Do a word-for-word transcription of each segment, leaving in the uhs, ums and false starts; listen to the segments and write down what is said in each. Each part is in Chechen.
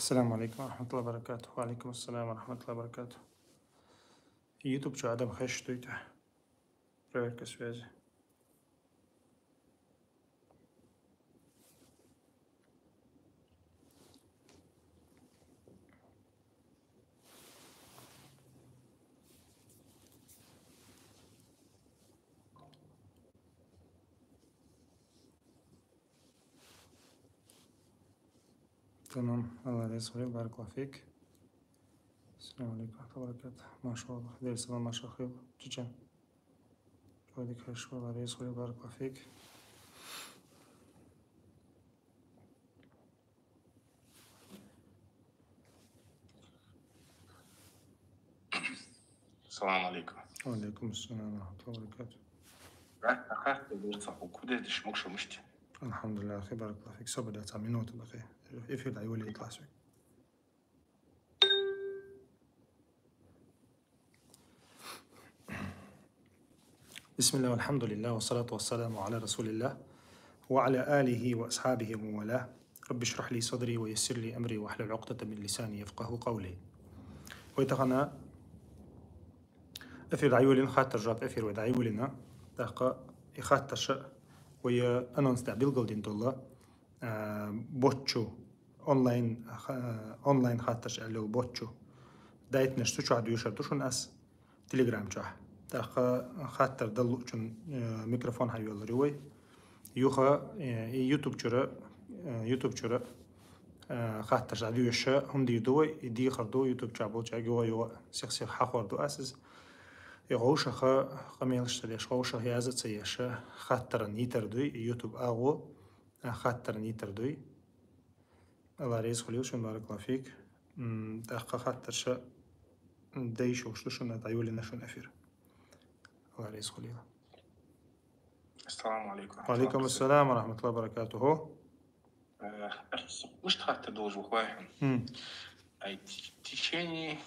السلام عليكم ورحمة الله وبركاته. وعليكم السلام ورحمة الله وبركاته. YouTube чу адам хеш дуйта. Проверка связи. تمام، الله يرزقك، بارك الله فيك. السلام عليكم ورحمة الله وبركاته. ما شاء الله، دير سلام، ما شاء الله. تشجع. جوادك هاي شوي، الله يرزقك، بارك الله فيك. السلام عليكم. وعليكم السلام ورحمة الله وبركاته. راح أخاف بالبورصة وكل ده شموك شمشتي. الحمد لله أخي، بارك الله فيك. صبر، ده تسع منوت بخير. إيه في العيون اللي يطلع سوي. بسم الله والحمد لله والصلاة والسلام على رسول الله وعلى آله وأصحابه ومن والاه. رب اشرح لي صدري ويسر لي أمري واحلل عقدة من لساني يفقه قولي. ويتغنى أفير دعيولين خاطر جاب أفير ودعيولنا. دقة يخاطر شيء ويا أنونس دع بيلقل دين دولا. آه، بوتشو أونلاين، آه، أونلاين خاطر شيء اللي هو بوتشو. دايت نشتو شو عدو يشردو شون أس تليجرام شو. دقة خاطر دلو شون، آه، ميكروفون هاي ولا روي. يوخا، آه، يوتيوب شرا، آه، يوتيوب شرا. آه، خاطر شيء عدو يشا هم دي دوي، دي خردو يوتيوب شابل شا جوا يوا سيخ سيخ حخور دو أسس. يغوشخ قميل شتليش غوشخ يازت سيش خاطر نيتر دوي يوتيوب أغو. خاطر نيتر دوي. الله ريز خليل شن بارك الله فيك. أخ خاطر شا ديش وشتو شن دعيولي نشن أفير. الله ريز خليل. السلام عليكم ورحمة الله وعليكم وبركاته. السلام ورحمة الله وبركاته. Э, мышта хатта должен хвайхун. Ай, в течение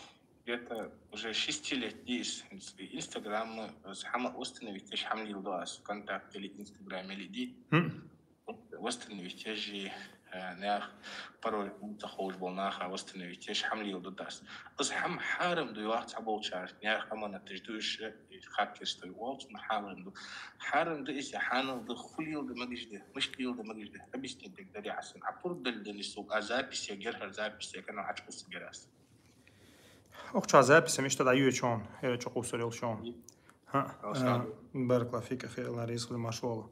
где-то уже шести лет здесь Инстаграм, э, хама восстановить, теш хамлил дас, ВКонтакте или Инстаграме или ди. Восстановить, теш же, э, нях пароль, захож болнаха, восстановить, теш хамлил дас. Аз хам харам дуй вахт сабол чар, нях амана теш душ, э, хакерство, уолчун харам ду. Харам ду, если ханал ду, хулил ду, магиш ду, мышлил ду, магиш ду. Объяснить так дари асан. А пур дал ду не сук, а запись я герхар, запись я канал ачкус герас. Ох, ча запись, а мишта да ю чон, эра чо кусарил чон. Ха, баркла фик, ахи, Алла ризкъ машвала.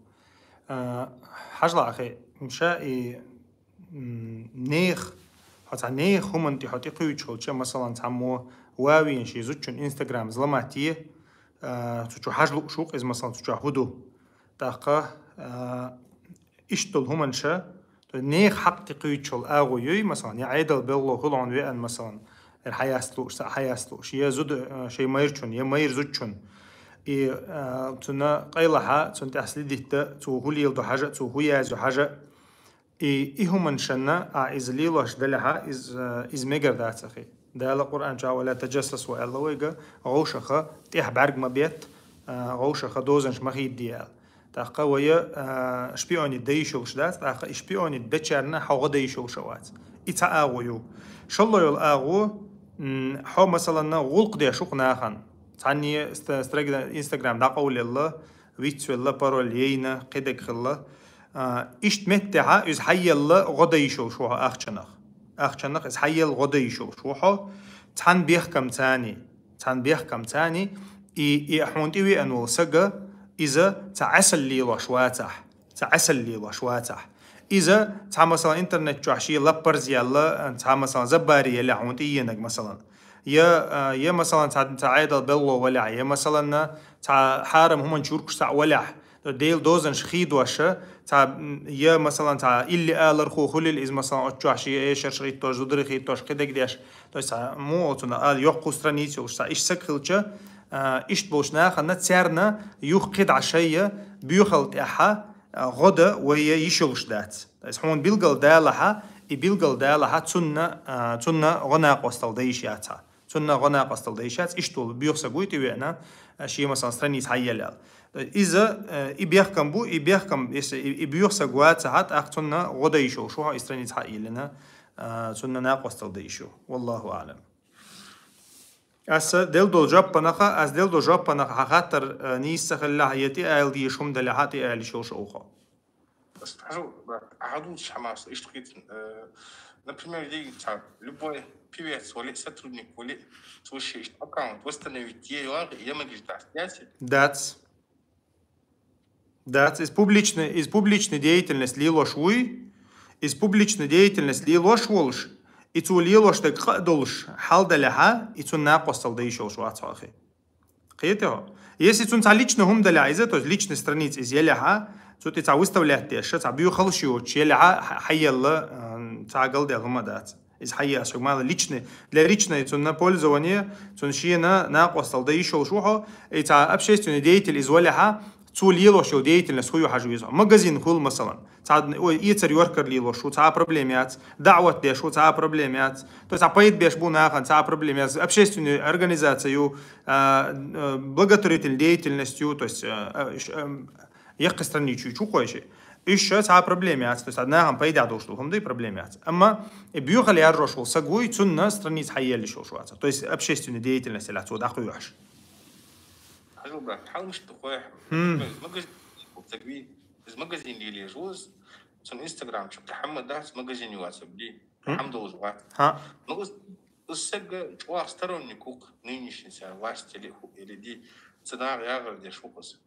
Хажла, ахи, мша и нех, хата нех хуманти хати куйчхол, ча, масалан, цамо вавин ши зучун Инстаграм взломать е, цучу хажлу шук из, масалан, цучу худу. Таха, иштул хуманша, то нех хакъти куйчхол агу юй, масалан, я айдал белло хулон веан, масалан, эр хаяслуш, са хаяслуш, я зуд, шей майрчун, я майр зучун. И цуна къайлаха, цун тясли дитта, цу хулил до хажа, цу хуязу хажа. И, и хуманшана, а из лилош даляха, из, из мегар дацахи. Дала Къуръан ча: «Ва ла таджассасу», Алла вайга, гъовшаха, тях барг ма бет, гъовшаха дозанш ма хиддиял. Таха вая шпиони дайшулш дац, таха и шпиони дачарна хога дайшулш авац. И ца агу ю. Шалло йол агу, хо, масалан, гулк де шук нахан. Цани страгда Инстаграм да къаулелла, вицвелла, пароль ейна, къидек хилла. Ишт меттеха из хайялла гъода йишул шуха ахчанах. Ахчанах из хайял гъода йишул шуха. Цан бехкам цани, цан бехкам цани, и, и хунти ви анул сага, иза ца асал лилош вацах. Ца асал лилош вацах. Иза ца, масалан, интернет чух ши лаппарз ялла, ца, масалан, забари яла хунти енаг, масалан. Я, я, масалан, ца, ца айдал белло валя, я, масалан, ца харам хуман чуркш ца валя. Дел дозан шхид ваша, ца, я, масалан, ца илли алар ху хулил из, масалан, отчух ши эшер шхид тош, зудри хид тош, къидек деш. То есть, ца, му оцуна ал йохку страницу, ца иш сак хилча, ишт болшна ханна церна юх къид ашая бюхал тяха, гъода вая йишулш дац. То есть хун билгал далаха, и билгал далаха цунна, цунна гъона къостал дайш яца. Цунна гъона къостал дайш яц, иштул бюхса гуйти вена, ши, масалан, страниц хайялял. Иза, и бехкам бу, и бехкам, если и, и бюхса гуаца хат, ах цунна гъода йишул шуха и страниц хайялина. а, цунна накъостал да йиш ю. Валлаху аълам. Аса дел дола жоп панаха, аса дел дола жоп панаха хьа хаттар, а, нийса ца хилла, я тӀе ала дезаш хӀума дале, хьа тӀе ала йиш йолуш а ву хьо. Ас хьажу, да, хьадуцуш хьамас, иштта хитин, э, например, дийца, любой певец вали, сотрудник вали, цо ши иштта аккаунт восстановить е йоагӀа, я магиш дац, яци? Дац. Дац, из публичный, из публичный деятельность лелош вуй, из публичный деятельность лелош волуш, и цо лелош дерг къа а долуш, хьал далехьа, и цунна накъостал да йиш йолуш вац хьо, ахи. Кхетий хьо? Если цунна цхьа личный хӀума далехьа иза, то есть личный страница иза елехьа, цу тӀе цхьа выставлять деш, цхьа буьйхалш йоцуш елехьа, хьа-, хьаелла, м, цхьа галдел хӀума дац. Иза хьаеа шуьга мала личный, для личной цунна пользование, цунна шена накъостал да йиш йолуш ву хьо, и цхьа общественный деятель иза валехьа, цо лелош йолу деятельность хӀун ю хьажа веза хьо. Магазин хуьлу, масалан. Цхьа, ой, эцар йоркар лелош ву, цхьа а проблема яц. ДаӀват деш ву, цхьа а проблема яц. То есть, цхьа пайда беш бу нахана, цхьа а проблема яц. Общественная организация ю, а, а, благотворительная деятельность ю, то есть, а, а, ш-, ам, яккхий страницу ю чу кхойши. Уьш цхьа а проблема яц. То есть, нахана пайда долуш ду, хӀума дай проблема яц. Амма и буьйхал яржош волу саг вуй, цунна страница хьаеллиш йолуш вац. То есть, общественная деятельность ла цо дӀакхоьхьуш. Хьажал, брат, хьалмаш ду хой. Хм. Из магазин, из магазин лелеш вуз, цун Instagram чу хӀамма дац, магазин ю вац, бди. Хм. ХӀама долуш вац. Ха. Ну, уз, уз сага чӀогӀа сторонник ву-кх, нынешний цара власть или ху-, или ди, ца нагӀа ягӀар деш ву-кх уз.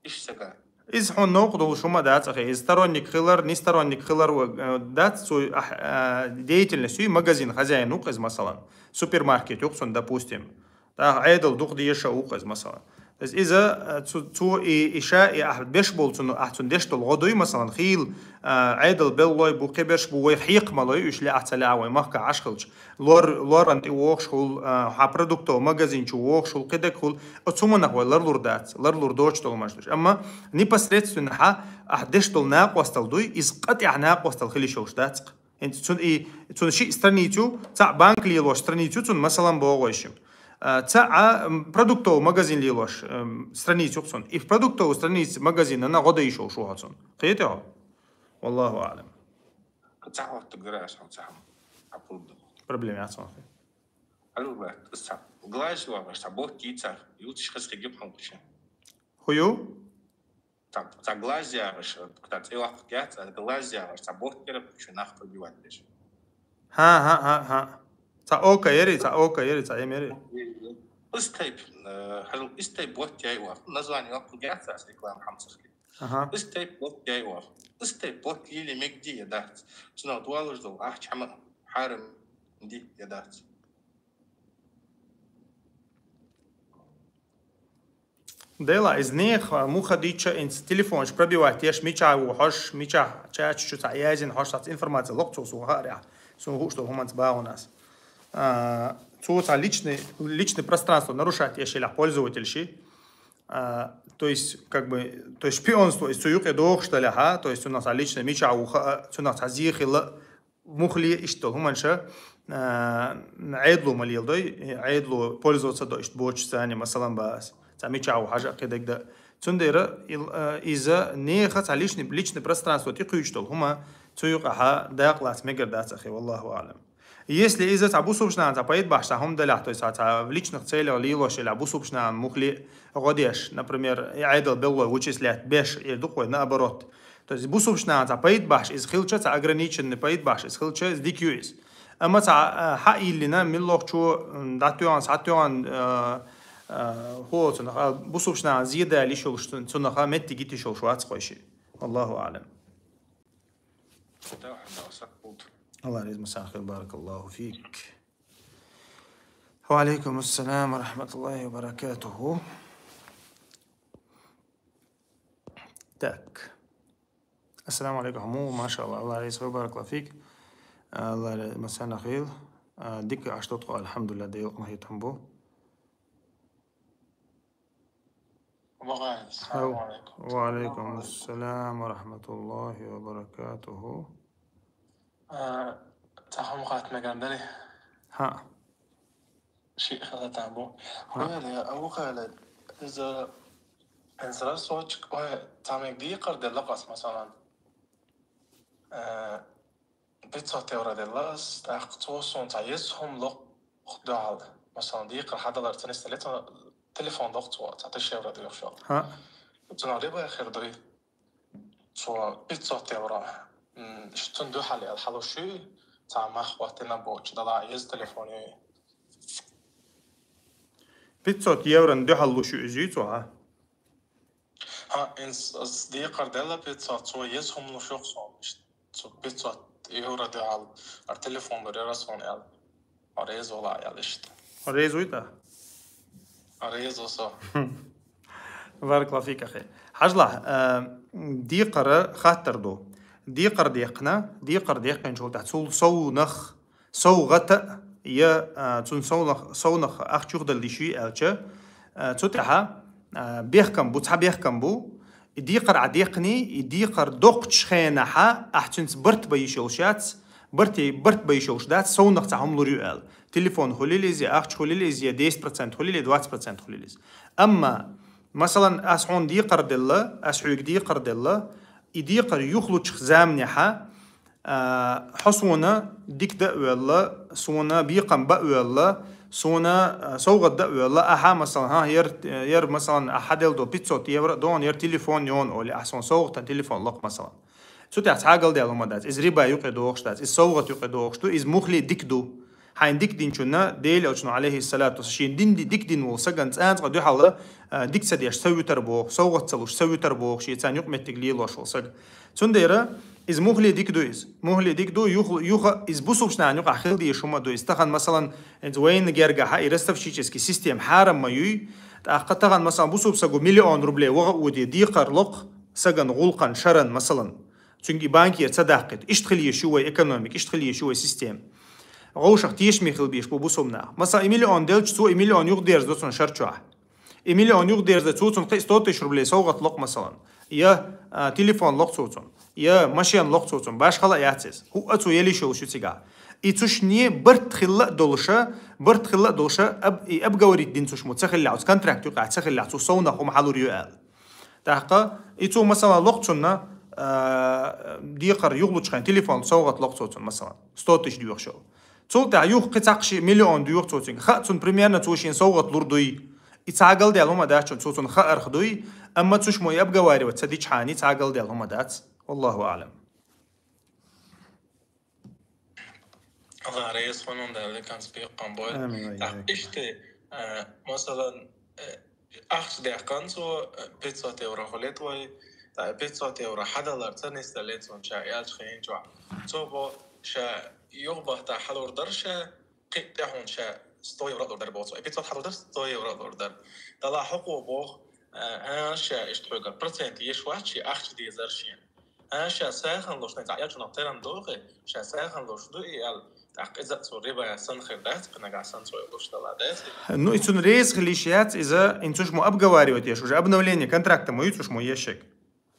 Иш сага. Иза хьуна новкъа долуш хӀума дац, ахи. Иза сторонник хилар, не сторонник хилар, э, дац, цу, ахь, э, деятельность ю, магазин хозяин ву-кх иза, масалан. Супермаркет ю-кх цун, допустим. ТӀаккха Ӏедал дукха дезаш а ву-кх иза, масалан. Иза, э, цу, цо и, и ша, и ахь беш болу цунна, ахь цунна деш долу гӀо дуй, масалан, хийла, э, Ӏедал беллой бу, кхиберш бу, вай хьекха ма лой, уьш лаьа ца лаьа вай махка Ӏаш хилча. Лор-, лоран тӀе вохуш хуьлу, э, хьан продуктовый магазин чу вохуш хуьлу, кхидерг хуьлу, оцу хӀуманах вай ларлур дац, ларлур доцуш долу хӀуманаш ду уьш. Амма непосредственно хьан, ахь деш долу накъостал дуй, иза къа тӀехь накъостал хила йиш йолуш дац-кх. ХӀинца цун и, цун шиъ страницу, цхьаъ банк лелош страницу цун, масалан, боху вай шим. А, цхьаъ, м, продуктовый магазин лелош, м, страницу цун. И продуктовый страница магазинана гӀо дай шо шуха цун. Кхетий хьо? Валлаху аълам. Цхьа хӀоттуг гара ас хьо цхьа хӀама. Хьа пурба. Проблема яц ван хи. Алло, брат, ас цхьа глаз вагӀаш, цхьа бот йийцар, юлташ хаза хигип хьун кхуча. ХӀу ю? Цхьа, цхьа глаз ягӀаш, цхьа цӀе ваккха яц, цхьа глаз ягӀаш, цхьа бот яра, шу нах пробивать деш. ХӀа, хӀа, хӀа, хӀа. Цхьа ока яри, цхьа ока яри, цхьа эм яри. Ис тайп, э, хьажал, ис тайп бот яй вах. Название ваккха яц, ас реклама хьамсархи. Аха. Ис тайп бот яй вах. Ис тайп бот лили мегди я дац. Цунах дуалуш дол, ахча хьама хьарам ди я дац. Дела, из нех, а, муха дича, инц телефонаш пробивать еш, мича ву хьош, мича чачу цхьа язин хьош, цхьа информация локцо су хааря. Сун хуш до хуманц бауна ас. А, цо цхьа личный, личный пространство нарушать еш елях пользователь ши. А, то есть, как бы, то есть шпионство, из цу юкъе дохуш даля, ха, то есть у нас личный мича ву ха, цу нас зихила, мухле иштта долу хӀуманша, а, Ӏедло ма леладой, Ӏедло пользоваться до иштта бочу цани, масалан, баас. Ца мича ву хьажа кхидагда. Цундера ил-, а, иза неха ца личный, личный пространство тӀекхуьйчу долу хӀума, цу юкъахьа дакъалац мегар дац ахи, валлаху аълам. Если иза ца бусубшна ца пайда бахьш ца хӀума даляхь, то есть ца, ца в личных целях лилош или бусубшна мухле гӀодеш, например, и Ӏедал беллой вычислять беш, и дукхой наоборот. То есть бусубшна ца пайда бахьш из хилча, ца ограниченный пайда бахьш из хилча, из дик ю из. Амма ца, а, хьа иллина, миллохчу, м, датуян, сатуян, а, а, хо цунах, а, бусубшна зиеда лишулш цун-, цунаха метти гити шулш вац хойши. Аллаху алам. Аллах резма сахил, баракаллаху фик. Ва алейкум ассалам ва рахматуллахи ва баракатуху. Так. Ассаламу алейкум. Хьаму, машалла. Аллах рейс ва баракла фик. Аллах рейс масана хил. А, дика аштот хо, алхамдулилла, Дела къахетам бу. Ва алейкум ассалам ва рахматуллахи ва баракатуху. А, цхьа хӀума хатта мегар дарий? Хьа. Шиъ хала тӀа бу. Хьа. Хьуна, а, ву хала, иза, иза рассрочка, ой, цхьа мег дийкъар делла къас, масалан. А, пятьсот евро делла аз, тӀаккха цо сона цхьа еза хӀума локх дуьхьал. Масалан, декхар хьадалар ца нисделе, цо телефон локх цо, цхьа тысяча евро дуьйхуш йолу. ХӀаъ. Цунах риба хир дуй? Цо пятьсот евро. М, ш-, цунна дуьхьал ял хьалуш юй, цхьа мах хӀоттина бохучу дала еза телефон юй. Пятьсот еврон дуьхьал луш ю иза, юй цо, хьа? ХӀаъ, ин с-, с-, декхар делла пятьсот, цо еза хӀума луш йоху сона. Иштта цу пятьсот евро дуьхьал, ара телефон лур яра сона аьлла. Хьо реза вала аьлла иштта. Хьо реза вуй тӀаккха? Хьо реза ву со. Баракаллаху фик, ахи. Хьажалахь, а, декхара хаттар ду. Декхар дехна, декхар дехкинчул тӀаьхьа цул совнах, совгӀата, я, а, цунна совнах, совнах ахча юхадала йиш юй аьлча, а, цу тӀаьхьа, а, бехкам бу, цхьа бехкам бу, и декхар Ӏа дехний, и декхар доккхучу хенахьа ахь цуьнца барт бан йиш йолуш яц, барте-, барт бан йиш йолуш дац, совнах цхьа хӀума лур ю аьлла. Телефон хуьлийла иза, я ахча хуьлийла иза, я десять процент хуьлийла, я двадцать процент хуьлийла иза. Амма, масалан, ас хьуна декхар делла, ас хьоьга декхар делла, и декхар юхалучух заманехьа, а, хьо суна дика дан а воьлла, суна бекхам бан а воьлла, суна, а, совгӀат дан а воьлла, ахьа, масалан, хӀан, яра, яра, масалан, ахьа делла ду пятьсот евро а догӀу, яра телефон йогӀу олий, ахьа суна совгӀатан телефон локху, масалан. Цу тӀехь цхьа а галдаьлла хӀума дац. Иза риба юкъе догӀуш дац, иза совгӀат юкъе догӀуш ду, иза муххале дика ду. Хьайна дика динчунна Делан Элчано, алейхиссалату вассалам, шена дин ди-, дика дина волу саган цкъа-цкъа дуьхьал, а, дика ца деш, ца вуьтар боху, совгӀат ца луш, ца вуьтар боху, шен царна юкъаметтиг лелош волу саг. Цундела иза муххале дика ду иза. Муххале дика ду, юха, юха иза бусулбачу нахана юкъахь хила дезаш хӀума ду иза. Тахана, масалан, хӀинца вайна гергахьа и ростовщический система хьарам ма юй, тӀаккха тахана, масалан, бусулба саго миллион рублей ваха а воде, декхар локху саган гӀуллакхан, шаран, масалан. Цуьнга и банкера ца даккхийта. Иштта хила езаш ю вай экономика, иштта хила езаш ю вай система. Вовшах тешаме хила безаш бу бусулба нах. Масалан, и миллион делча, цо и миллион юхадерзадо цунна шар чохь. И миллион юхадерзаде, цо цунна кхин сто тысяч рублей совгӀат локху, масалан. Я, а, телефон локху цо цунна. Я машен локху цо цунна. Башхала а яц иза. ХӀуъа цо елла йиш йолуш ю цигахь. И цу шинне барт хилла а долуша, барт хилла а долуша, аб-, и обговорить дина цу шиммо ца хиллехь, оцу контракт юкъахь ца хиллехь, цо совнах хӀума хьалур ю аьлла. ТӀаккха и цо, масалан, локху цунна, а, декхар юхалучу хенахь телефон совгӀат локху цо цунна, масалан, сто тысяч доьхуш йолу. Цул тӀаьхьа юха кхин цхьаккха ши миллион доьху цо цуьнга. Хаьа, цунна примерно цо шена совгӀат лур дуй. И цхьа а галдаьлла хӀума дац цунна, цо цунна хаарх дуй, амма цу шиммо и обговаривать ца дичхьана, цхьа а галдаьлла хӀума дац. Валлаху аълам. Алла реза хуьлда, Дала кхин цкъа бекхам бойла. Амин, ва Так, ийяк. Иштта, э, масалан, э, ахча даьккхина цо, э, пятьсот евро хуьлу вай, так, пятьсот евро хьадалар ца нисделла цунна ша аьллачу хенахь. Цо бо ша юхабахта хьалур дара ша, кхин тӀаьхьа ша сто евро лур дара боху цо. Э, пятьсот хьалур дара, сто евро лур дара. Дала хьокхо боху, э, а, ша иштта хьоьгара процент еш вац шен, ахча дезара шена. А, ша сагӀина луш, цхьа элчанах терам доху, ша сагӀина луш ду и аьлла. ТӀаккха иза а цо риба санна хир дац, кхин нагахь санна цо луш дала дац. Ну, и цунна реза хила йиш яц, иза, и цу шиммо обговаривать еш, уже обновление контракта ма ю цу шиммо ешшаг.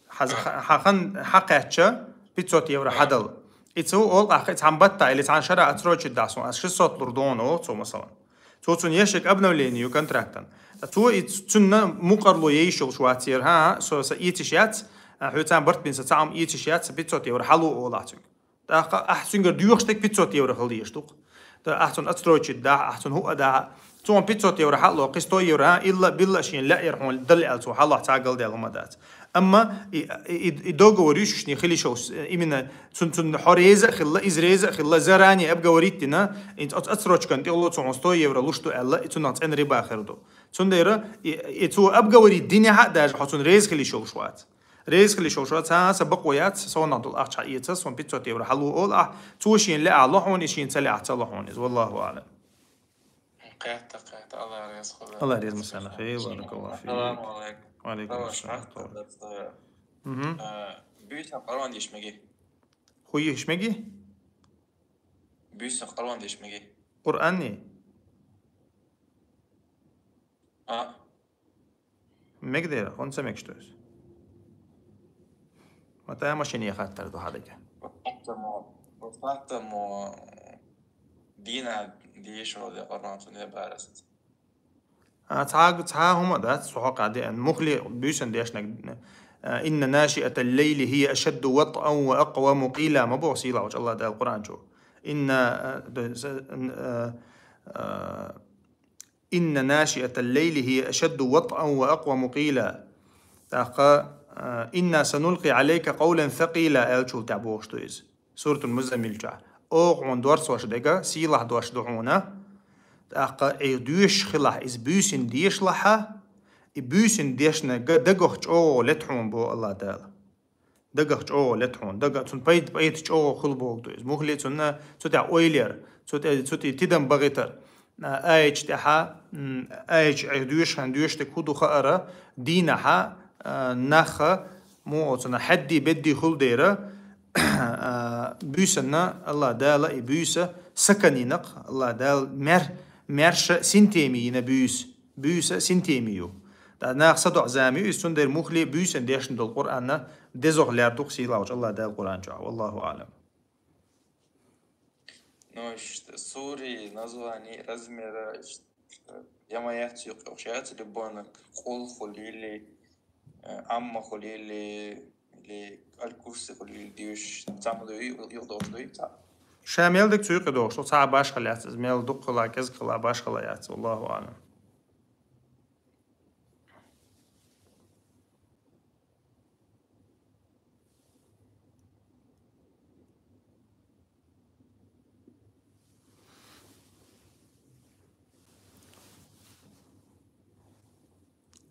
Хьаза А. ха-, хьан, хьан кхаьчча, пятьсот евро А. хьадала. И цо олу ахь, цхьана батта или цхьана шара отсрочить дахь суна, ас шестьсот лур ду хьуна, олу цо, масалан. Цо цунна ешшаг обновление ю контрактан. Ткъа цо и ц-, цунна мукъарло еш йолуш вац яра, хӀан, со сан эцаш яц, а, хьоьца барт бина сан цхьа хӀума эцаш яц, сан пятьсот евро хьало олу ахь цуьнга. ТӀаккха ахь цуьнгара доьхуш дерг пятьсот евро хила дезаш ду-кх. ТӀаккха ахь цунна отсрочить дахь, ахь цунна хӀуъа дахь. Цо хьуна пятьсот евро хьалло, кхин сто евро, хӀан, илла а, билла а шена лаьа яра хьуна дала аьлла цо хьаллохь, цхьа а галдаьлла хӀума дац. Амма и, и, и, и договор ю шуьшний хила йиш йолуш, именно цун, цун хьо реза а хилла, иза реза а хилла, заранее обговорить дина, и оц-, отсрочкан тӀехула цо хьуна сто евро луш ду аьлла, и цунах цӀена риба хир ду. Цундела и, и цо обговорить динехь а даже хьо цунна реза хила йиш йолуш вац. Реза хила йиш йолуш вац, хӀан, сан бакъо яц, совнах долу ахча хьаэца, суна пятьсот евро хьало олу ахь, цо шена лаьа ло хьуна, и шена ца лаьа ца ло хьуна иза. Валлаху аълам. Кхетта, кхетта, Алла реза хуьлда. Алла реза хуьлда, масала, хей, баракаллаху фик. Саламу алейкум. Ва алейкум Давай, ассалам. Мгм. А, буьйсанна Къуръан деша мегий? ХӀун еша мегий? Буьйсанна Къуръан деша мегий? Къуръанний? А. Мегадера, хӀунда ца мегаш ду иза? Ма тӀе машине хаттар ду хьан дага. Хаттамо, хаттамо дийна дешо де Къуръан цунна бара саца. А, цхьа, цхьа хӀума дац, цу хьокъа деана. Муххале буьйсанна дешнаг, а, «إن ناشئة الليل هي أشد وطئا وأقوم قيلا» ма боху сийлахьчу Аллах Дала Къуръан чу. «إن», а, д-, с-, н-, а, а, «إن ناشئة الليل هي أشد وطئا وأقوم قيلا». ТӀаккха, а, «إنا سنلقي عليك قولا ثقيلا» аьллачул тӀаьхьа бохуш ду иза. Суратул Музаммил чохь. Оха хьуна дорцош дерг сийлахь дош ду хьуна. ТӀаккха и доьшуш хилахь, иза буьйсанна дешалахь, и буьйсанна дешнарг дагах чӀогӀа лета хьуна боху Аллах Дала. Дагах чӀогӀа лета хьуна. Дага, цунна пайда, пайда чӀогӀа хуьлу боху ду иза. Муххале цунна цу тӀехь ойла яр, цу тӀе, цу тӀе тидам бахийтар. А, аячу тӀехьа, м, аячу, ай, доьшуш хан доьшуш дерг хӀун ду хаара, дийнахьа, а, наха, муха оцунах хьадди-бедди хуьлу дера, а, буьйсанна Аллах Дала и буьйса саканинакх, Аллах Дала мер-, маьрша синтеми йина буьйса, буьйса синтеми ю. ТӀаккха наха садоӀу зама ю иза, цундела муххале буьйсанна дешна долу Къуръанна дезох лаьрра ду-кх сийлахьчу Аллах Дала Къуръан чохь. Валлаху аълам. Ну, ш-, сури, название, размера, ш-, я ма яц юкъа охшац, любой къулхьули или, э, Аммахули или, или Аль-Курсихули или дуьйш, цхьамма дуй, юкъа дохуш дуй, цхьа. Ша мел дерг цу юкъа дохуш ду, цхьа башхала яц, иза мел дукха хила, кӀезиг хила башхала яц, валлаху аълам.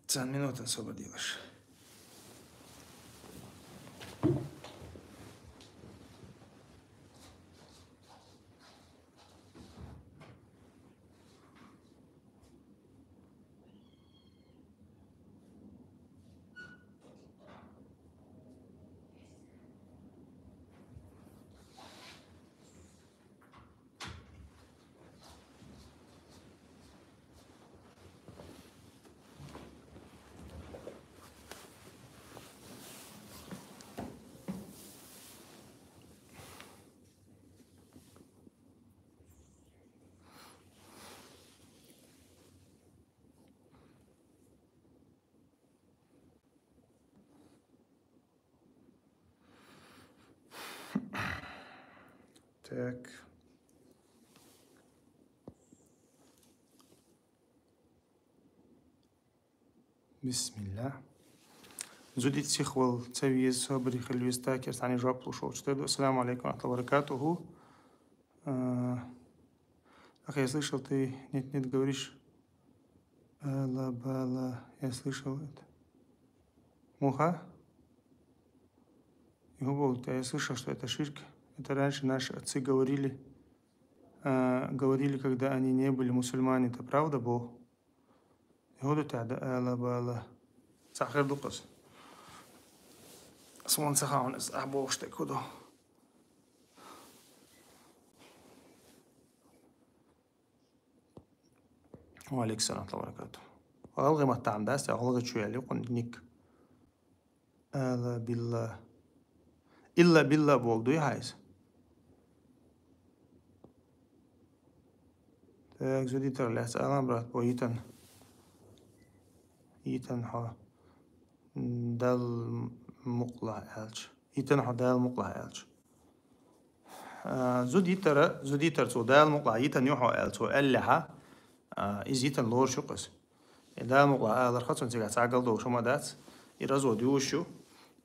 Цхьана минута освободилась. Так. Бисмилла. Зудчух вала ца веза, собаре хила веза, тӀаккха цхьаьна жоп луш волчу тӀе ду. Ассаламу алейкум ва рахматуллахи ва баракатуху. А, ах, я слышал, ты нет-нет говоришь. Ала, бала, я слышал это. Муха? Его богу, я слышал, что это ширк. Это раньше наши отцы говорили, а, говорили, когда они не были мусульмане. Это правда, бо? Его ду тяда, ала, бала. Сахар ду кыз. Суна ца хаун из, а, богу, что куда. Ва алейкум салам ва баракату. ГӀалгӀай маттахь дац, я гӀалгӀай чу яьлла юкъун ник. Ала билла. Илла билла богу дуй хьайса. Так, зудитар лаьцна алам, брат, бо йитан. Йитан хьо. Дал мукъла аьлча. Йитан хьо Дала мукъла аьлча. А, зуда йитара, зуда йитара цо Дала мукъла йитан ю хьо аьлла, цо аьллехьа, а, иза йитан лоруш ю кхуьс. И Дала мукъла аларха цунна цигахь цхьа галдовш хӀума дац, и развод юуш ю,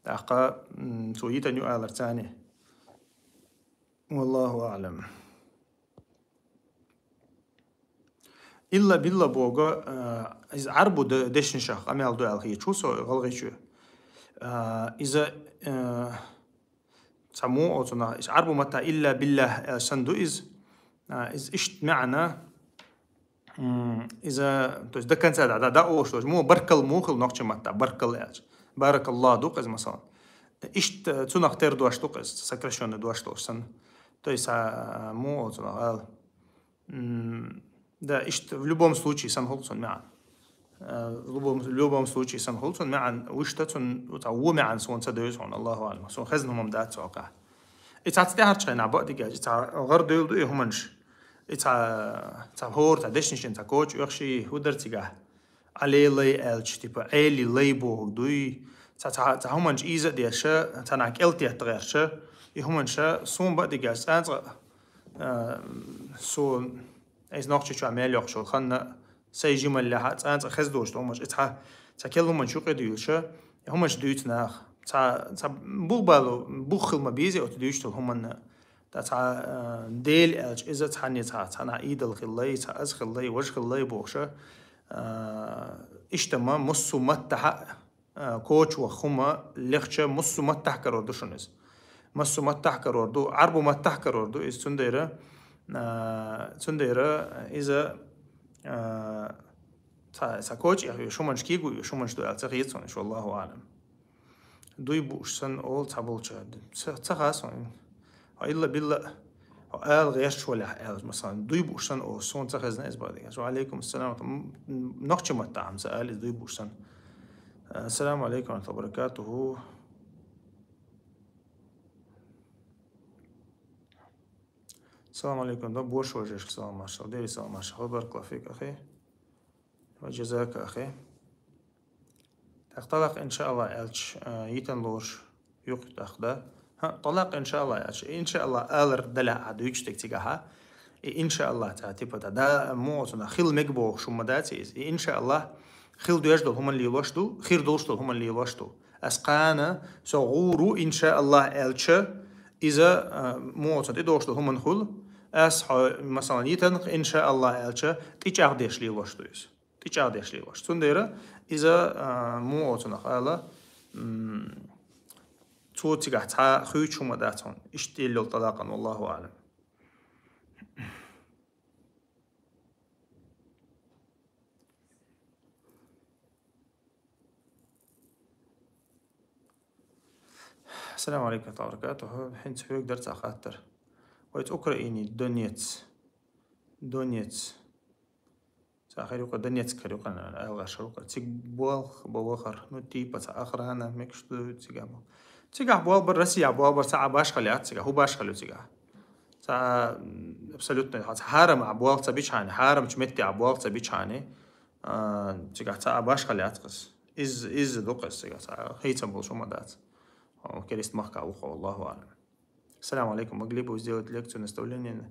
тӀаккха, м, цо йитан ю алар царни. Валлаху аълам. Илла билла богу, а, иза Ӏарбу де-, дешнашах къамел ду аьлла хеташ ву со гӀалгӀайчу. А, иза, а, цхьа муха оцунах, иза Ӏарбу матта илла билла аьлла санна ду иза. А, иза иштта маьӀна, м, иза, то есть до конца да, да, да, ош, то есть муха баркал муха хила нохча матта, баркал аьлча. Баракаллах ду кхуьз, масалан. Иштта цунах тера дош ду кхуьз, сокращённый дош долуш санна. То есть, а, муха оцунах ала. М, да, иштта в любом случае сан хуьлу цунна маьӀна. Э, в любом, в любом случае сан хуьлу цунна маьӀна, вуьшта цунна, цхьа ву маьӀна суна ца девза хьуна, Аллаху аълам. Суна хезна хӀума дац цу хьокъехь. И цхьацца тӀаьхьарчу хенахь баа дигаш, и цхьа гӀар девла ду и хӀуманаш. И цхьа, цхьа хӀора, цхьа дешнашна, цхьа коча оьхший, хӀу дара цигахь. Ӏалелай аьлча, типа, Ӏели лай бохург дуй, Цхьа, цхьа, цхьа хӀуманаш ийза а деш, цхьанахьа кӀел тетта гӀерташ, и хӀуманаш суна бакъдерг аьлча цӀанцӀа, а, со, айса Нохчийчохь мел йоккхуш йолу хан а, сайн жималлехь а цӀанцӀа хеза долуш долу хӀуманаш, и цхьа, цхьа керла хӀуманаш юкъа дуьйлуш, и хӀуманаш дуьйцу наха. Цхьа, цхьа бух бало, бух хила ма беза оцу дуьйцуш долу хӀуманна. Ткъа цхьа, а, дела аьлча, иза цхьанне цхьа, цхьанахьа идол хилла, цхьа аз хилла, важа хилла бохуш, а, иштта ма массо а маттахь а, а, коча ваха хӀума лехча, массо а маттахь карор ду шуна иза. Массо а маттахь карор ду, Ӏарбу маттахь карор ду иза, цундела, а, цундела иза, а, ца, ца коча а ю, шуманаш кийгу ю, шуманаш ду аьлла ца хета суна, валлаху аӀлам. Дуй бууш санна олу цхьаболчара. Ца, ца хаьа суна. Хьо илла-билла, хьо ала гӀерташ валахь аьлла, масалан, дуй бууш санна олу, суна ца хезна иза бакъдерг. Ва алейкум ассалам. М, м, нохча маттахь ца ала иза дуй бууш санна. Ассаламу алейкум ва рахматуллахи ва баракатуху. Салам алейкум, да, бош вежаршка салам маршалла. Дели салам маршалла. Баракаллаху фик, ахи. Ва джазака, ахи. ТӀаккха тӀалакъ, иншааллахӀ, аьлча, а, йитина лоруш юкъ тӀаккха, да? ХӀаъ, тӀалакъ, иншааллахӀ, аьлча. ИншааллахӀ алар далахь ахьа дуьйцуш дерг цигахьа. И иншааллахӀ цхьа типа та, да, муха цунах хила мега бохуш хӀума дац иза. И иншааллахӀ хила доьжна долу хӀуманна лелош ду, хир долуш долу хӀуманна лелош ду. Ас кхана со гӀур ву, иншааллахӀ, аьлча, иза, а, муха цунна тӀедогӀуш долу хӀуманна хуьлу. Ас хьо, масалан, йитина, иншааллахӀ, аьлча, тӀечӀагӀдеш лелош ду иза. ТӀечӀагӀдеш лелош. Цундела иза, а, муха оцунах ала, м, цо цигахь цхьа хуьйцуш хӀума дац хьуна. Иштта йолу тӀалакъан, валлаху аӀлам. Ассаламу алейкум ва рахматуллахи ва баракатуху. ХӀинца хьоьга дара цхьа хаттар. Вайца Украине, Донец. Донец. Цхьа хир ю-кх, Донецк хир ю-кх, наверное, ала гӀерташ хир ю-кх. Цига болх бан вахар, ну, типа цхьа охрана, мегаш ду цигахь бу. Цигахь болх бар, Россия болх бар, цхьа а башхалла яц цигахь. ХӀун башхалла ю цигахь? Цхьа, м, абсолютно, цхьа хьарам а болх ца бичхьани, хьарамчу метте а болх ца бичхьани, а, цигахь цхьа а башхалла яц кхас. Иза, иза ду кхас цигахь, цхьа хийцам болуш хӀума дац. О, керист махкахь ву-кх, валлаху аӀлам. Салам алейкум. Могли бы вы сделать лекцию, наставление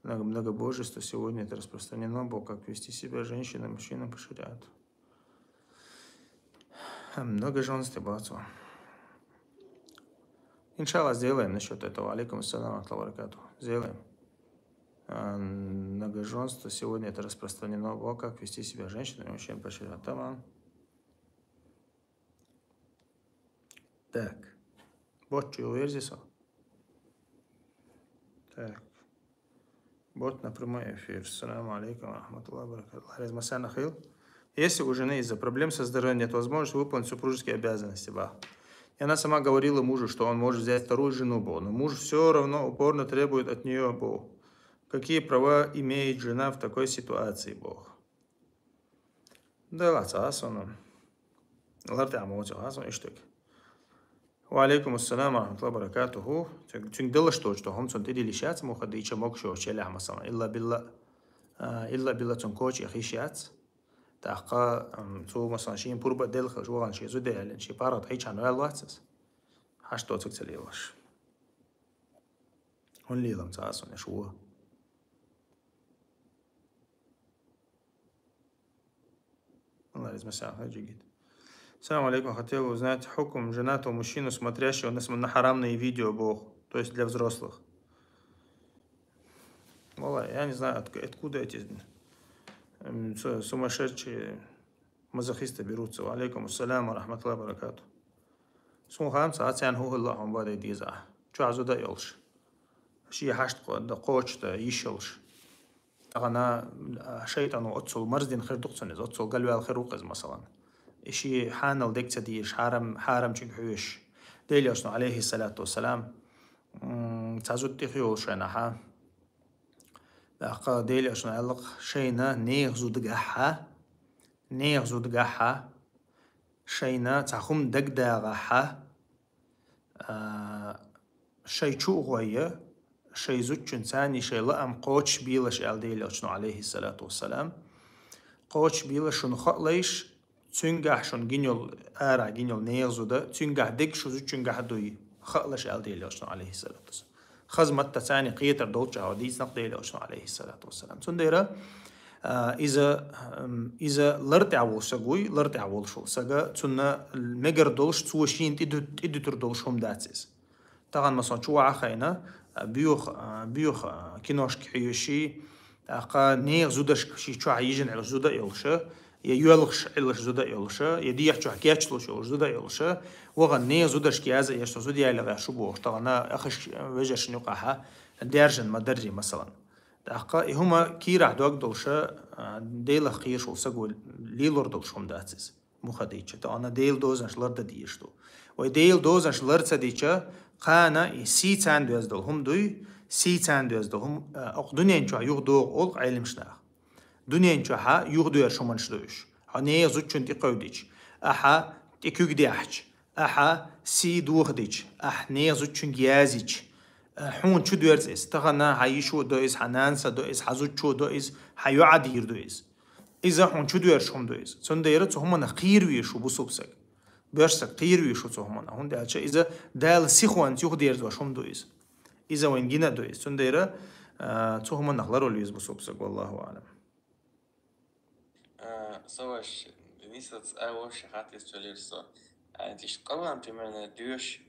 на, на многобожество? Сегодня это распространено, Бог, как вести себя женщинам, мужчинам по шариату? Многоженство, бацу. Иншаллах, сделаем насчёт этого. Алейкум ассалам ва рахматуллахи ва баракатух. Сделаем. А, многоженство. Сегодня это распространено, Бог, как вести себя женщинам и мужчинам по шариату. Тамам. Так. Бот чу верзи со. Так. Бот на прямой эфир. Салам алейкум ва рахматуллахи ва баракатух. Резмасяна хил. Если у жены из-за проблем со здоровьем нет возможности выполнить супружеские обязанности, ба. И она сама говорила мужу, что он может взять вторую жену, бо, но муж все равно упорно требует от нее, бо. Какие права имеет жена в такой ситуации, бо? Делахь ца хаа суна. Лар тӀехь моцу хаа суна иштаг. Ва алейкум ассалам ва рахматуллахи ва баракатуху. Цуьнга, цуьнга далаш доцу хӀума цунна тӀедилла йиш яц, муха дийча могуш йоцу челехь, масалан. Илла билла, а, илла билла цунна коча яха йиш яц. ТӀаккха, ам, цо, масалан, шен пурба делла хилча, вахана шен зуда яллина, шен паргӀат хьийчхьана ваьлла вац иза. Хьашт доцург ца лелаш. ХӀун лелам ца хаа суна, аша вон. Аллах реза масех хьаьжигит. Салам алейкум. Хотел бы узнать хукм женатого мужчину, смотрящего на см-, на харамные видео, бо, то есть для взрослых. Валлахи, я не знаю, отк-, откуда эти, м, су-, сумасшедшие мазохисты берутся. Ва алейкум ассалам ва рахматуллахи ва баракатух. Суна хам ца, царна хӀун хилла хьуна бадай деза. Чохь зуда йолуш. Шен хьашт кхо-, да кхочушда йиш йолуш. Тахана, а, шайтӀано оццул марздина хир ду-кх цунна иза, оццул галваьлла хир ву-кх иза, масалан. И шен хьанал дег ца дезаш, хьарам, хьарамчуьнга хьоьжуш. Делан Элчано, алейхиссалату вассалам, м, цхьа зуда тӀехйолуш шайна хьа. ТӀаккха Делан Элчано аьлла-кх, шайна нехан зудагахь хьа, нехан зудагахь хьа, шайна цхьа хӀума дагадагӀахь хьа, а, шайн чу а гӀой, шайн зудчуьнца царний шайн лаам кхочушбелаш, аьлла Делан Элчано, алейхиссалату вассалам. Кхочушбелаш, шуна хаалаш, Цуьнгахь шуна гина йолу, ара гина йолу нехан зуда, цуьнгахь дерг шу зудчуьнгахь а дуй, хаалаш аьлла Делан Элчано, алейхиссалату вассалам. Хаза маттаца царна кхетар долчохь дийцинарг Делан Элчано, алейхиссалату вассалам. Цундела, а, иза, м, иза лар тӀехь волу саг вуй, лар тӀехь волуш волу сага, цунна мегар долуш, цо шена тӀе ду-, тӀе дуьтур долуш хӀума дац иза. Тахана, масалан, чу ваха хайна, а, боьха, а, боьха, а, киношка хьоьжуш, тӀаккха нехан зударшка ши чохь йижина Ӏиллаш зуда а йолуша, я йоьлхуш Ӏиллаш зуда а йолуша, я дехьа чохь кечлуш йолуш зуда а йолуша, вахана нехан зударшка язъеш, со зуда ялийгӀа шу бохуш, тахана ахаш вежаршна юкъахьа даьржина ма-дарра, масалан. ТӀаккха и хӀума кийрахь дог долуша, а, Делах кхоьруш волу сага лелор долуш хӀума дац иза. Муха дийча, тахана Делан дозанаш лардан дезаш ду. Вай Делан дозанаш лар ца дича, кхана и сий царна доьзна долу хӀума дуй, сий царна доьзна долу хӀума, а, окху дуьнен чохь юхадогӀу олу Ӏеламнаха. Дуьнен чохьа юхадоьрзуш хӀуманаш ду уьш. Хьо нехан зудчунна тӀекхевдича, ахьа тӀе куьг дехча, ахьа сий дохадича, ахьа нехан зудчуьнга язйича, а, хьуна чу доьрзу иза. Тахана хьан йишо до иза, хьан нанаса до иза, хьан зудчо до иза, хьан йоӀа дийр ду иза. Иза хьуна чу доьрзуш хӀума ду иза. Цундела цу хӀуманах кхийр везаш ву бусулба саг. Боьрша саг кхийр везаш ву цу хӀуманах. ХӀунда аьлча иза Дала сихонца юхадерзош хӀума ду иза. Иза вайн гина а ду иза. Цундела, а, цу хӀуманах ларвала веза бусулба саг, валлаху аӀлам. А, со ваьш, Денисаца, а, вообще хаттар ца лира со. А, тиша къалан, примерно, доьш,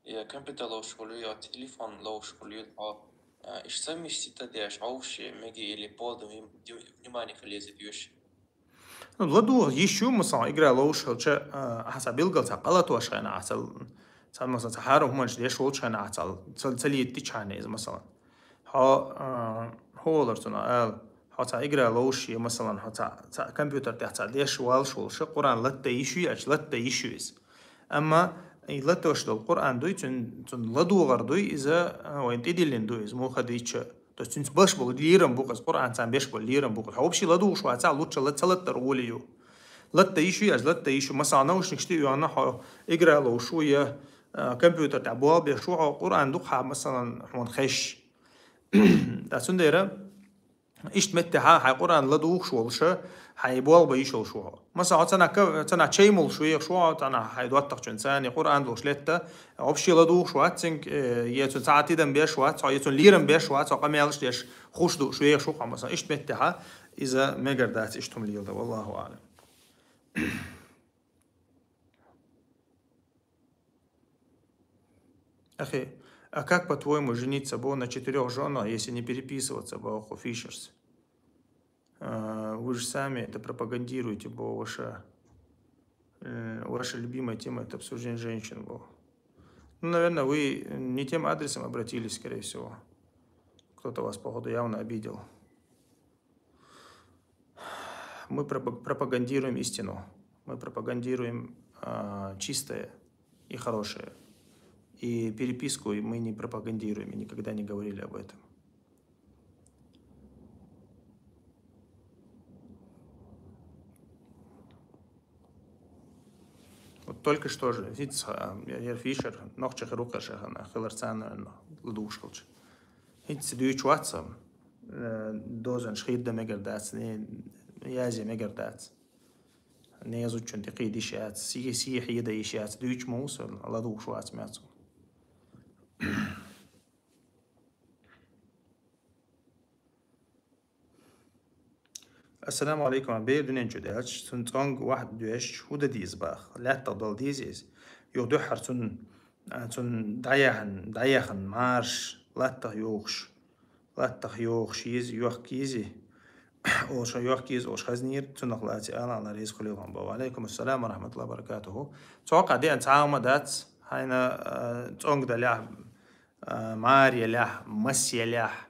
я компьютер ловш хуьлу, я телефон ловш хуьлу, хьо, а, иш совместить деш, вообще, меги или полдым им-, дим-, внимание хилизе доьш. Ну, ладугӀу йиш ю, масалан, игра ловш хилча, а, ахьа ца билгал ца къалатош хьайна, ахьа ца, ца, масалан, ца хьарам хӀуманаш деш волчу хьайна, ахьа ца, ца, ца летдича хьайна иза, масалан. Хьо, а, хӀу олар цунах ала, хьо ца игра ловш, я, масалан, хьо ца, ца компьютер тӀехь ца деш валш волуш, Къуръан латта йиш ю, аьлча латта йиш ю иза. Амма и латош долу Къуръан дуй, цун, цун ладугӀар дуй, иза, а, вайн тӀедиллина ду иза, муха дийча. То есть цуьнца беш болу лерам бу-кх иза, Къуръан царна беш болу лерам бу-кх иза. Хьо вообще ладугӀуш вац, лучча ла-, ца латтар гӀоли ю. Латта йиш ю, аьлча латта йиш ю. Масалан, наушникаш тӀе а йоьхна, хьо игра ловш ву, я, а, компьютер тӀехь болх беш ву, хьо Къуръан дукха, масалан, хьуна хезаш. Ткъа цундела, иштта меттехьа, хьайн Къуръан ладугӀуш волуша, хьайн болх бан йиш йолуш ву хьо. Масала, хьо цхьанхьа ка-, цхьанхьа чай молуш вехаш ву хьо, цхьанхьа хьайн доттагӀчун царна Къуръан долуш летта, вообще ладугӀуш вац цуьнга, э, я цуьнан цхьа а тидам беш вац хьо, я цуьнан лерам беш вац хьо, къамелаш деш, хуш дууш вехаш ву хьо. Масала, иштта меттехьа, иза мегар дац иштта хӀума леладан, валлаху аӀлам. Ахи, а как, по-твоему, жениться, бо, на четырёх жёнах, если не переписываться, бо, ху фишерс? А, вы же сами это пропагандируете, бо, ваша, э, ваша любимая тема — это обсуждение женщин, бо. Ну, наверное, вы не тем адресом обратились, скорее всего. Кто-то вас, походу, явно обидел. Мы пропаг-, пропагандируем истину. Мы пропагандируем, а, чистое и хорошее. И переписку мы не пропагандируем, и никогда не говорили об этом. Вот только что же, видите, а, я, я Фишер, нохчи хирукъа шахана, хилар царна, ну, ладугӀуш хилча. ХӀинца дуьйцуш вац со, э, дозанаш хир дан мегар дац, не, язъян мегар дац. Не зудчун тӀе кхийда йиш яц, сий, сий хьеда йиш яц, дуьйцуш ма ву со, ладугӀуш вац меца. Ассаламу алейкум, бер дуьнен чу даьлча, цуьнан цӀонга вахьа доьшча, хӀун дан деза боху? Лаьттах дала деза иза? Юха дуьххьара цуьнан, а, цуьнан дӀаяхьан, дӀаяхьан марш, лаьттах йохуш, лаьттах йохуш еза, йохка еза, олуш, йохка еза олуш хазнийра, цунах лаьцна ала, Алла реза хуьлийла хьуна боху. Ва алейкум ассалам ва рахматуллахи ва баракатуху. Цхьа къа деана цхьа хӀума дац, хьайна, а, цӀонга далехь, а, мар ялехь, мас ялехь,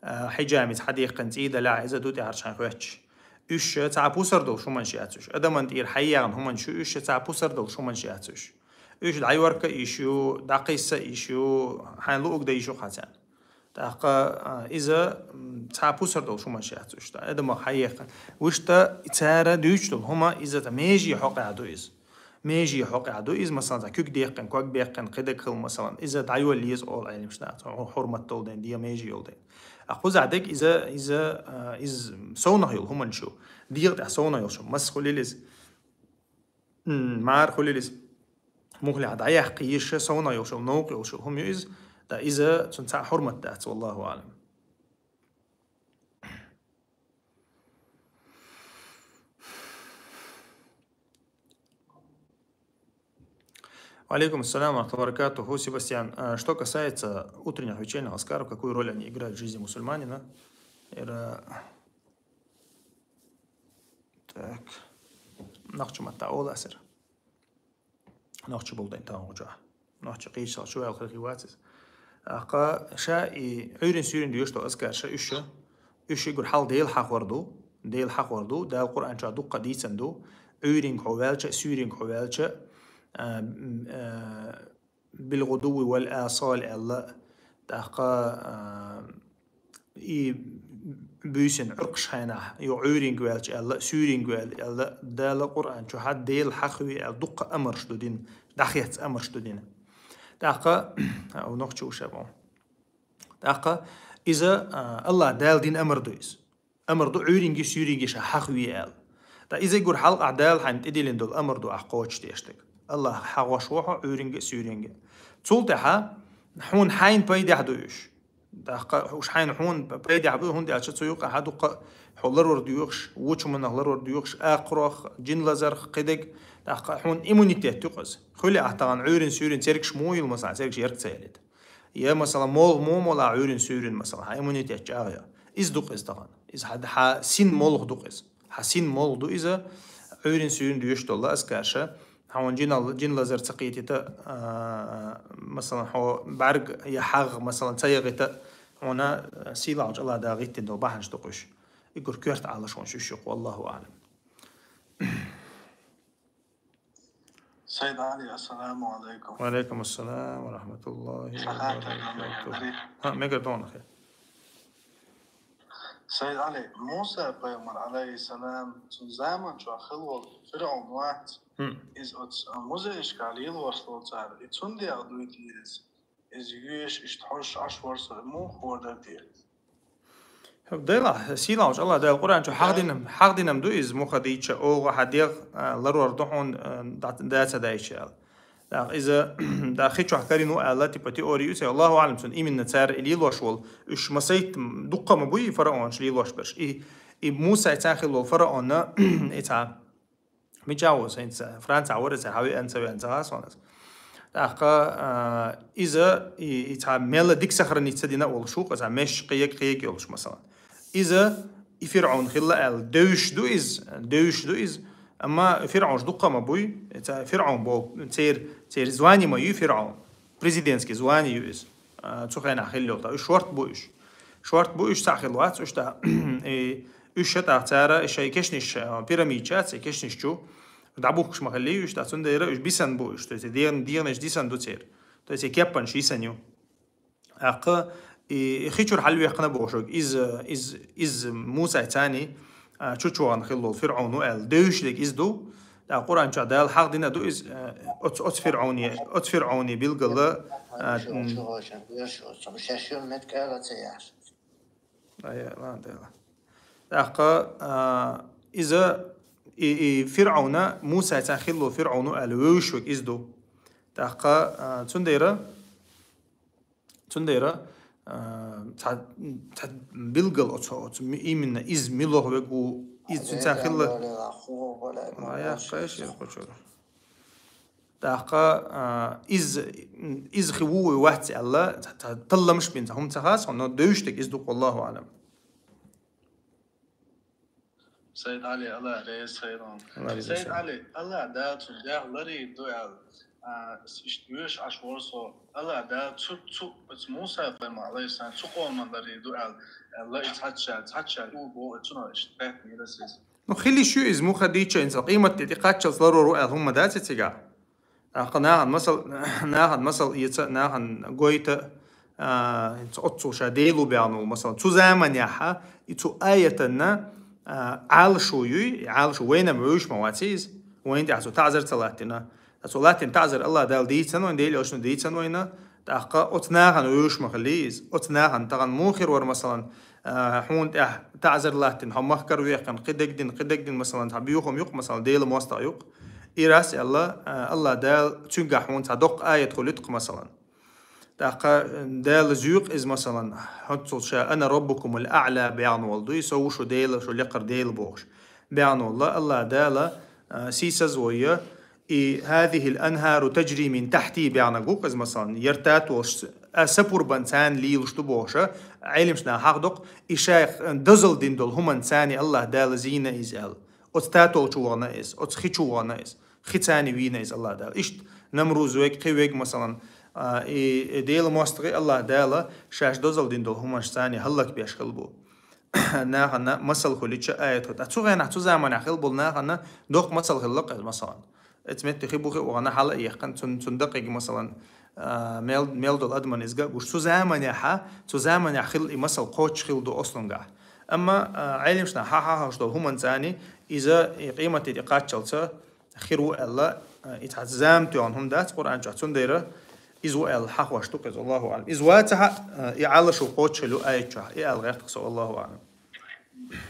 а, хьиджамица хьадеккхина цӀий далехь, иза ду тӀаьхьарчу хьайн хоьттуш. Уьш цхьа пусар долуш хӀуманаш яц уьш. Адаман тӀера хьайяхна хӀуманаш ю уьш, цхьа пусар долуш хӀуманаш яц уьш. Уьш дӀайорка а йиш ю, дӀакхисса а йиш ю, хьайн луъуг дан йиш ю хьан царна. ТӀаккха, а, иза, м, цхьа пусар долуш хӀуманаш яц уьш. Адамах хьайяхна. Вуьшта цара дуьйцуш долу хӀума иза цхьа меже хьокъехь ду иза. Меже хьокъехь ду иза, масалан, цхьа куьг деккхина, ког беккхина, кхидерг хила, масалан, иза дӀайолла еза олу Ӏеламнаха, цхьа хьу-, хьурмат долу дайн, дегӀан меже йолу дайн. А кхузахь дерг иза, иза, а, иза совнах йолу хӀуманаш ю. ДегӀа тӀехь совнах йолуш ю. Мас хуьлийла иза. М, мар хуьлийла иза. Мухлехь дӀаяккха йиш я, совнах йолуш йолу, новкъа йолуш йолу хӀума ю иза, ткъа иза цунна цхьа а хьурмат дац, валлаху аълам. Алейкум ассалам ва рахматуллахи ва баракатуху, Себастьян. А, что касается утренних, вечерних азкаров, какую роль они играют в жизни мусульманина? Ира-, Так. Нохча матта ола асира. Нохча болу дайн тахана гуча. Нохча кхийчал чу ваьлла хир вац иза. Аккха ша и Ӏуьйрин суьйрин доьшу до азкар ша уьш. Уьш игур хьал Дела хьахор ду. Дела хьахор ду. Дала Къуръан чохь дуккха дийцан ду. Ӏуьйринга хьо ваьлча, суьйринга хьо ваьлча, а, м, а, «Билгъудуви вал асал» аьлла, тӀаккха, а, и буьйсанна Ӏуьркъаш хьайнахь, йо Ӏуьйринга ваьлча аьлла, суьйринга ваьлла аьлла, Дала Къуръан чу хьа Дела хьахве аьлла, дуккха амарш ду дина, дӀахецна амарш ду дина. ТӀаккха, а, нохча ву ша боху. ТӀаккха иза, а, Аллах Дала дина амар ду иза. Амар ду Ӏуьйринге, суьйринге ша хьахве аьлла. Ткъа иза гур хьалкъахь Дала хьайна тӀедиллина долу амар ду ахь кхочушдеш дерг. Аллах хьахош ву хьо Ӏуьйринге, суьйринге. Цул тӀаьхьа хьуна хьайна пайдехь ду уьш. ТӀаккха уьш хьайна хьуна пайдехь бу, хӀунда аьлча цу юкъа хьан дуккха хьо ларор доьхуш, вучу хӀуманах ларор доьхуш, акхарох, жин лазарх, кхидерг, тӀаккха хьуна иммунитет ю-кх иза. Хуьли ахь тахана Ӏуьйрин, суьйрин цергаш муха йилла, масала, цергаш ярг ца ялийта. Я, масала, молха муха мола Ӏуьйрин, суьйрин, масала, хьан иммунитет чӀагӀъян. Иза ду-кх иза тахана. Иза хьан, хьан син молха ду-кх иза. Хьан син молха ду иза, Ӏуьйрин, суьйрин доьшуш долу азкар ша. Хьан ван жинал-, жин лазар ца кхетийта, а, масала, хьо бӀаьрг я хьагӀ, масала, ца яхийта, хьуна, а, сийлахьчу Аллах Дала гӀиттина долу бахьанаш ду-кх уьш. И гур коьрта Ӏалаш ван уьш ю-кх, валлаху аълам. Сайд Ӏали, ассаламу алейкум. Ва алейкум ассалам ва рахматуллахи ва баракатух. Ха, мегар донах я. Сайд Ӏали, Муса пайхамар, алейхиссалам, цуьнан заман чохь хилла волу ФирӀавн вац. Хм. Иза оцу музейшкахь лелош волу цара. И цундела дуй те иза? Иза йоьш, иштта хьожуш Ӏаш вара со, муха вара дара те? Делахь, сийлахьчу Аллах Дала Къуръан чу хьахдинам, хьахдинам ду иза, муха дийча, оха хьан дегӀ, а, ларор ду хьуна, а, да-, да ца дайча аьлла. ТӀаккха иза, да, хи чохь карийна ву аьлла, типа, теори ю церан. Аллаху аълам, цунна именно цара и лелош волу. Уьш масайт, м, дуккха ма буй, фараонаш лелош берш. И, и Муса цхьаьна хилла волу фараонна, и цхьа Мича ву, хӀинца Францехь вара иза, хьан веана ца веана ца хаьа суна иза. ТӀаккха, а, иза, и, и цхьа мелла дика сохранить ца дина а волуш ву-кх, цхьа меш кхега, кхега йолуш, масалан. Иза, и ФирӀавн хилла аьлла, девзаш ду иза, девзаш ду иза. Амма ФирӀавнаш дуккха ма буй, цхьа ФирӀавн боху, церан, церан звание ма ю ФирӀавн. Президентский звание ю иза. А, цу хенахь хилла йолу, ткъа уьш шорта бу уьш. Шорта бу уьш, цхьаъ хилла вац уьш, ткъа, и, уьш ша тӀаккха цара шайн кешнаш, а, пирамидаш яц, и кешнаш чу дӀабухкуш ма хиллий уьш, ткъа цундела уьш бисана бу уьш, то есть дегӀан-, дегӀанаш дисана ду церан. То есть и кеппанаш йисана ю. ТӀаккха и хи чуьра хьалаваьккхина бохуш верг, иза, иза, иза Мусай царний, а, чу чу вахана хилла волу ФирӀавн ву аьлла, девзаш дерг иза ду. ТӀаккха Къуръан чохь Дала хьахдина ду иза, а, оцу, оцу ФирӀавне, оцу ФирӀавне билгала, а, м. Ай, ладно, Дела. ТӀаккха, а, иза, и, и ФирӀавна, Мусай царна хилла волу ФирӀавн ву аьлла, вевзаш верг иза ду. ТӀаккха, а, цундела, Цундела, а, цхьа, цхьа билгал оцу, оцу ми-, именно иза мила ву верг ву, иза цуьнца хилла. Ва я, кхайшира кхочура. ТӀаккха, а, иза, иза хи ву ву вац аьлла, цхьа, цхьа талламаш бина, цхьа хӀума ца хаьа суна, но девзаш дерг иза ду-кх, валлаху аълам. Сайд Ӏали, Аллах реза хуьлда. Аллах реза хуьлда. Сайд Ӏали, Аллах Дала цу дегӀ ларийна ду аьлла, а, иштта вуьйш Ӏаш вара со, Аллах Дала цу, цу, оцу Муса пайхамар, алейхиссалам, цу къоман ларийна ду аьлла, аьлла, и цхьацца, цхьацца ду боху, цунах иштта бехк мийра иза. Ну, хила йиш ю иза, муха дийча, инса къемат де тӀекхаччалц ларор ву аьлла хӀума дац и цигахь. ТӀаккха нахана масал, нахана масал эца, нахана гойта, а, оццул ша Дела ву баьхна волу, масалан, цу заманехьа, и цу аятанна, а, Ӏалашо юй, и Ӏалашо вайна-м вевзаш ма вац иза, вайна тӀехь цо таӀзар ца латтина. Ткъа цо латтина таӀзар Аллах Дала дийцина вайна, Дела элчано дийцина вайна, тӀаккха оцу нахана вевзаш ма хиллий иза. Оцу нахана тахана муха хир вара, масалан, а, хьуна тӀехь таӀзар латтина, хьо махкара ваьккхина, кхидерг дина, кхидерг дина, масалан, хьан боьха хӀума ю-кх, масалан, Делан мостагӀа ю-кх. И раз аьлла, а, Аллахь Дала цуьнгахь хьуна цхьа доккха аят хуьлуьйту-кх, масалан. ТӀаккха Дала зуьйкъу иза, масалан, хӀанццул ша «Ана раббукумул аӀла» баьхна волу дуй, со ву шу Дела, шу лекхара Дела бохуш. Баьхна волу Аллахь Дала, а, сийсазвойя, и «Хазихил анхару таджри мин тахьти» баьхнарг ву-кх иза, масалан, яр татолуш, а, сапурбан царна лелаш ду бохуша, Ӏеламнаха хьахдокху, и ша дозалла дина долу хӀуманца царна Аллахь Дала зийна иза аьлла. Оцу татол чу вахана иза, оцу хи чу вахана иза, хи царна вийна иза Аллахь Дала. Иштта Намруз вег, кхин вег, масалан, а, и, и Делан мостагӀий Аллахь Дала шаьш дозалла дина долу хӀуманаш царна хӀаллакбеш хилла бу. Нахана масал хуьлучу аят хуьлу. Ткъа цу хенахь, цу заманахь хилла болу нахана доккха масал хилла-кх иза, масалан. Эцу метте хи бу хи вахана хьала а яьккхина, цун, цун дакъига, масалан, а, мел, мел долу адаман изга а гуш. Цу заманехьа, цу заманехь хилла и масал кхоччуш хилла ду ослунгахь. Амма, а, Ӏеламнаха хьахьош долу хӀуманца царна иза и къематде тӀекхаччалца хир ву аьлла, а, и цхьа зама тоьхна хӀума дац Къуръан чохь, цундела иза ву аьлла хьахош ду-кх иза, Аллаху аӀлам. Иза вацахь а, а, и Ӏалашо кхоччуш хилла ю аят чохь, и ала гӀерта-кх со, Аллаху аӀлам.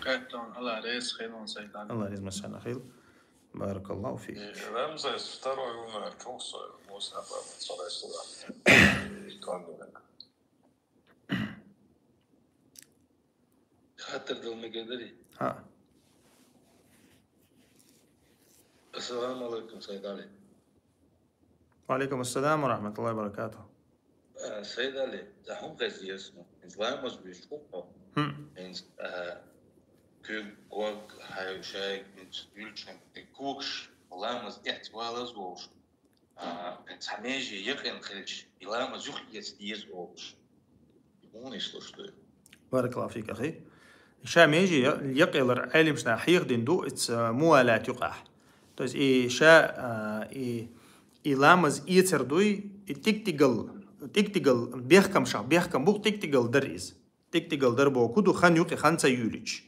Къеттон, Алла реза хилла, Сайдан. Алла реза массарна хилла. Баракаллаху фик. И Рамзес второй умер, чух со, муса баб, салай сулах. Хаттар дала мегар дарий? ХӀаъ. Ассаламу алейкум, Сайд Али. Ва алейкум ассалам ва рахматуллахи ва баракатух. Э, Сайд Али, за хӀун хеза еза, хӀинца ламаз вуьйш хӀун хьо? ХӀм. ХӀинца, э, куьг, гог, хьай, шай, хӀинца юьлчун, и когаш ламаз эцна валаз волуш. А, цхьа меже якъина хилча, и ламаз юха эца деза олуш. Муха нислуш ду? Баракаллаху фик, ахи. Ша меже я-, якъялар Ӏеламнаха хьехадина ду, ица муалат юкъахь. То есть, и ша, а, и, и ламаз эцар дуй, и тӀиг-тӀигал, тӀиг-тӀигал бехкамшах бехкам бу-кх, тӀиг-тӀигал дар иза. ТӀиг-тӀигал дар боху ду, хан юкъе хан ца юьйлича.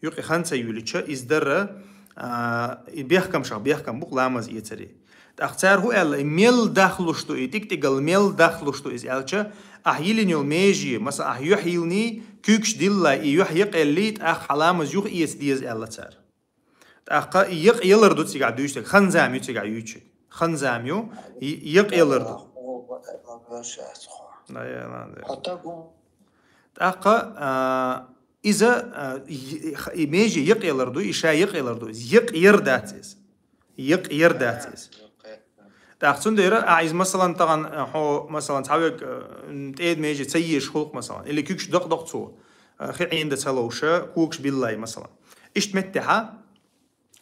Юкъе хан ца юьйлича, иза дара, а, и бехкамшах бехкам бу-кх ламаз эцаре. ТӀаккха цара хӀун аьлла, и мел дахлуш ду, и тӀиг-тӀигал мел дахлуш ду иза аьлча, ахь йиллина йолу меже, масала, ахь юьхь йиллиний, куьйгаш диллалай, и юьхь якъаеллий, тӀаккха хьан ламаз юха эца деза аьлла цара. ТӀаккха и якъ ялар ду цигахь дуьйцург, хан зама ю цигахь юьйцург. Хан зама ю, и-, якъ ялар ду. Да, я, ладно. ТӀаккха, а, иза, а, и, и меже якъ ялар ду, и ша якъ ялар ду. Якъ яр дац иза. Якъ яр дац иза. ТӀаккха цундела, а, иза, масалан, тахана, а, хьо, масалан, цхьаверг, а, тӀеда меже ца езаш хуьлу-кх, масалан, или куьгаш дакъа-дакъа цо, а, хи Ӏийна ца ловша, когаш биллай, масалан. Иштта меттехьа,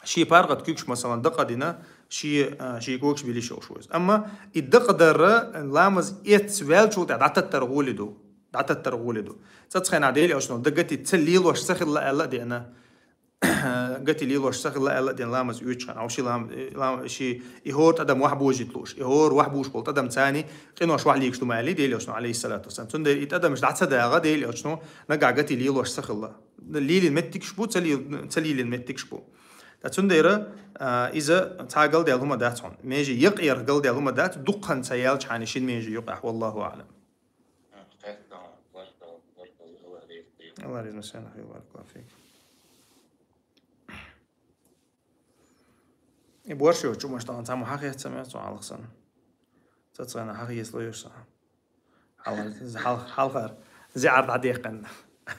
шен паргӀат куьгаш, масалан, дакъа дина, шен, а, шен когаш билиш йолуш ву иза. Амма и дакъа дара, ламаз эцна ваьллачул тӀаьхьа дӀататтар гӀоли ду. ДӀататтар гӀоли ду. Цкъацкъа хенахь Делан Элчано дан гати ца лелош ца хилла аьлла а деана. Гати лелош ца хилла аьлла а деана ламаз оьцуш хьан. Хьо ши лам-, лам-, ши и хӀора тӀадам вахь божийта лууш. И хӀора вахь бууш болу тӀадам царна къинош вахь лийгаш ду ма аьллий Делан Элчано, алейхиссалату вассалам. Цундела и тӀадамаш дӀа ца дагӀа Делан Элчано, нагахь гати лелош ца хилла. Лелийна меттигаш бу, ца лел-, ца лелийна меттигаш бу. Ткъа цундела, а, иза цхьа галдаьлла хӀума дац хьуна. Меже якъ ярх галдаьлла хӀума дац, дуккха хан ца яьлча хьайна шина меже юкъахь, валлаху аӀлам. Алла реза массарна хилла, баракаллаху фик. И борш йоцу чумаш тахана цхьамма хьахецна ца мега цо хьалха санна. ЦацгӀана хьахецало йош сан. Хьал-, хьал-, хьалхара зиӀар дӀадеккхина.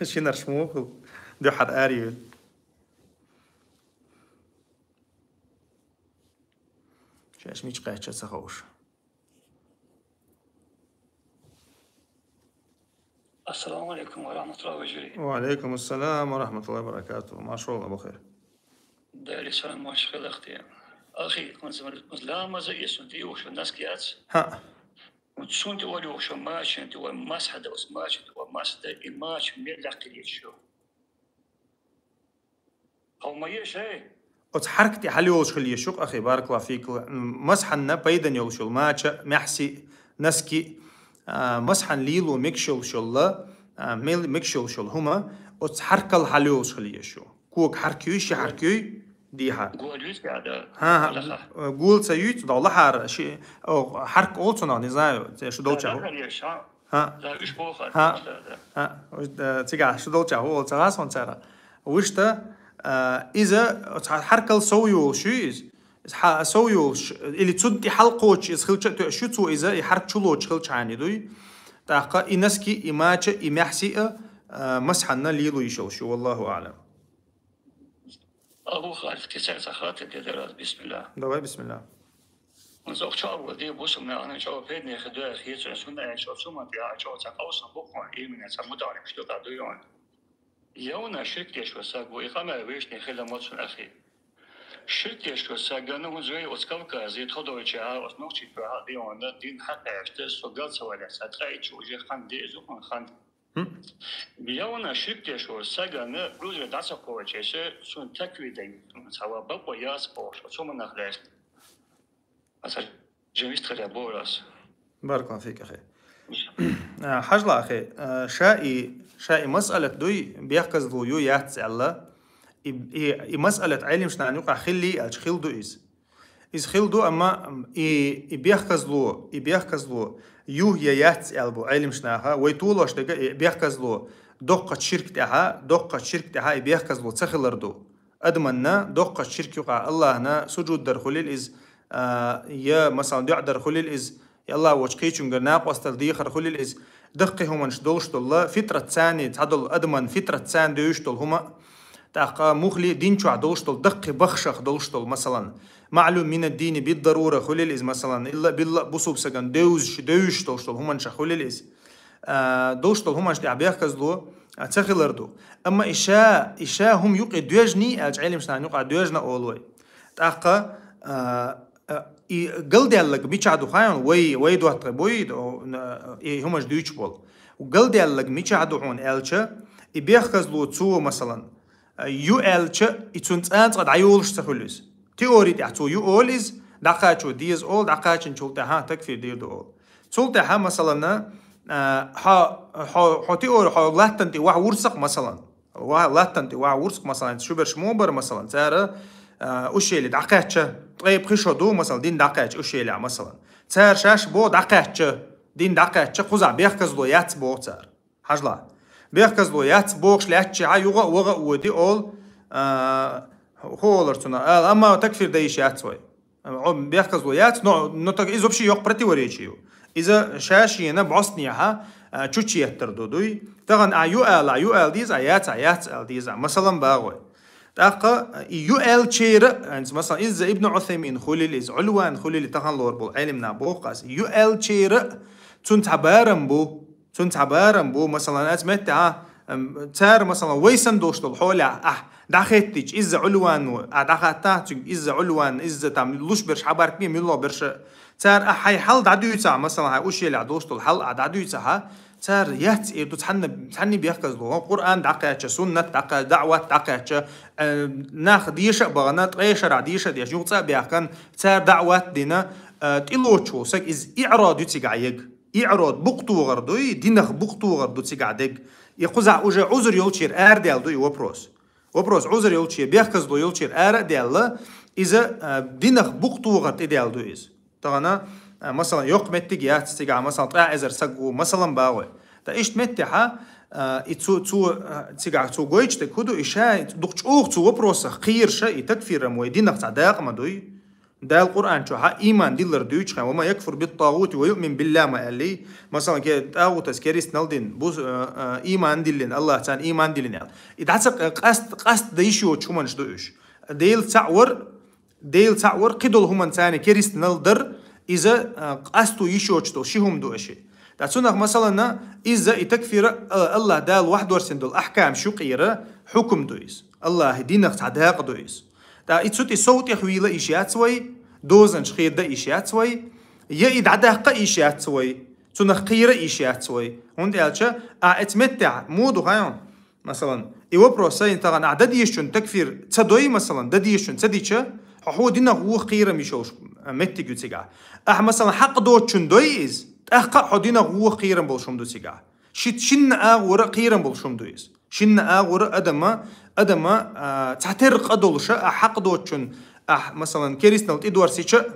Шинарш муха хила, дуьхьара ара йойла. Шаьш мича кхаьчча ца хууш. Ассаламу алейкум ва рахматуллахи ва баракатух. Ва алейкум ассалам ва рахматуллахи ва баракатух. Маршалла, бахир. Дали салам, марш хилахте. Ахи, кунзамар, ламаза эцна дийвуш наски яц? ХӀаъ. Цунна тӀе олуш мача тӀе, масхьа да, оцу мача тӀе, масхьа да, и мача мел лакхилийча. Хьо ма еш, эй? Оцу хьарка тӀе хьалайолуш хила еш ю-кх, ахи, баракаллаху фик. Масхьанна пайдан йолуш йолу мача, маьхьси, наски, а, масхьан лело мегаш йолуш йолла, а, мел-, мегаш йолуш йолу хӀума, оцу хьаркал хьалайолуш хила еш ю. Кога хьарк юй, ши хьарк юй, дехьа. Гол юй цигахь, да? ХӀан, хӀан, лаха. Гол ца юй, цу догӀу лахьара, ши, о, хьарк олу цунах, не знаю, шу долчахь. Да, лахара еш, хӀа? ХӀа? Да, уьш бохар, хӀа? Да, да. ХӀа? Уьш, да, цигахь шу долчахь, хӀу олу ца гӀас хьуна цара. Вуьшта, а, иза, оцу хьаркал сов йолуш ю иза. Иза хьа-, сов йолуш, или цунна тӀе хьалкхочуш иза хилча а тоьаш ю цо, иза и хьарп чу лоцуш хилча хьаний дуй. ТӀаккха и носки, и мача, и маьхьсиъ а, а, масхьанна лело йиш йолуш ю, валлаху аълам. Абу Халид, кхин цхьа хаттар де дара, бисмилла. Давай, бисмилла. Вон цӀокъ чӀогӀа де бусалба нахана чӀогӀа пайдане хир ду аьлла хеташ, хӀунда аьлча цу ма тӀехь чӀогӀа цхьа къовсам бу-кх хьуна, именно цхьа мутаӀаррифаш ду-кх дуй хьуна. Явна ширк деш волу саг ву, и къамел вешан хила моцу ахи. Ширк деш волу сагана хӀун зоя оцу Кавказе, тхо долчехьа, оцу Нохчийчохьа а де хьуна, дин хьакхаьчда, со гал ца валехь, цхьа ткъа ичча уже хан де, иза хӀун хан. ХӀм. Явна ширк деш волу сагана гузра дӀа ца кхочуш, цунна такфир дан цхьа ва бакъо яц бохуш, оцу хӀуманах лаьцна. Аса жемист хилла бохур ас. Баракаллаху фик, ахи. А, хьажал, ахи, а, ша и, ша и масъалат дуй, бехказло ю, яц аьлла. И, и, и масъалат Ӏелимаш нахана юкъахь хилли аьлча, хилла ду иза. Иза хилла ду, амма и, и бехказло, и бехказло ю я яц аьлла бу Ӏелимаш наха, вай толош дерг и бехказло доккхачу ширк тӀехьа, доккхачу ширк тӀехьа и бехказло ца хилар ду. Адаманна доккхачу ширк юкъахь Аллахьна сужуд дар хуьлийла иза, а, я, масалан, доӀа дар хуьлийла иза, я Аллахь волчу кхечуьнгара накъосталла дехар хуьлийла иза, даккхий хӀуманаш долуш долу, фитрат царний цхьадолу, адаман фитрат царна девзаш долу хӀума а, тӀаккха муххале а дин чохь долуш долу, даккхий бахшах долуш долу, масалан, маълум минад-дини бид-дарура хуьлийла иза, масалан, илла а билла а бусалба сагана девзаш, девзаш долуш долу хӀуманашах хуьлийла иза. А, долуш долу хӀуманаш тӀехь бехказло, а, ца хилар ду. Амма и ша, и ша хӀума юкъе доьжний аьлча, Ӏелимаш нахана юкъахь доьжна олу вай. ТӀаккха, а, а, и галдаьлларг мичахь ду хаий хьуна, вай, вай доттагӀий буй, до-, на-, и хӀуманаш дуьйцуш болу. Галдаьлларг мичахь ду хьуна аьлча, и бехказло цо, масалан, а, ю аьлча, и цунна цкъа а цкъа дӀайолуш ца хуьлу иза. Теори тӀехь цо ю олу иза, дӀакхачо деза олу, дӀакхачинчул тӀаьхьа такфир дийр ду олу. Цул тӀаьхьа, масалан, а, хьо, хьо, хьо теори, хьо латтана тӀе вахь вурсакх, масалан. Ва-, латтана тӀе вахь вурсакх, масалан, шу берш муха бара, масалан, цара, а, ущелье дӀакхаьчча, ткъе пхи шо ду, масалан, дин дӀакхаьчча ущелье, масалан. Цара шаьш боху дӀакхаьчча, дин дӀакхаьчча, кхузахь бехказло яц боху цара. Хьажал. Бехказло яц бохуш лаьттачехьа, юха а, ваха а води олу, а, хӀун олура цунах, а, амма такфир дан йиш яц вай. О, бехказло яц, но, но так иза вообще йоккха противоречие ю. Иза ша-шена бӀостанехьа, а, чучуеттар ду дуй. Тахана а ю ала, а ю ала деза, а яц, а яц ала деза. Масалан, багӀой. ТӀаккха, а, и ю аьллачеран, а, масалан, иза Ибн Усаймин хуьлийла, иза Ӏулван хуьлийла, тахана лор болу Ӏелимна боху аса. Ю аьллачеран цунна цхьа барам бу. Цунна цхьа барам бу, масалан, аса меттехьа, ам, цара, масалан, вай санна долуш долу хьолехь ахь дӀахеттича, изза Ӏулвано, ахь дӀахаттахь цуьнга, изза Ӏулван, изза там луш берш хьабаркабе, муьлло берш. Цара ахь хьайн хьал дӀадуьйцахь, масалан, хьайн ущелье долуш долу хьал ахь дӀадуьйцахьа, цара яц эр ду цхьанна, цхьанний бехказло. Къуръан дӀакхаьчча, суннат дӀакха-, даӀват дӀакхаьчча, э, нах деша а бахана, ткъе шарахь деша а деш, юха цӀа а баьхкана, цара даӀват дина, э, тӀелоцуш волу саг иза иӀрад ю цигахь ерг. ИӀрад букъ тухар ду, и динах букъ тухар ду цигахь дерг. И кхузахь уже Ӏузр йолчера арадаьлла ду и вопрос. Вопрос Ӏузр йолчера, бехказло йолчера ара а даьлла, иза, а, динах букъ тухар тӀедаьлла ду иза. Тахана, а, масалан, йоккха меттиг яц цигахь, масалан, ткъаь эзар саг ву, масалан, багӀой. Ткъа иштта меттехьа, а, и цу, цу, а, цигахь цо гойтуш дерг хӀун ду, и ша дукха чӀогӀа цу вопросах кхийраш, и такфирам вай динах цхьа дакъа ма дуй. Дала Къуръан чохь а иман диллар дуьйцу хьайн, «Ва ман якфур бит-тагӀути ва юъмин биллахӀ» ма аьллий. Масалан, ке-, тагӀутас керистанал дина, бус-, а, а, иман диллина, Аллахьцан иман диллина аьлла. И дӀа ца къ-, къаст, къаст дан йиш йоцуш хӀуманаш ду уьш. Дела цхьаъ вар, Дела цхьаъ вар, кхидолу хӀуманца керистанал дар, иза, а, къасто йиш йоцуш долу ши хӀума ду аша. ТӀа цунах, масалана, иза и такфира, а, Аллахь Дала вахьдорсина долу ахькамаш юкъера хьукум ду иза. Аллахьи динах цхьа дакъа ду иза. ТӀа и цу тӀе сов тӀехвийла йиш яц вай, дозанаш хир дан йиш яц вай, я и дӀадаккха йиш яц вай, цунах кхийра йиш яц вай. ХӀунда аьлча, ахь эцу меттехь муха ду хаий хьуна? Масалан, и вопрос сайна тахана, ахь дан дезачун такфир ца дой, масалан, дан дезачун ца дича, хьо хьо динах вуха кхийрам йиш йолуш, а, меттиг ю цигахь. Ахь, масалан, хьакъ доцучун дой иза, тӀаккха а хьо динах вуха кхийрам болуш хӀума ду цигахь. Ши-, шинна агӀора а кхийрам болуш хӀума ду иза. Шинна агӀора а адама, адама, а, цхьатерра къа долуша, ахь хьакъ доцучун, ахь, масалан, керистанал тӀедорсича,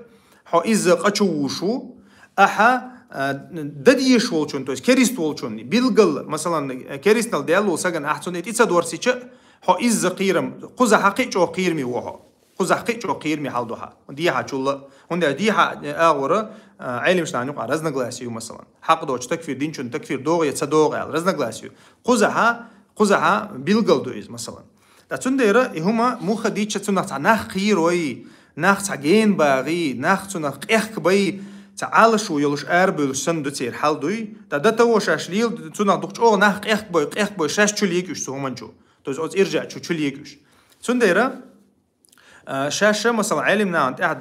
хьо изза къа чу вуш ву, ахьа, а, дан дезаш волчун, то есть керист волчун, билггал, масалан, керистанал даьлла волу сагана ахь цунна и тӀе ца дорсича, хьо изза кхийрам, кхузахь кхин а чӀогӀа кхийраме ву хьо. Кхузахь кхин а чӀогӀа кхераме хьал ду хьа. Дехьа чулла. ХӀунда аьлча дехьа, э, агӀора, э, Ӏелимаш нахана юкъа разногласие ю, масалан. Хьакъ доцу такфир динчун такфир догӀу я ца догӀу аьлла. Разногласие ю. Кхузахьа, кхузахьа билгал ду иза, масалан. Ткъа цундела и хӀума муха дича цунах цхьа нах кхерой, нах цхьа гена багӀий, нах цунах къехкабай, цхьа Ӏалашо йолуш арабевллаш санна ду церан хьал дуй. Ткъа дан таво шаьш лела, цунах дукха чӀогӀа нах къехкабой, къехкабой шаьш чу легаш цу хӀуманчу. То есть оцу иржа чу, чу легаш. Цундела, а, шаьш, масалан, Ӏелим нахана тӀехь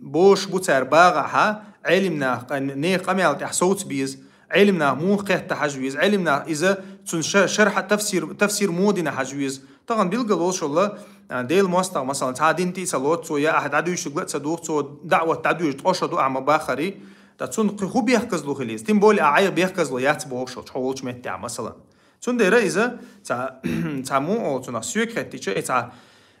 бозуш бу цара багӀахьа, Ӏелим нах, къа-, нехан къамел тӀехь совца беза, Ӏелим нах муха кхетта хьажа веза, Ӏелим нах иза цунна ша-, шархьа тафсир, тафсир муха дина хьажа веза. Тахана билгал волуш волла, а, Делан мостагӀа, масалан, цхьа дин тӀе а ца лоцу цо, я ахь дӀадуьйшург а ца дугӀу цо, даӀват дӀадоьжу ткъо шо ду ахь ма бахари, ткъа цунна кхин хӀун бехказло хила иза? Тем более ахь Ӏайха бехказло яц бохуш волчу хьо волчу меттехь, масалан. Цундела иза цхьа, цхьа муха олу цунах соьга хеттича, и цхьа,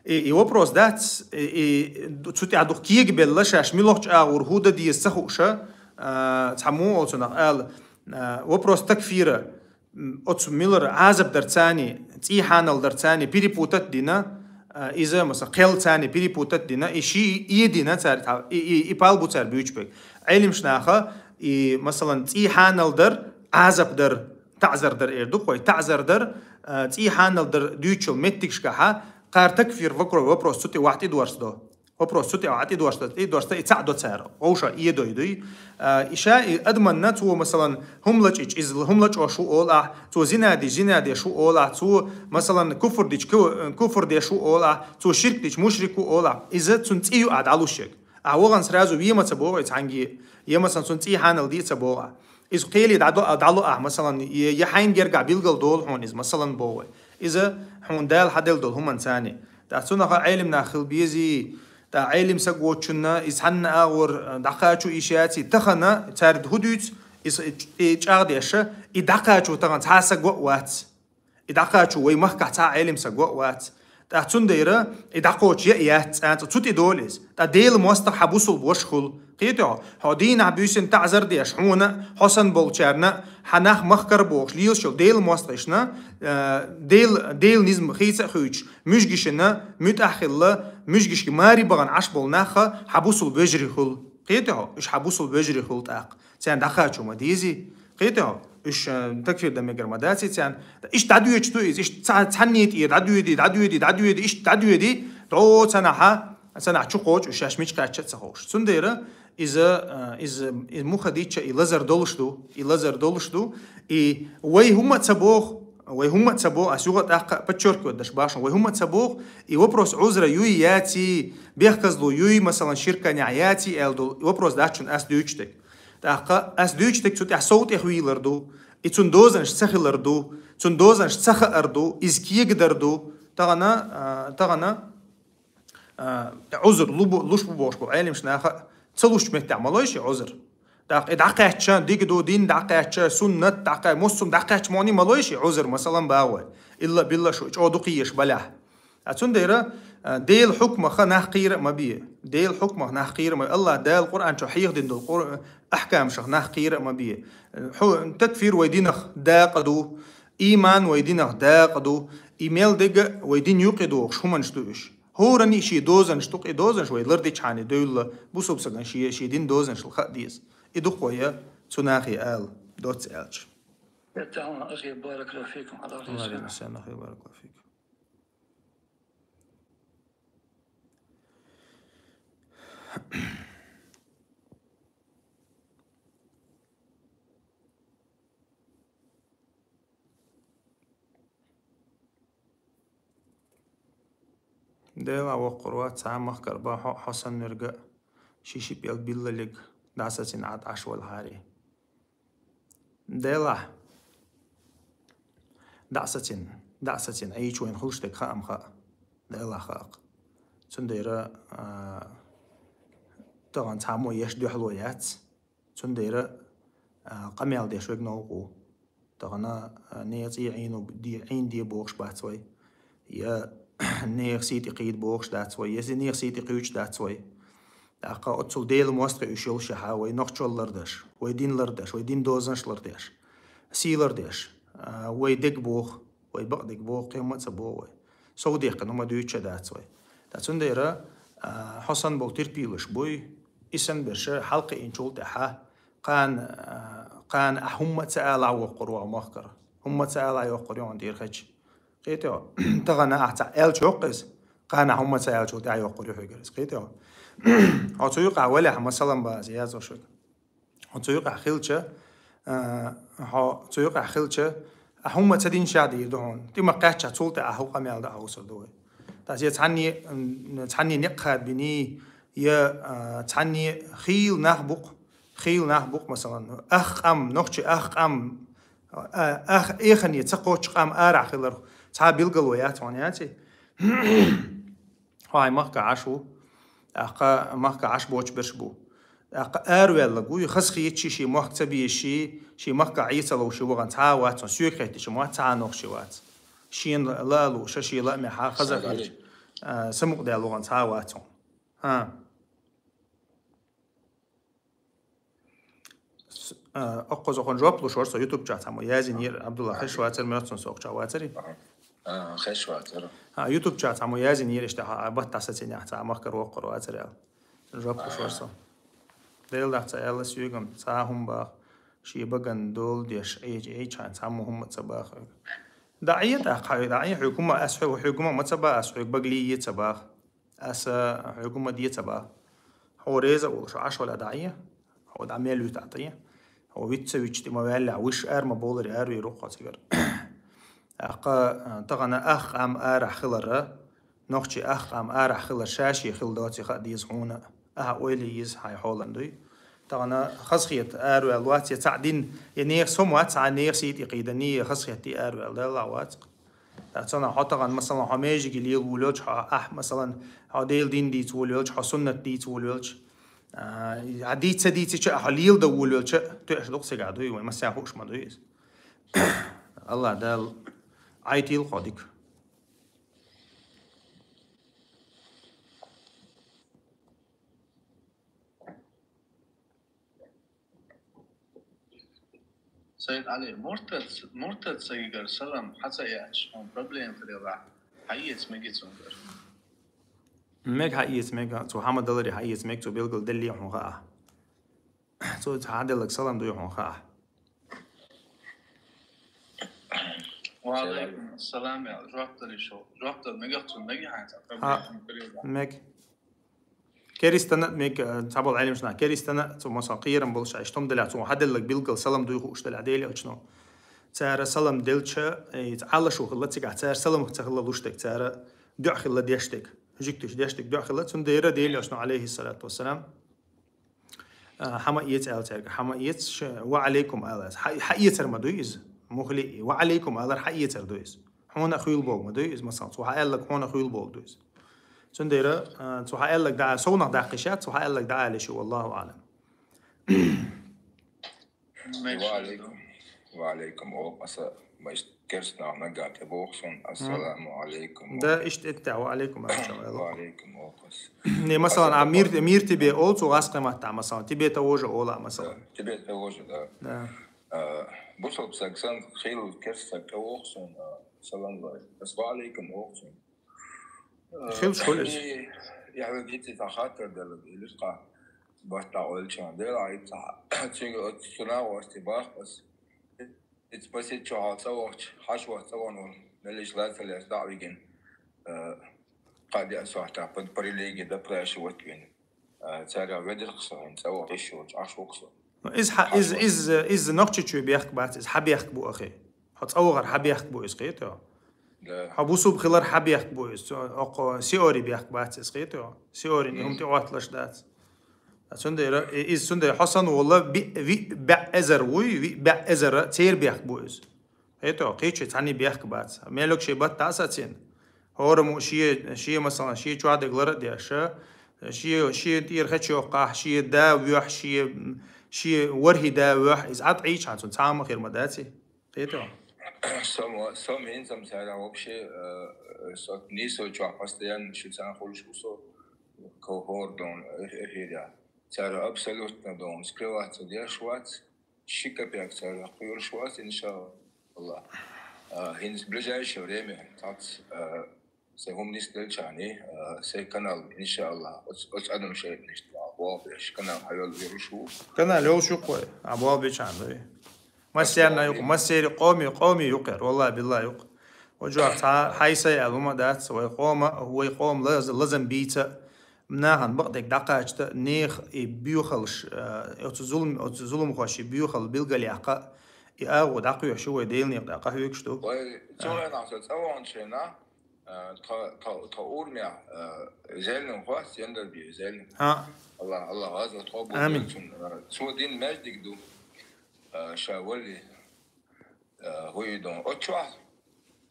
и, и вопрос дац, и, и цу тӀехь дукха кегабелла шаьш муьлхачу агӀор хӀун дан деза ца хууша, а, цхьа муха олу цунах ала, а, вопрос такфира, м, оцу милара Ӏазап дар царний, цӀий хьанал дар царний перепутать дина, а, иза, масалан, кхел царний перепутать дина, и ши и, и дина цара, и, и, и пал бу цара буьйцу берг. Ӏелимаш наха, и, масалан, цӀий хьанал дар, Ӏазап дар, таӀзар дар эр ду-кх вай, таӀзар дар, а, цӀий хьанал дар дуьйцучул меттигашкахьа, кхара такфир вокро-, вопрос цу тӀе вахь тӀедорс до. Вопрос цу тӀе вахь тӀедорс до, тӀедорс до, и цхьаъ до цара. Вовша эдой дуй. А, и ша и адаманна цо, масалан, хӀума лачӀича, иза хӀума лачӀош ву олу ахь, цо зина дича, зина деш ву олу ахь, цо, масалан, куфр дича, ку-, куфр деш ву олу ахь, цо ширк дича, мушрик ву олу ахь. Иза цунна цӀий ю ахь дӀалуш ерг. Ахь вахана сразу ве ма ца боху и цхьаьнгге, я, масалан, цунна цӀий хьанал де ца боху ахь. Иза кхеле дӀадо-, дӀало ахь, масалан, я, я хьайна гергахь билгал долу хьуна иза, масалан, боху вай. Иза хьуна Дала хьаделла долу хӀуманца царний. ТӀаккха цунах Ӏелим нах хила безий, тӀаккха Ӏелим саг воцучунна иза цхьанна агӀор дӀакхачо йиш яций, тахана цаьрга хӀун дуьйцу, иза и чӀагӀдеша, и дӀакхачо тахана цхьа саг ваъ вац. И дӀакхачо вай махкахь цхьа Ӏелим саг ваъ вац. ТӀаккха цундела и дӀакхочу яа яц цӀанца, цу тӀе долу иза. ТӀаккха Делан мостагӀа хьан бусулба ваша хуьлу. Кхетий хьо? Хьо дийнахь буьйсина таӀзар деш, хьуна, хьо санна болчарна, хьан нах махкара бохуш, лелаш йолу Делан мостагӀашна, э, Дел-, Делан низам хийца а хуьйцуш, муьжгашна муьтӀахь хилла, муьжгашка маре бахана Ӏаш болу нахха хьан бусулба вежарий хуьлу. Кхетий хьо? Уьш хьан бусулба вежарий хуьлу тӀаккха. Царна дӀакхачо ма дезий. Кхетий хьо? Уьш, э, такфир дан мегар ма даций царна. Иштта дӀадоьдуш ду иза, иштта ца-, цхьанне тӀера дӀадоьдий, дӀадоьдий, дӀадоьдий, иштта дӀадоьдий, дӀо цанахьа, цанахь чу кхочу уьш шаьш мича кхаьчча а ца хууш. Цундела иза, э, иза, иза муха дича и лазар долуш ду, и лазар долуш ду, и вай хӀумма а ца боху, вай хӀумма а ца боху, ас юха а тӀаккха а подчеркивать даш башан, вай хӀумма а ца боху, и вопрос Ӏузра юй яций, бехказло юй, масалан, ширканехь яций аьлла долу вопрос дац шуна ас дуьйцуш дерг. ТӀаккха ас дуьйцуш дерг цу тӀехь сов тӀехвийлар ду, и цунна дозанаш ца хилар ду, цунна дозанаш ца хаар ду, иза кегадар ду. Тахана, а, тахана, а, Ӏузр лу бу-, луш бу бохуш бу Ӏелимаш наха а, ца лушчу меттехь ма лой ши Ӏузр. ТӀаккха и дӀакхаьчча, дика ду, дин дӀакхаьчча, суннат дӀакхаьчча, муссум дӀакхаьчча мони ма лой ши Ӏузр, масалан, багӀой. Илла-билла шу чӀогӀа дукха езаш балехь. А цундела, а, Делан хьукмаха нах кхийра а ма бе. Делан хьукмах нах кхийра а ма бе. Аллах Дала Къуръан чу хьехадина долу Къур-, ахкамашах нах кхийра а ма бе. Хьу-, такфир вай динах дакъа ду, иман вай динах дакъа ду, и мел дега вай дин юкъе дохуш хӀуманаш ду уьш. ХӀоранна шен дозанаш ду, и дозанаш вай лардичхьана девлла, бусулба сагана шен, шен дин дозанаш хаа деза. И ду-кх вай цу нахе ала, доцца аьлча. يا تعاون أخي، بارك الله فيكم على الرسالة. الله يجزاك خير، بارك الله فيك. Делахь воккхур вац цхьа а махкара бан хьо, хьо саннарг а, ши-ши пӀелг биллалиг дӀасацина Ӏад Ӏаш валахьарий. Делахь, дӀасацина, дӀасацина, Ӏийча вайна хуьлуш дерг хаам хаьа, Делахь хаьа-кх. Цундела, а, тахана цхьаммо еш дуьхьало яц. Цундела, а, къамел деш верг новкъа ву. Тахана, а, нехан цӀий Ӏийна де-, Ӏийна де бохуш бац вай. Я нехан сий тӀе кхийда бохуш дац вай, я нехан сий тӀе кхуьйцуш дац вай. ТӀаккха оццул Делан мостагӀий уьш йолушехьа, вай нохчалла лардеш, вай дин лардеш, вай дин дозанаш лардеш, сий лардеш, а, вай дегабоху, вай бакъдегабоху, кхин хӀумма а ца боху вай. Сов дехкина хӀума дуьйцуш а дац вай. Ткъа цундела, А, хьо санна болу терпелаш буй, и санна берш хьалакхиъначул тӀаьхьа, кхана, а, кхана ахь хӀумма а ца ала воккхур ву махкара. ХӀумма а ца ала йоккхур ю хьуна дера хечи. Кхетий хьо? Тахана ахь цхьаъ аьлча йоккху иза, кхана ахь хӀумма а ца аьлчул тӀаьхьа йоккхур ю хьоьгара иза. Кхетий хьо? Хьо цу юкъахь валехь, масалан, база яздо шуьга. Хьо цу юкъахь хилча, а, хьо цу юкъахь хилча, ахь хӀумма ца динча дийр ду хьуна. ТӀе ма кхаьчча, цул тӀе ахь хӀу къамел дан хьовсур ду вай. Тас я цхьанне, м, цхьанне некъ хадбиний, я, а, цхьанне хийла нах букъ, хийла нах букъ, масалан, ах къам, нохчи ах къам, а, ах эхане ца кхоччу къам арахь хилар, цхьа билгало яц хьуна, яций? Хьо хьайн махка Ӏаш ву, тӀаккха махка Ӏаш боцу берш бу. ТӀаккха араваьлларг ву, и хазахеташ, шен мохк ца безаш, шен махка Ӏеца ловш вахана цхьа а вац хьуна, соьга хетташ ма вац, цхьа а нохчи вац. Шена ла а лууш, шен лаамехь хазахеташ, а, самукъадаьлла вахана цхьа а вац хьуна. ХӀа. С-, а, оккхуза хьуна жоп луш вара со, ютуб чохь цхьаммо яздинера, Абдулла, хезаш вацара, моьтту суна, со оккху чохь вацарий? А, хезаш вацара. А, ютуб чохь цхьаммо яздинера, иштта хьан а батт дӀасацийнехь, цхьа махкара воккхур вацара аьлла. Жоп луш вара со. Дела дахь ца аьлла соьга-м, цхьа а хӀума баха, шен багана дола деш, Ӏе-, Ӏечхьана цхьаммо хӀума а ца баха хьоьга. ДӀаӀе тӀаккха хьоьга, дӀаӀе хьоьга хӀума, ас хьоьга, хьоьга хӀума ма ца баха, ас хьоьга багале а ца баха. Ас хьоьга хӀума де ца баха. Хьо реза а волуш, Ӏаш валахь дӀаӀе, хьо дӀа мел вуьту Ӏа тӀе. Хьо виц ца вичча тӀе ма ваьллехь, вуьш ара ма бовларе, ара вийр ву-кх хьо цигара. ТӀаккха, а, тахана ах къам арахь хилар, нохчи ах къам арахь хилар ша-шен хила доций хаа деза хьуна, ахьа ойла е еза хьайн хьолан дуй. Тахана хазахета араваьлла вац, я цхьаъ дин, я нехан сом вац, цхьа нехан сий тӀе кхийдина, я хазахетий араваьлла, Далла вац-кх. Ткъа цунах хьо тахана, масалан, хьо межиге лела волавелча, хьо ахь, масалан, хьо Делан дин дийца волавелча, хьо суннат дийца волавелча, а, дийца ца дийцича а, хьо леладан волавелча, тоьаш ду-кх цигахь дуй, вайн массарна хууш ма дуй иза. Аллах Дала Ӏайтийла хьо дика. Сайд Ӏали, муртад, муртад сагигара салам хьа ца эцча, хьуна проблема хир елахь, хьаэца мегий цуьнгара? Мега хьаэца, мега. Цо хьа ма-даларе хьаэца мега, цо билггал деллий хьуна хаа. Цо хьа делларг салам дуй хьуна хаа. Ва алейкум ассалам, я жоп дала йиш йолу. Жоп дала мегий цунна, мегий хьайна цхьа проблема хир елахь? Мега. Керистанна а мега, цхьаболу Ӏеламнаха, керистанна а, цо, масалан, кхерам болуш, иштта хӀума делахь, цо хьа делларг билггал салам дуй хууш делахь, Делан Элчано. Цара салам делча, э, иза Ӏалашо хилла цигахь, цара салам ца хилла луш дерг, цара дуьа хилла деш дерг, жуьгташа деш дерг дуьа хилла, цундела Делан Элчано, алейхиссалату вассалам, а, хьа ма эца аьлла цаьрга, хьа ма эца, ш-, ва алейкум ала. Хьа, хьаэцар ма дуй иза, мухли, ва алейкум алар хьаэцар ду иза. Хьуна а хуьйла бохург ма дуй иза, масалан, цо хьа аьлларг хьуна а хуьйла бохург ду иза. Цундела, а, цо хьа аьлларг дӀа, совнах даккха йиш яц, цо хьа аьлларг дӀа ала йиш ю, валлаху аӀлам. Ва алейкум. Ва алейкум. О, аса, ма иштта керстанах нагахь тӀе боху суна. Ассаламу алейкум. Да, иштта иттехь, ва алейкум ассалам. Ва алейкум, о, аса. Не, масалан, а мир, мир тебе олу цу гӀаскхи маттахь, масалан, тебе того же ола, масалан. Да, тебе того же, да. Да. А, бусалба саг санна, хийла керста саг тӀе воху суна, а, салам лой. Ас ва алейкум воху суна. Хилча хуьлу иза. И, я хьоьга иццахь хаттар делла, и луьцкъа баттахь ойлучарна. Дела, иццахь, цуьнга оцу цунах вац те бах ас. Иццахь пасит чохь цӀа вахча, хьаш вац цӀа ван волу, меллиш лацаллеш дӀа а вигина. Э, кхаа-деа сохьтахь, по, по религии допрашивать вина. А, цара ведарх со, хӀинца цӀа ваха йиш йолчу Ӏаш ву-кх со. Ну, иза хьа-, иза, иза, иза Нохчийчоь бехк бац, иза хьан бехк бу ахи? Хьо цӀа вахар хьан бехк бу иза, кхетий хьо? Да. Хьо бусулба хилар хьан бехк бу иза? Цо, оккхо Сиори бехк бац иза, кхетий хьо? Сиорин и хӀума тӀе отталаш дац. А цундела, и-, иза цундела хьо санна волу би-, виъ бӀе эзар вуй, виъ бӀе эзар церан бехк бу иза. Хьетахь, кхечу цхьанний бехк бац. Меллиг шен бат дӀа а сацийна, хӀораммо шен, шен, масалан, шен чохь дерг лар а деш, шен, шен тӀера хечо йоккхахь, шен да воьхь, шен, шен ворхӀе да воьхь, иза Ӏад Ӏийчхьана цунна цхьа а ма хир ма даций. Кхетахь? Со ма, со ма хӀинца-м цара вообще, э, со нийсо чохь постоянно шу царна хуьлуш ву со, кхо хӀора дон, э-, эфирехь. Цара абсолютно дон скрываться деш вац. Ши копейк цара кхоьруш вац, иншаллах. А, хӀинца ближайшее время цхьацца, а, Сайн хӀума нисделча, э, сайн канал, иншааллахӀ, оц-, оцу адам шайтӀанаш тӀехь болх беш, канал хьайолла йолуш ву. Канал йолуш ю-кх вай, а болх бечарна дуй. Массерна ю-кх, массеран къоме, къоме ю-кх яра, валлахӀи, биллахӀи ю-кх. Вай чохь цхьа хьай-сай аьлла хӀума дац, вай къома, вай къома лаз-, лазам бийца, нахана бакъдерг дӀакхачийта, нехан и боьхалш, э, оцу зулам-, оцу зуламхошна боьхалла билгалъяккха, и агӀо дӀакхоьхьуш ю вай, Делан некъа тӀехь къахьоьгуш ду. Вай, цу хенахь со цӀа ваханчу хенахь, э, тхо, тхо, тхо урамехь, э, Зелимхоца, Яндарбиев Зелим. ХӀаъ. АллахӀ, АллахӀ гӀазот къобал дойла цуьнан, э, цо дина маьждиг ду, э, ша валле, э, хӀу и ду. Оцу чохь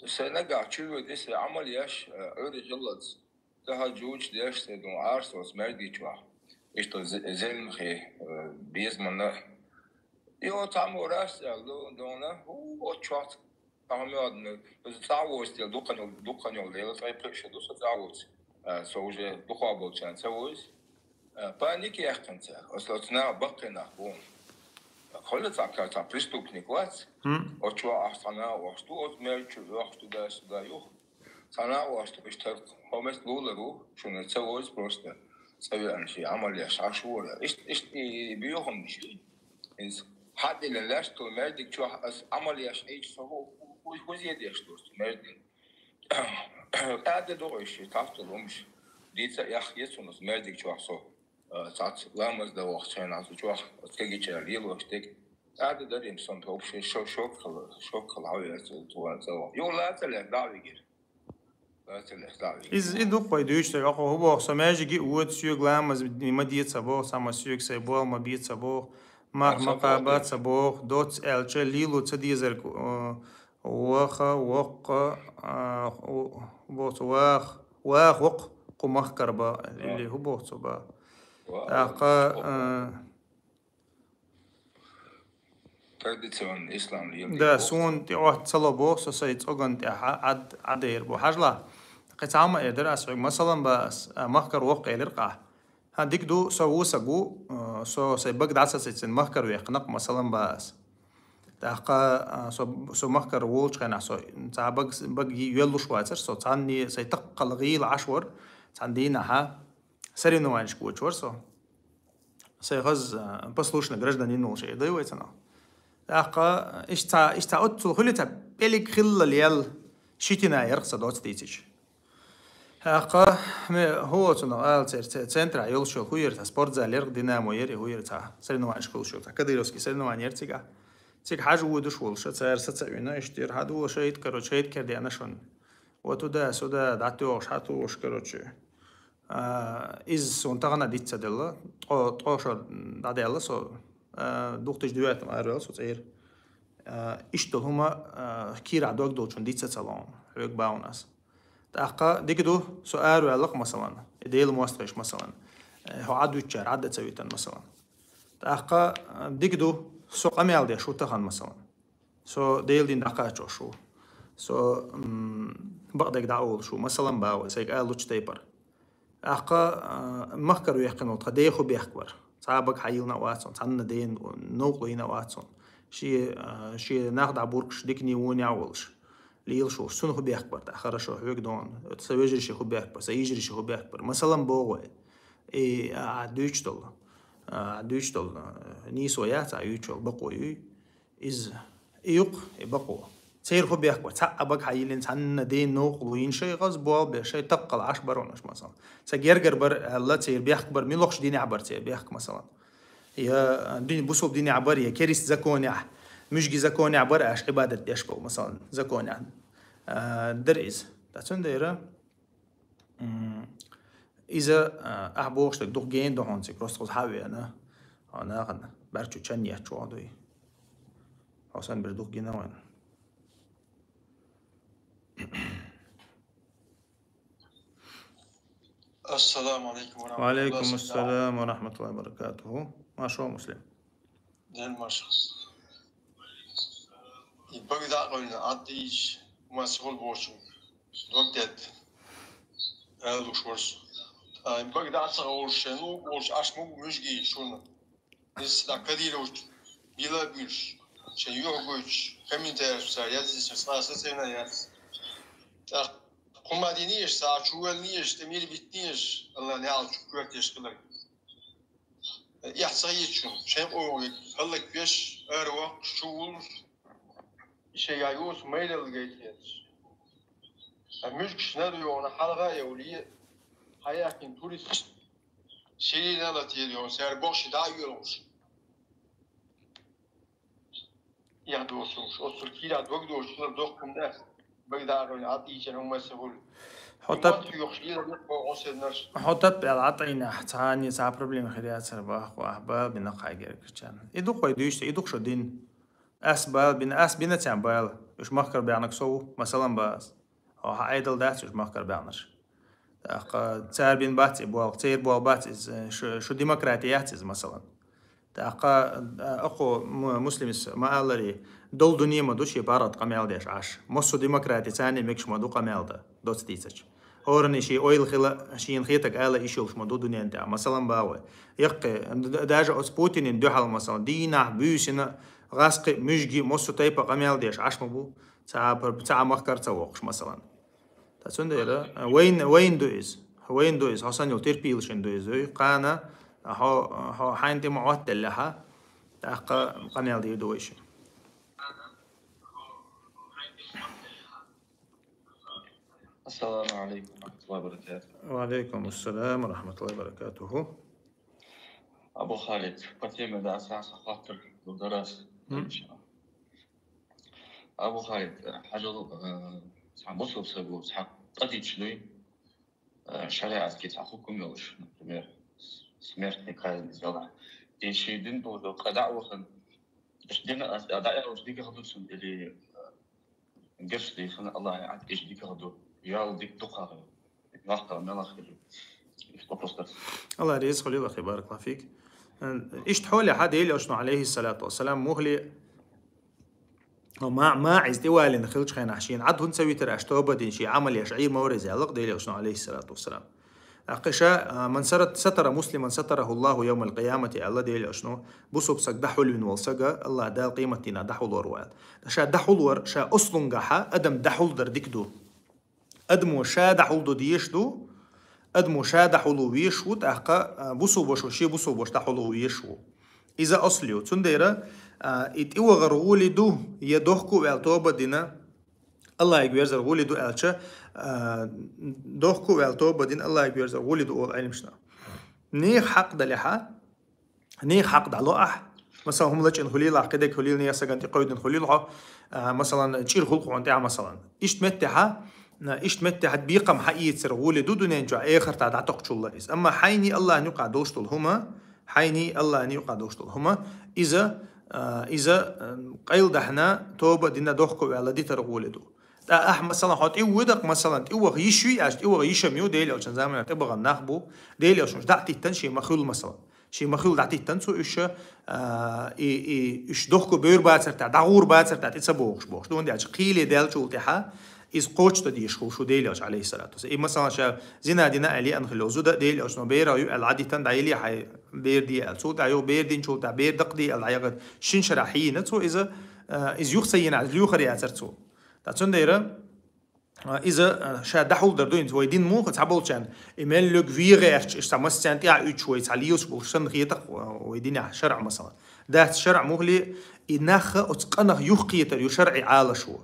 сайн нагахь чуьра веде, сайн Ӏамал еш, э, Ӏуьйре хиллалц. Ца хьажа жуьгташ деш, сайн дуьхьа Ӏарсоцу маьждиг чохь. Иштта зе-, Зелимхе, э, безаманна. Йо, цхьаммо рас аьлла ду, дуьйна, хӀу, оцу чохь цхьа хӀума йодна. Иза цхьа а воцу дела, дукха йолу, дукха йолу дела, ткъе пхи шо ду со цхьа а воцу. Э, со уже дукха болчарна ца вуьйцу. Э, паника яьккхина цара. Оцу, оцу наха баккхий нах бу. Хьо цхьа, цхьа преступник вац. ХӀун? Оцу чохь ахь цхьа наха вахаш ду, оцу мел чу вахаш ду, дай-су дай юха. Цхьа наха вахаш ду, иштта хӀара хӀуманаш лулур ву, шуна ца вуьйцу просто. ЦӀа веана шен Ӏамал еш Ӏаш вара. Иштта, иштта и, и боьхамаш ю. ХӀинца хьадиллина лаьцна цу маьждиг чохь ас Ӏамал еш Ӏийча со хӀу, хӀу, хӀу, хӀу зе деш ду цу маьждигна. ТӀаьхьа де ду-кх уьш, и тхьаьш долу хӀумаш. Дийца а яхъе цунах маьждиг чохь со. Э, цхьацца ламаз дан вахча хенахь цу чохь, оцу кегийчара лелош дерг. ТӀаьхьа де дарий-м сан вообще шо-, шок хала, шок хала хьан вер цу, цу ван цӀа вахча. Юха лаца лаьцна дӀа а вигира. Лаца лаьцна дӀа а вигира. Иза и ду-кх вай дуьйцуш дерг, оха хӀун боху, со маьждиге а воцуш соьга ламаз ма деца боху, цхьамма соьга сайн болх ма беца боху, марха ма кхаба ца боху, доцца аьлча, лело ца дезарг, э, ваха, воккха, а, у-, боху цо, ваха, ваха, воккха, кху махкара бан, или хӀун боху цо бан. ТӀаккха, а, традиционный ислам лело. Да, суна тӀе Ӏотта ца ло боху, со сайн цӀоган тӀехь Ӏад-, Ӏадер бу. Хьажал, кхин цхьа хӀума эр дара ас хьоьга, масалан, бан ас, а, махкара воккха элира-кх ахь. ХӀан, дика ду, со вусаг ву, а, со сайн бага дӀа ца сецна махкара ваьккхина-кх, масалан, бан ас. ТӀаккха, а, со, со махкара волчу хенахь, со цхьа бага, бага йоьллуш вацара, со цхьанне сайн таккхал гӀийла Ӏаш вара, цхьана дийнахьа соревнованешка воьдуш вара со. Сайн хаза, а, послушный гражданин волуш эр ду вай цунах. ТӀаккха, иштта цхьа, иштта цхьа оццул хуьлу цхьа пӀелг хиллал яьлла, щетина яра-кх сан доцца дийцича. ТӀаккха, ме-, хӀун оцунах ала церан ц-, центрахь йолуш йолу хӀу яра, цхьа спортзал яра-кх, Динамо яра, и хӀу яра цхьа соревнованешка хуьлуш йолу, цхьа кадыровский соревновани яра цигахь. Цига хьажа воьдуш волуш, цара саца а вина, иштта яра, хьан ду, шайта, короче, шайта кара деана шуна. Вот туда, сюда, дӀатоьхуш, хьатоьхуш, короче. А, иза суна тахана диц ца делла, ткъо-, ткъо шо дӀадаьлла со, а, две тысячи девятом араваьлла со цӀера. А, иштта долу хӀума, а, кийрахь дог долчунна диц ца ло хьуна, хьоьга боху ас. ТӀаккха дика ду, со араваьлла-кх, масалан, и Делан мостагӀчо, масалан, э, хьо Ӏад вуьтучара Ӏад а ца витина, масалан. ТӀаккха, а, дика ду, со къамел деш ву тахана, масалан. Со Делан дин дӀакхачош ву. Со, м, бакъдерг дӀаолуш ву, масалан, боху ас, сайга алучу тайпара. ТӀаккха, а, махкара ваьккхина волу тхан ден хӀун бехк бара? Цхьа а бага хьайиллина а вац хьуна, цхьанна ден новкъарло йина а вац хьуна. Шен, а, шен нах дӀабургуш, дикане вонехь а волуш, лелаш волуш. Цунна хӀун бехк бара тӀаккха, хорошо, хьоьга дона. Сан вежаршна хӀун бехк бара, сан йижаршна хӀун бехк бара? Масалан, боху вай. И, а, дуьйцуш долу, а, дуьйцуш долу, а, нийсо яц, а, юьйцуш йолу бакъо юй. Иза и ю-кх, и бакъо. Церан хӀун бехк бара? Цхьа а бага хьайиллина, цхьанна ден новкъарло йина, шайн хаза болх беш, шайн таккхал Ӏаш бара хьуна уьш, масалан. Сан гергара бара аьлла, церан бехк бара, муьлхачу динехь бара церан бехк, масалан. Я дин, бусалба динехь бара, я керист законехь, муьжги законехь бара аш Ӏибадат деш болу, масалан, законехь. А, дара иза. Ткъа цундела, м, иза, а, ахь бохуш дерг дукха гена ду хьуна цига, просто хаза хьан а веана, хьо нахана бӀаьрчу чан етташ вогӀу дуй. Хьо санна берш дукха гина вайн. Ассаламу алейкум ва рахматуллахи. Ва алейкум ассалам ва рахматуллахи ва баракатуху. Маршо, Муслим. Ден маршо. И бага дӀа а къевлина, Ӏад дийча, хӀума ца хуьлу бохучун дог детта, ала луш вара со. Ткъа и бага дӀа а ца къовлуш, шайн лугу а волуш, Ӏаш мугу муьжгий шуна. Иза дӀа Кадыровс бийла а буьйлуш, шайн юьхь гойтуш, комментарийш цара язйича, цкъа а сацийна яц. ТӀаккха Хумма динеш, сагӀа чу валнеш, тӀе мел биттнеш, Аллах наьӀал чу коьртеш хилар. Эхь ца хеташ, шайн къовгӀе хӀаллаквеш, ара воккхаш, чу вуллаш, и шайга юс майралла гайтхеташ. А муьжгаш нар йогӀана хьалха а йовлий, хьаяьккхина турист сирена латийра йогӀана, цар бохши дӀа а йоьлгӀуш. Ян досумаш, оццул кийра дог дош хилар доккхун дац. Багдагӏа вайн гӀатӀийчан хӀумма ца хуьлу. Хьо тап-, Мотт юхаш лела дукха гӀо седнарш. Хьо тап аьлла гӀатӀайнахь, цхьанне цхьа проблема хир яцар бах, вах, бал бина кхай гергарчарна. И дукха вай дуьйцу, и дукха шо дин. Ас бал бина, ас бина цхьан бал. Уьш махкара баьхнаг со ву, масалан, баз. Хьо хьан айдал дац уьш махкара баьхнарш. ТӀаккха цара бин бац и болх, церан болх бац иза, шу, шу демократи яц иза, масалан. ТӀаккха, а, акхо му-, муслимас ма аллари, дол дуне ма ду шен паргӀат къамел деш Ӏаш. Массо демократи царна мегаш ма ду къамел да, доц дийцача. ХӀорани шен ойла хила, шена хетаг ала йиш йолуш ма ду дунен тӀехь, масалан, бавай. Яккхе, д-, д-, даже оцу Путинин дуьхьал, масалан, дийнахь, буьйсина, гӀаскхи, муьжги, массо тайпа къамел деш Ӏаш ма бу, цхьа пр-, цхьа махкара ца воккхуш, масалан. Ткъа цундела, а, вайн, вайн ду иза. Вайн ду иза. Хьо санна йолу терпелашна ду иза. Вай кхана, а, хьо, хьо хьайна тӀе ма Ӏоттаделлехьа, тӀаккха къамел дийр ду вай шин. Ассаламу алейкум ва рахматуллахи ва баракатуху. Ва алейкум ассалам ва рахматуллахи ва баракатуху. Абу Халид, по теме, да, аса, аса хаттар ду дарас. М. Абу Халид, э, хьажал, э, цхьа бусалба саг ву, цхьа къа дича дуй, э, шариатский цхьа хӀукум йолуш, например, с-, смертный казнь, иза Аллах. И ший дин долчу къа дӀа а вахана, иштта дина ас дӀа а вахана дикаха ду цунна, или, э, герш дихана Аллахьа, иштта дикаха ду, ял дика ду кхара. Вахтал мелах хили. Иштта вопрос дац. Аллах реза хуьлийла, ахи, баракаллаху фик. Иштта хьолехьа Делан Элчано, алейхиссалату вассалам, мухли ма-, МаӀиз тӀе валийна хилча хенахь, шена Ӏад хӀунда ца витира аша тоба дина, шен Ӏамал еш Ӏийр ма вара иза, аьлла-кх Делан Элчано, алейхиссалату вассалам. ТӀаккха ша, а, ман сара-, сатара муслиман сатараху Аллаху йовмал къиямати, аьлла Делан Элчано, бусалба саг дӀахьулвина волу саг, Аллах Дала къематдийнахь дӀахьулор ву аьлла. Ткъа ша дӀахьулор, ша ослунгахьа адам дӀахьулдар дика ду. Адамо ша дӀахьулдо дезаш ду, адамо ша дӀахьуло везаш ву, тӀаккха, а, бусалбашо шен бусалбаш дӀахьуло везаш ву. Иза асл ю. Цундела, а, и тӀевахар гӀоли ду, я дохко а ваьлла тоба дина, Аллахьига верзар гӀоли ду аьлча, а, дохко а ваьлла тоба дина, Аллахьига верзар гӀоли ду олу Ӏилмашна. Нехан хьакъ далехьа, нехан хьакъ дӀало ахь. Масалан, хӀума лачкъина хуьлийла ахь, кхидерг хуьлийла, нехан сагана тӀекхевдина хуьлийла хьо, а, масалан, чӀир хуьлу хьуна тӀехь, масалан. Иштта меттехьа, а, иштта меттехьа бекхам хьаэцар гӀоли ду дуьнен чохь, эхартахь дӀатокхучул а иза. Амма хьайний Аллахьна юкъахь долуш долу хӀума, хьайний Аллахьна юкъахь долуш долу хӀума, иза, а, иза, а, къайладахьна, тоба а дина, дохко а ваьлла дитар гӀоли ду. ТӀа ахь, масалан, хьо тӀе вуьйдакъ, масалан, тӀе ваха йиш юй аьлча, тӀе ваха йиш ам ю, Делан Элчан заманахь тӀебахана нах бу, Делан Элчано уьш дӀа а титтан, шен ма хуьлу, масалан. Шен ма хуьлу дӀатиттан цо уьш, а, и, и, уьш дохко бевр бацар тӀехь, дӀагӀур бацар тӀехь тӀе ца бохуш бохуш. Дуьнен аьлча, кхеле даьллачул тӀехьа, иза кхочушдан дезаш хуьлуш ву Делан Элча, алейхиссалату вассалам. И, масалан, ша зина дина аьлла еана хилла зуда, Делан Элчано бер а ю аьлла, дӀадиттан, дӀаелий хьайн бер де аьлла. Цул тӀаьхьа юха бер динчул тӀехьа, бер дакъа де аьлла, дӀаяхар шин шарахь хьийна цо иза, а, иза юха ца йина, иза лоьхур яцара цо. Ткъа цундела, а, иза, а, ша дӀахьулдар ду, хӀинца вай дин муха цхьаболчарна, и мел луьгу вен гӀерташ, иштта цхьа массарна тӀаьхьа уьдуш вай цхьа лелаш болуш санна хетахь, а, вай динехь шарӀ, масалан. Дац шарӀ мухли, и нахха оцу къанах юхакхетар ю шарӀи Ӏалашо.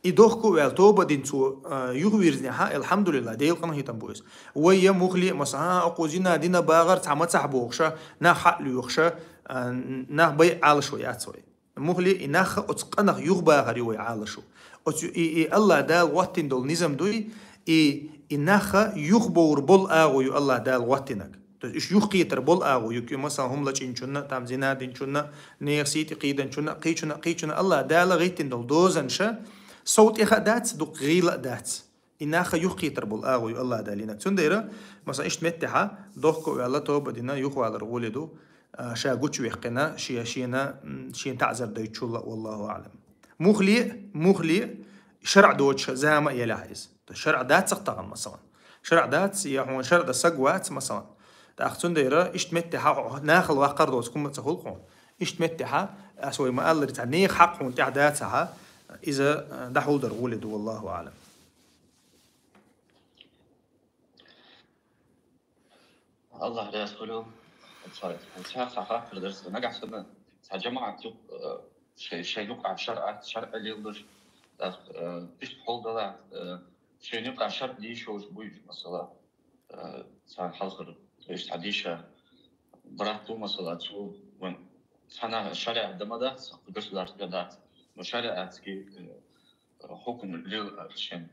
И дохко а ваьлла, тоба а дина цо, а, юхавирзинехьа, алхьамдулиллахӀ, Делан къинхетам бу иза. Вай я мухли, масалан, а, окхо зина дина бахара цхьа мацахь бохуша, нах хьа а лоьхуша, а, нах байъа Ӏалашо яц вай. Мухли, и нахха оцу къанах юхабахар ю вай Ӏалашо. Оцу и, и Аллах Дала гӀоттина долу низам дуй, и, и нахха юхабовр болу агӀо ю Аллах Дала гӀоттинарг. То есть уьш юхакхетар болу агӀо ю, масалан, хӀума лачкъинчунна, там зина динчунна, нехан сий тӀе кхийданчунна, кхийчунна, кхийчунна Аллах Дала гӀиттина долу дозанаш, сов тӀеха а дац, дукха гӀийла а дац. И нахха юхакхетар болу агӀо ю Аллах Дала йинарг. Цундела, масалан, иштта меттехьа, дохко а ваьлла, тоба а дина, юхавалар гӀоли ду, а, ша гучуваьккхина, шен, шена, м, шена таӀзар дайтчул а, валлаху аӀлам. Мухли, мухли, шарӀ доцуш зама а елахь иза. То есть шарӀ дац-кх тахана, масалан. ШарӀ дац, я хьуна шарӀ дан саг вац, масалан. ТӀаккха цундела, иштта меттехьа хьо нахала ваккхар доцу хӀума ца хуьлу хьуна. Иштта меттехьа, ас вай ма-аллара, цхьа нехан хьакъ хьуна тӀехь дацахьа, иза, а, дӀахьулдар гӀоли ду, валлаху аӀлам. Аллах раьза хуьлда. Цхьа, цхьа хаттар дар са. Нагахь санна цхьа жамаӀат юкъе, э, шоай, шоай юкъахь шарӀа, шарӀа леладеш, тӀаккха, э, иштта хьал далахь, э, шоай юкъахь шарӀа дийша йолуш буй уьш, масала, э, цхьа хьалхара, то есть цхьа дийша брат ву, масала, цо вайн цхьана шарӀа дан ма дац, государство дац, но шарӀатский, э, хӀукам лела шен.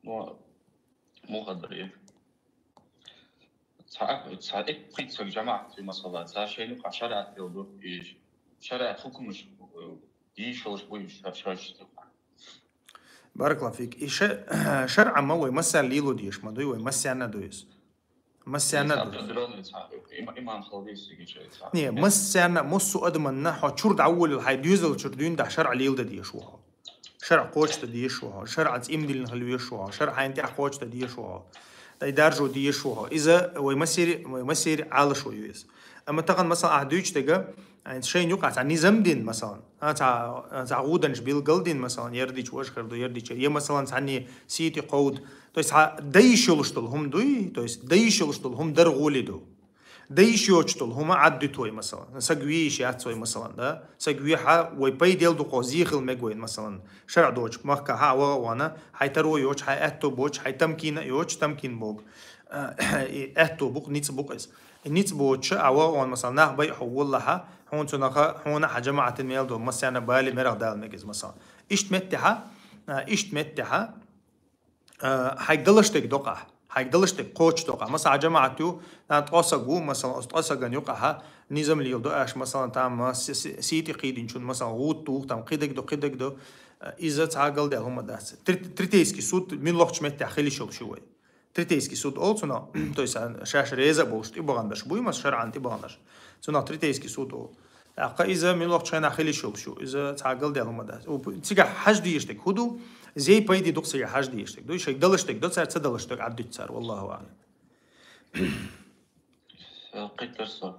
Но муха дар и? Цхьа, цхьа иккхи цхьа жамаӀат, масала, цхьа шайна юкъахь шарӀат леладу, и шарӀат хӀукмаш, э, дийша йолуш буй уьш, шар-, шаршта юкъахь. Баракаллаху фик. И ша-, шарӀа ма вай массарна лело дезаш ма дуй, вай массарна а ду иза. Массарна а ду. Цхьа определённый цхьа, им-, имам Халдис цига чай цхьа. Не, массарна а, массо а адаманна хьо чуьра дӀаволавелла, хьайн доьзал чуьра дуьйна дӀа шарӀа леладан дезаш ву хьо. ШарӀа кхочушдан дезаш ву хьо, шарӀаца иман диллина хила везаш ву хьо, шарӀа хьайна тӀехь кхочушдан дезаш ву хьо, тӀе даржо дезаш ву хьо. Иза вай массеран, вай массеран Ӏалашо ю иза. Амма тахана, масала, ахь дуьйцу дерг, хьайна шайна юкъахь цхьа низам дина, масала, а, цхьа, цхьа гӀуданаш билгал дина, масала, ерригача важа хир ду, ерригача, я, масала, цхьанне сий тӀе кховда. То есть цхьа дан йиш йолуш долу хӀума дуй, то есть дан йиш йолуш долу хӀума дар гӀоли ду. Дан йиш йоцуш долу хӀума Ӏад дуьту вай, масала. Саг вен йиш яц вай, масала, да? Саг вехь, вай пайдел ду кхо, зе хила мега вайна, масала. ШарӀа доцучу махкахь а ваха а вахана, хьайн таро йоцуш, хьайн аьтто боцуш, хьайн тамкин а йоцуш, тамкин боху. А, и аьтто бу-кх, ницкъ бу-кх иза. И ницкъ боцуш а ваха а вахана, масала, нах байа хьо воллахь, хьуна цунах, хьуна а хьан жамаӀатана мел долу массарна а бале, мерах дала мега иза, масала. Иштта меттехь, а, иштта меттехь, а, хьайга далаш дерг доккху ахь, хьайга далаш дерг кхочушдоккху ахь. Масала, хьан жамаӀат ю, нана, ткъа саг ву, масала, оцу ткъа сагана юкъахь низам леладо аша, масала, там, а, си-, си-, сий тӀе кхийдинчунна, масала, гӀуда туху, там, кхидерг до, кхидерг до, а, иза цхьа галдаьлла хӀума дац. Тре-, третейский суд муьлххачу меттехь хила йиш йолуш ю вай. Третейский суд олу цунах, то есть, а, шаьш реза а болуш, тӀебахана дерш буй, масала, шарӀан тӀебахана дерш. Цунах третейский суд олу. ТӀаккха иза муьлххачу хенахь хила йиш йолуш ю. Иза цхьа галдаьлла хӀума дац. У, п-, цигахь хьажа дезаш дерг хӀун ду? Зен пайде ду-кх цигахь хьажа дезаш дерг. Ду, шайга далаш дерг ду цара, ца далаш дерг Ӏад дуьту цара, валлаху аӀлам. Э, кхиттар со.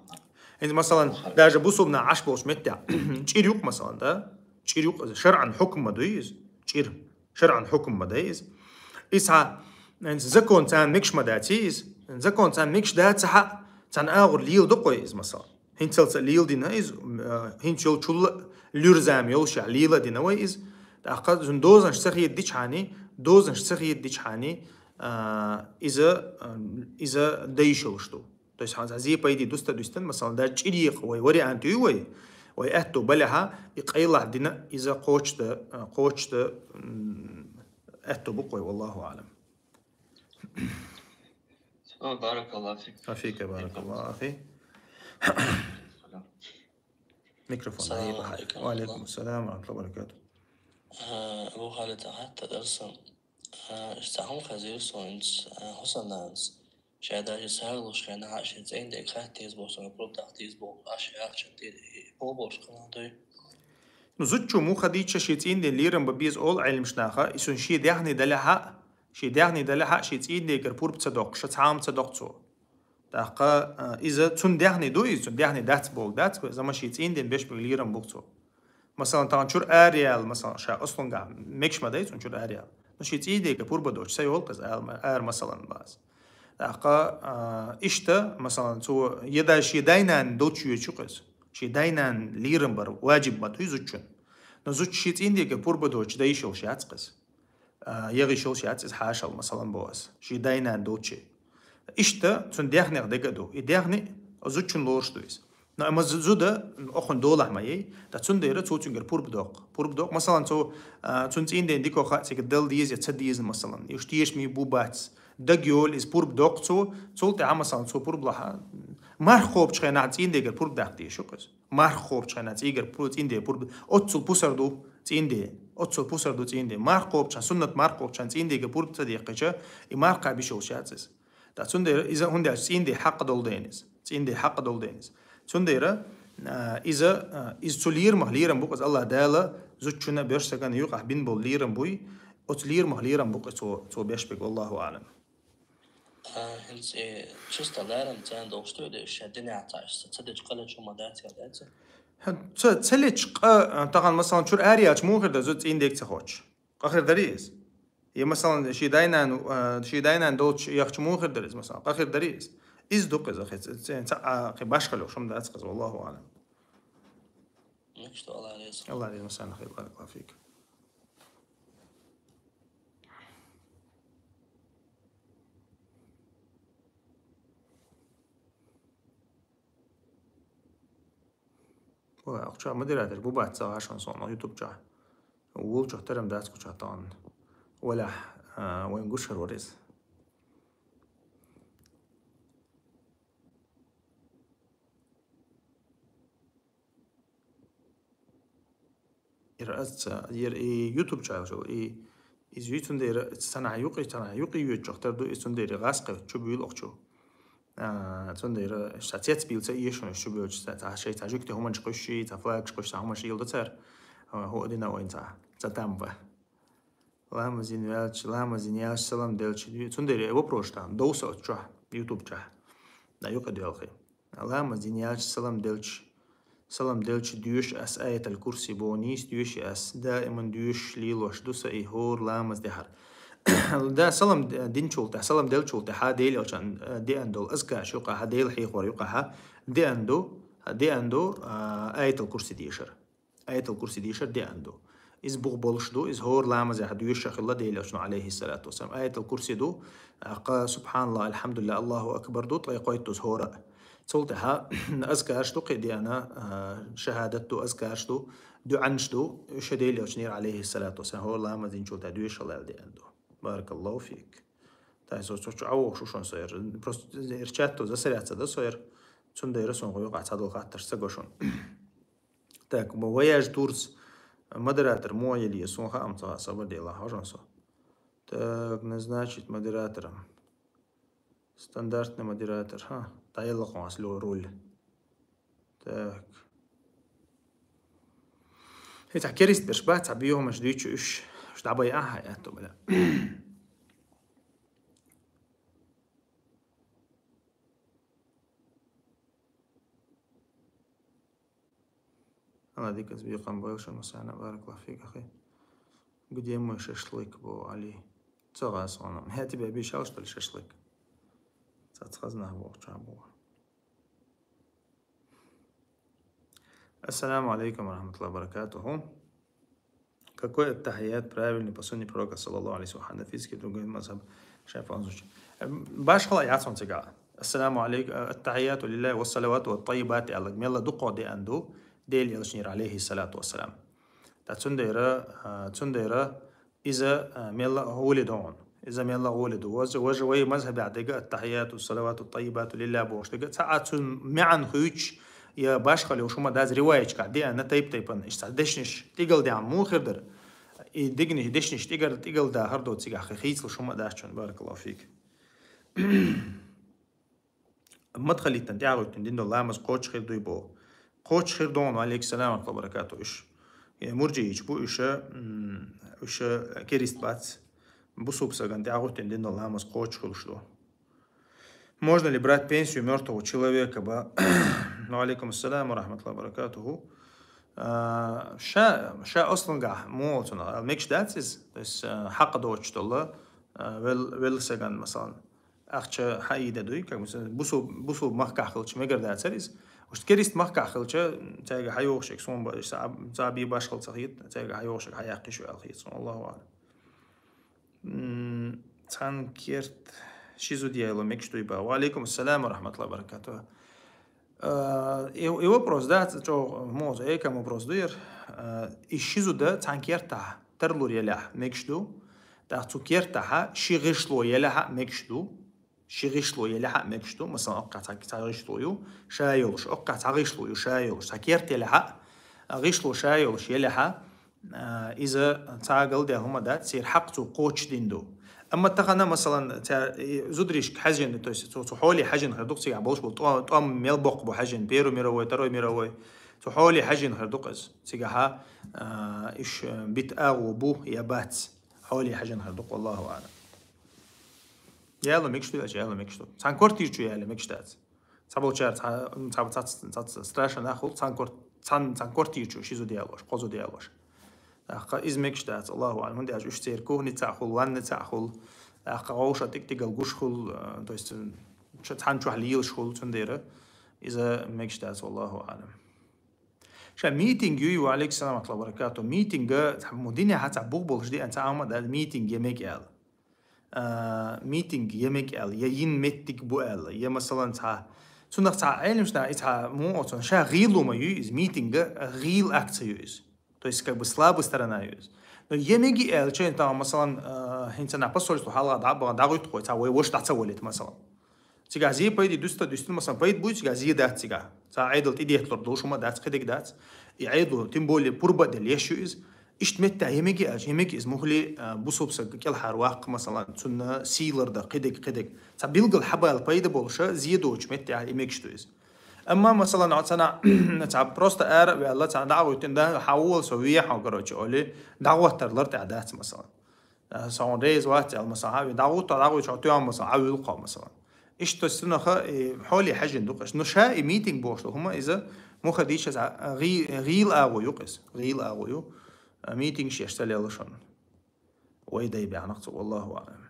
ХӀинца, масалан, даже бусулба нах Ӏаш болчу меттехь, чӀир ю-кх, масалан, да? ЧӀир ю-кх, шарӀан хӀукм ма дуй иза? ЧӀир. ШарӀан хӀукм ма дай иза. Иза цхьа, хӀинца закон царна мегаш ма дац иза. Закон царна мегаш дац ца хьа, царна агӀор леладо-кх вай иза, масалан. ХӀинцалц а леладина иза, э, хӀинца йолчул а луьра зама йолуш а леладина вай иза. ТӀаккха цуьнан дозанаш ца хедадичхьана, дозанаш ца хедадичхьана, а, иза, а, иза дан йиш йолуш ду. То есть, хьан зе пайде дуста дуьстан, масалан, даже чӀир екъа вай вариант ю вай, вай аьтто балехь, и къайлахь дина, иза кхочушда, а, кхочушда, м, аьтто бу-кх вай, валлаху аӀлам. Баракаллаху фик. Ва фика баракаллаху фик. Микрофон. Салам алейкум. Ва алейкум салам ва рахматуллахи ва баракатух. А, Абу Халид, хаттар дар сан. А, иштта хӀума хезира суна, а, хӀусамнанас. Ша даже сагӀа луш хенахь а шен цӀийнан дега хатта деза боху, суна пурба даккха деза боху, аш яхачун тӀе и пурба болуш хилла дуй. Ну, зудчо муха дийча шен цӀийнан ден лерам бан беза олу Ӏеламнаха, и цуьнан шен даьхни далехь а, шен даьхни далехь а, шен цӀийнан дегара пурба ца доккхуш, цхьа хӀума ца доккху цо. ТӀаккха, а, иза цуьнан даьхни ду, иза цуьнан даьхни дац бохург дац, иза ма шен цӀийнан ден беш берг лерам бу-кх цо. Масалан, тахана чуьра араяла, масалан, ша ослунгахь мегаш ма дай цунна чуьра араяла. Ну, шен цӀийнан дегара пурба доцуш ца йолу-кх иза, ала ма-, ара, масалан, база. ТӀаккха, а, иштта, масалан, цо я даже шен дай-нана долчу йоьдуш ю-кх иза. Шен дай-нана лерам бар ваджиб ма ду иза зудчун. Но зудчун шен цӀийнан дегара пурба доцуш дан йиш йолуш яц-кх иза. А, яха йиш йолуш яц иза, хьашал, масалан, боху аса. Шен дай-нана долчу. Иштта цуьнан даьхнех дега а ду. И даьхни зудчун лоруш ду иза. Но амма зу-, зуда, м, окхунна долахь ма яй, ткъа цундела цо цуьнгара пурба доккху. Пурба доккху, масалан, цо, а, цуьнан цӀийнан ден дика хаа цига дала деза я ца деза, масалан, уьш тешаме бу, бац. Дага йолу иза, пурба доккху цо, цул тӀаьхьа, масалан, цо пурба лахь, марха кхобучу хенахь цӀийнан дегара пурба даккха дезаш ю-кх иза. Марха кхобучу хенахь цӀийнан дегара пу-, цӀийнан дегара пурба. Оццул пусар ду цӀийнан де. Оццул пусар ду цӀийнан де. Марха кхобучу хенахь, суннат марха кхобучу хенахь цӀийнан дегара пурба ца деккхича, и марха кхаба йиш йолуш яц иза. Ткъа цундела иза, хӀунда аьлча цӀийнан ден хьакъ долу ден иза. ЦӀийнан ден хьакъ долу ден иза. Цундела, а, иза, а, иза цу лерамах лерам бу-кх иза, Аллах Дала зудчунна а боьрша стагана юкъахь бина болу лерам буй, оцу лерамах лерам бу-кх иза цо, цо беш берг, валлаху аӀлам. А, хӀинца, э, чисто лерам царна долуш ду, ша динехь ца, ца, ца дечу къа лечу хӀума дац, я дац? ХӀан, ца, ца лечу къа, а, тахана, масалан, чуьра араяьлча муха хир дара, зуда цӀийнан дега ца кхочуш? Къа хир дарий иза? Я, масалан, шен дай-нана, а, шен дай-нана долчу яхча муха хир дара иза, масалан? Къа хир дарий иза? Из ду-кх иза, хи ц-, ц-, ца-, а, кхы башхалла йолуш хӀума дац-кх иза, валлаху аӀлам. Мегаш ду, Аллах реза. Аллах реза, Мусана хир, баракаллаху фик. Валлахи, кху чохь модератор бу бац ца гӀашон суна YouTube чохь. Вул чохь тарам дац кху чохь тахана. Валлахи, а, вайн гуш хир вара иза. Ира аз ца, ира и YouTube чохь шо, и, иза ю цундела, цхьанхьа юкъе, цхьанхьа юкъе йоьдучух тар ду, иза цундела гӀаз кхевт чу буьйлу ахчу. А, цундела ша цец бийла ца эшаш чу боьлча, ца, ца, шайн ца жуьгти хӀуманаш кхуьссий, ца флагаш кхуьссий, ца хӀуманаш йилла ду цара, а, хӀу а дина вайн ца, ца там ба. Ламаз дина ваьлча, ламаз дина яьлча, салам делча, цундела вопрос там, довса оцу чохь, YouTube чохь. Да, юкъа доьлхий. Ламаз дина яьлча, салам делча, салам делча, доьшу ас Аятал Курси боху, нийса доьшу ас, даиман доьшуш лелош ду са и хӀора ламаз дехьара. Да, салам д-, динчул тӀехь-, салам делчул тӀехьа Дела Элчан, э, деана долу азкарш юкъахьа, Дела хьехор юкъахьа, деана ду, деана ду, а, Аятал Курси дешар. Аятал Курси дешар деана ду. Иза бух болуш ду, иза хӀора ламазехь доьшуш хилла Дела Элчано, алейхиссалату вассалам. Аятал Курси ду, а, кха, субханаллах, алхьамдулиллах, Аллаху акбар ду, ткъе кхойтта ду иза хӀора. Цул тӀаьхьа азкарш ду кхин деана, а, шахадат ду, азкарш ду, дуьӀанаш ду, уьш Дела Элчанера, алейхиссалату вассалам, хӀора ламаз динчул тӀаьхьа доьшуш хилла аьлла деана ду. Баракаллаху фик. Тай со, со чу Ӏа вохуш шу шуна со яра. Просто яра чатто засоряться да со яра. Цундела суна гӀо юкъахь цхьадолу хаттарш ца го шуна. Так, ма ваяж турц модератор муха елла, суна хаам ца хаьа, сабар делахь, хьожа со. Так, назначить модератором. Стандартный модератор, ха, дӀаелла кхуна ас ло руль. Так. ХӀетахь керист берш бац, цхьа биохамаш дуьйцу уьш, уьш дӀабай ахьа, аьтту бала. Алла дика аз бекхам бойла шуна, Мусана, баракаллаху фик, ахи. Где мой шашлык, бо Али? Ца гӀа суна. Я тебе обещал, что ли, шашлык? Цац хазнах боху, ча боху. Ассаламу алейкум ва рахматуллахи ва баракатуху. Какой аттахият правильный по сунне пророка, саллаллаху алейхи ва саллям, ханафитский, другой мазхаб, шафианский. Башхала яц он цигахь. Ассаламу алейкум, аттахияту лиллахи ва салавату ва тайибату аьлла. Мелла дукха деана ду, Дела Элчанера, алейхи салату ва салам. Та цундела, а, цундела иза, а, мелла а гӀоле ду он. Иза мелла а гӀоле ду. Важа, важа вай мазхабехь дерг аттахияту, салавату, тайибату лиллахи бохуш дерг. Цхьа а цуьнан маьӀна хуьйцуш, я башхалла йолуш хӀума дац риваяташкахь деана тайп-тайпана, иштта дешнаш тӀигал даьхьа муха хир дара? И дегнаш, дешнаш тӀигар-, тӀигал дахар доцу цигахь хийцалуш хӀума а дац чунна, баракаллаху фик. Мадхалитан тӀаьхьагӀуьттина дина долу ламаз кхочуш хир дуй боху? Кхочуш хир ду, ва алейкум салам ва рахматуллахи ва баракату. Уьш, э, мурджиич бу, уьш, м, уьш керист бац. Бусулба сагана тӀаьхьагӀуьттина дина долу ламаз кхочуш хуьлуш ду. Можно ли брать пенсию мёртвого человека? Ба-, ва алейкум ассалам ва рахматуллахи ва баракатуху. А, ша, ша аслангахь муха цунах, а, мегаш дац иза? То есть, а, хьакъ доцуш долу, а, вел-, велла сагана, масалан, ахча хьаийда дуй, как бы, бусул-, бусулба махкахь хилча мегар дацара иза. Уьш керист махкахь хилча, цаьрга хьайохуш, суна ба-, ца, ца бий башхал ца хета, цаьрга хьайохуш, хьаяьккхиш ю аьлла хета суна, Аллаху аӀлам. М, цхьана керт ши зуда яйло мегаш дуй ба? Ва алейкум ассалам ва рахматуллахи ва баракатуху. Э, и, и вопрос, да, ц-, чӀогӀа моза, экам вопрос ду яра. Э, и ши зуда цхьана кертахь тарлур елахь мегаш ду. ТӀаккха цу кертахьа ши гӀишло елахьа мегаш ду. Ши гӀишло елахьа мегаш ду. Масалан, оккхахь цхьа, цхьа гӀишло ю, ша йолуш. Оккхахь цхьа гӀишло ю, ша йолуш. Цхьа керт елахьа, гӀишло ша йолуш елахьа, а, иза цхьа галдаьлла хӀума дац, церан хьакъ цо кхочушдина ду. Амма тахана, масалан, ца-, и зударишка хьаьжжина, то есть цо, цу хьоле хьаьжжина хир ду-кх цигахь болуш болу тӀо-, тӀом мел боккха бу хьаьжжина, Первую мировую, Вторую мировую. Цу хьоле хьаьжжина хир ду-кх иза. Цигахьа, а, уьш, а, бит агӀо бу я бац, хьоле хьаьжжина хир ду-кх, Аллаху аӀлам. Яла мегаш ду, аьлча, яла мегаш ду. Цхьана квартира чу яла мегаш дац. Цхьаболчара цхьа, цхьа, цхьа, цхьа страшно нах хуьлу, цхьана квар-, цхьана, цхьана квартира чу ши зуда ялош, кхо зуда ялош. ТӀаккха иза мегаш дац, Аллаху аӀлам, хӀунда аьлча уьш церан кухни цхьаъ хуьлу, ванна цхьаъ хуьлу. ТӀаккха вовша тӀиг-тӀигал гуш хуьлу, э, то есть, м, Чо-, цхьана чохь лелаш хуьлу, цундела иза мегаш дац, валлаху аълам. Ша митинг юй, ва алейкум салам ва рахматуллахи ва баракатух. Митинга, цхьа мо динехь цхьа бух болуш деана, цхьа Ӏама дац, митинг я мега аьлла. А, митинг я мега аьлла, я йина меттиг бу аьлла, я, масалан, цхьа, цунах цхьа Ӏелимаш дан, и цхьа муха оцун, ша гӀийла ма юй иза, митинга гӀийла акция ю иза. То есть, как бы, слабая сторона ю иза. Но я мега аьлча, тахана, масалан, а, хӀинца нах посольство хьалха дӀа а бахана, дӀагӀуьтту хьо, цхьа вай ваша дӀа ца валийта, масалан. Цигахь зе пайда дуста дуьстина, масалан, пайда буй цигахь, зе дац цигахь. Цхьа Ӏедал тӀедетталур долуш хӀума дац, кхидерг дац. И Ӏедало, тем более, пурба а делла еш ю иза. Иштта метта я мега аьлча, я мега иза мухли, а, бусулба саг кӀелхьара ваккха, масалан, цунна сийлар дан, кхидерг, кхидерг. Цхьа билггал хьабала пайда болуша, зе доцучу метта я мегаш ду иза. Амма, масалан, оцана, цхьа просто ара а ваьлла, цхьа дӀа а гӀуьттина, да, хьан вула со вехьа, короче, оли, дӀагӀоттар лар тӀехь дац, масалан. Э, со хьуна реза вац аьлла, масалан, хьан ву дӀагӀутта, дӀагӀуьтту, хьо тоьхна, масалан, хьан вуьлу кхо, масалан. Иштта цунаха, и, хьоле хьаьжжина ду-кх аш. Ну, ша и митинг бохуш ду хӀума иза, муха дийша иза, а, гӀий-, гӀийла агӀо ю-кх иза, гӀийла агӀо ю. А, митингаш еш ца лелла шуна. Вай дай баьхнакх цу, валлаху аълам.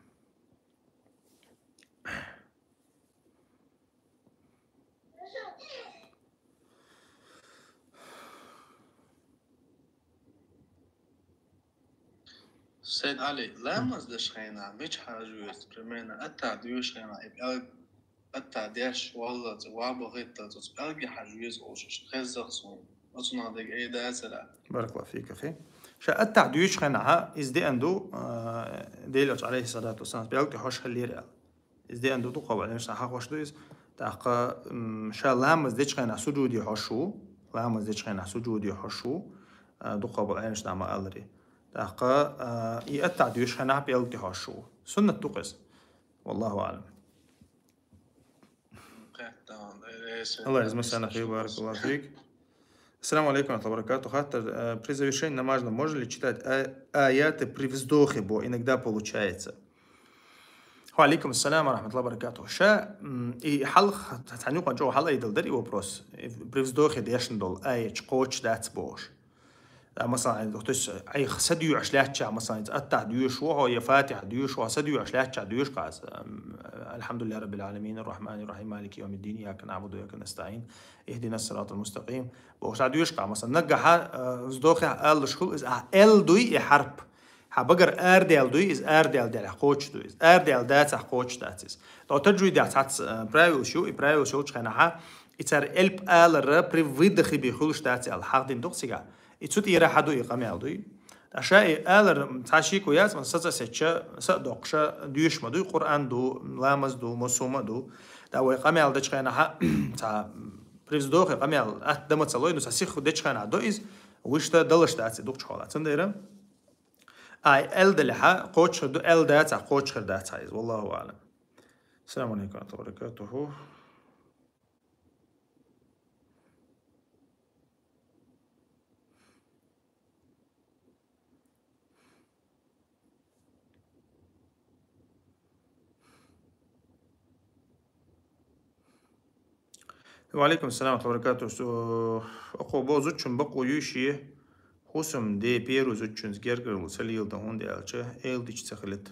Сайд Али, ламаз деш хенахь, мича хьажа веза, примерно, аттахьа доьшучу хенахь, и пӀелг аттахьа деш, валлалц, вабахитталц, оцу пӀелге хьажа веза олуш, хезза-кх суна. Оцунах дерг ай дацара. Баракаллаху фик, ахи. Ша аттахьа доьшучу хенахь, иза деана ду, а, Делан Элча, алейхиссалату вассалам, пӀелг тӀе хьожуш хиллера аьлла. Иза деана ду, дукха бахьанаш сан хьахош ду иза. ТӀаккха, м, ша ламаз дечу хенахь суджуде хьожуш ву. Ламаз дечу хенахь суджуде хьожуш ву. А, дукха бахьанаш сан ма-аллара. ТӀаккха, а, и аттахьа доьшучу хенахь пӀелг тӀе хьожуш ву. Суннат ду-кх иза. Валлаху аълам. Аллах измасана хир, баракаллаху фик. Ассаламу алейкум ва рахматуллахи ва баракатух. Хаттар, э, при завершении намаза можно ли читать а-, аяты при вздохе, бо иногда получается? Ва алейкум ассалам ва рахматуллахи ва баракатух. Ша, м, и хьалха, цхьана юкъана чӀогӀа хьалаайдала дара и вопрос. И при вздохе дешна долу аяташ кхочуш дац бохуш. А, масалан, то есть, айхьа са доьшуш лаьттача, масалан, аттахьа доьшуш ву хьо, я фатихьа доьшуш ву хьо, са доьшуш лаьттача доьшу-кх аса, ам, Алхьамдулиллахи раббил Ӏаламин, ар-Рахьманир-Рахьим, Малики йовмиддин, ийяка наӀбуду ва ийяка настаӀин, ихьдинас сиратал мустакъим. Бохуш дӀадоьшу-кх, масалан, наггахьа, а, вздохехь алалуш хуьлу иза, ахьа аьлла дуй и хьарп. Хьан багара арадаьлла дуй иза, арадаьлла делахь кхочуш ду иза. Арадаьлла дацахь кхочуш дац иза. Ткъа таджвидехь цхьацца, а, правилаш ю, и правилаш йолчу хенахьа, и цара элп алара при выдохе бен хуьлуш дац аьлла, хьахдина ду-кх цигахь. И цу тӀера хьан ду и къамел дуй? Ткъа ша и алар цхьа шеко яц, ма са цӀа сецча, са а доккхуша, доьшуш ма дуй, Къуръан ду, ламаз ду, массо а хӀума ду. Ткъа вай къамел дечу хенахьа, цхьа при вздохе къамел атта дан ма ца лой, ну, цхьа сиха дечу хенахь до иза, вуьшта далаш дац и дукхачу хьолахь. Цундела, ай, аьлла делахьа, кхочуш хир ду, аьлла дацахь, кхочуш хир дацахь иза. Валлаху аълам. Ассаламу алейкум ва рахматуллахи ва баракатуху. Ва алейкум салам ва баракатух. Со, оцу бо зудчун бакъо юй шен хӀусамде первый зудчуьнца гергарло ца леладан, хӀунда аьлча, эладича ца хилийта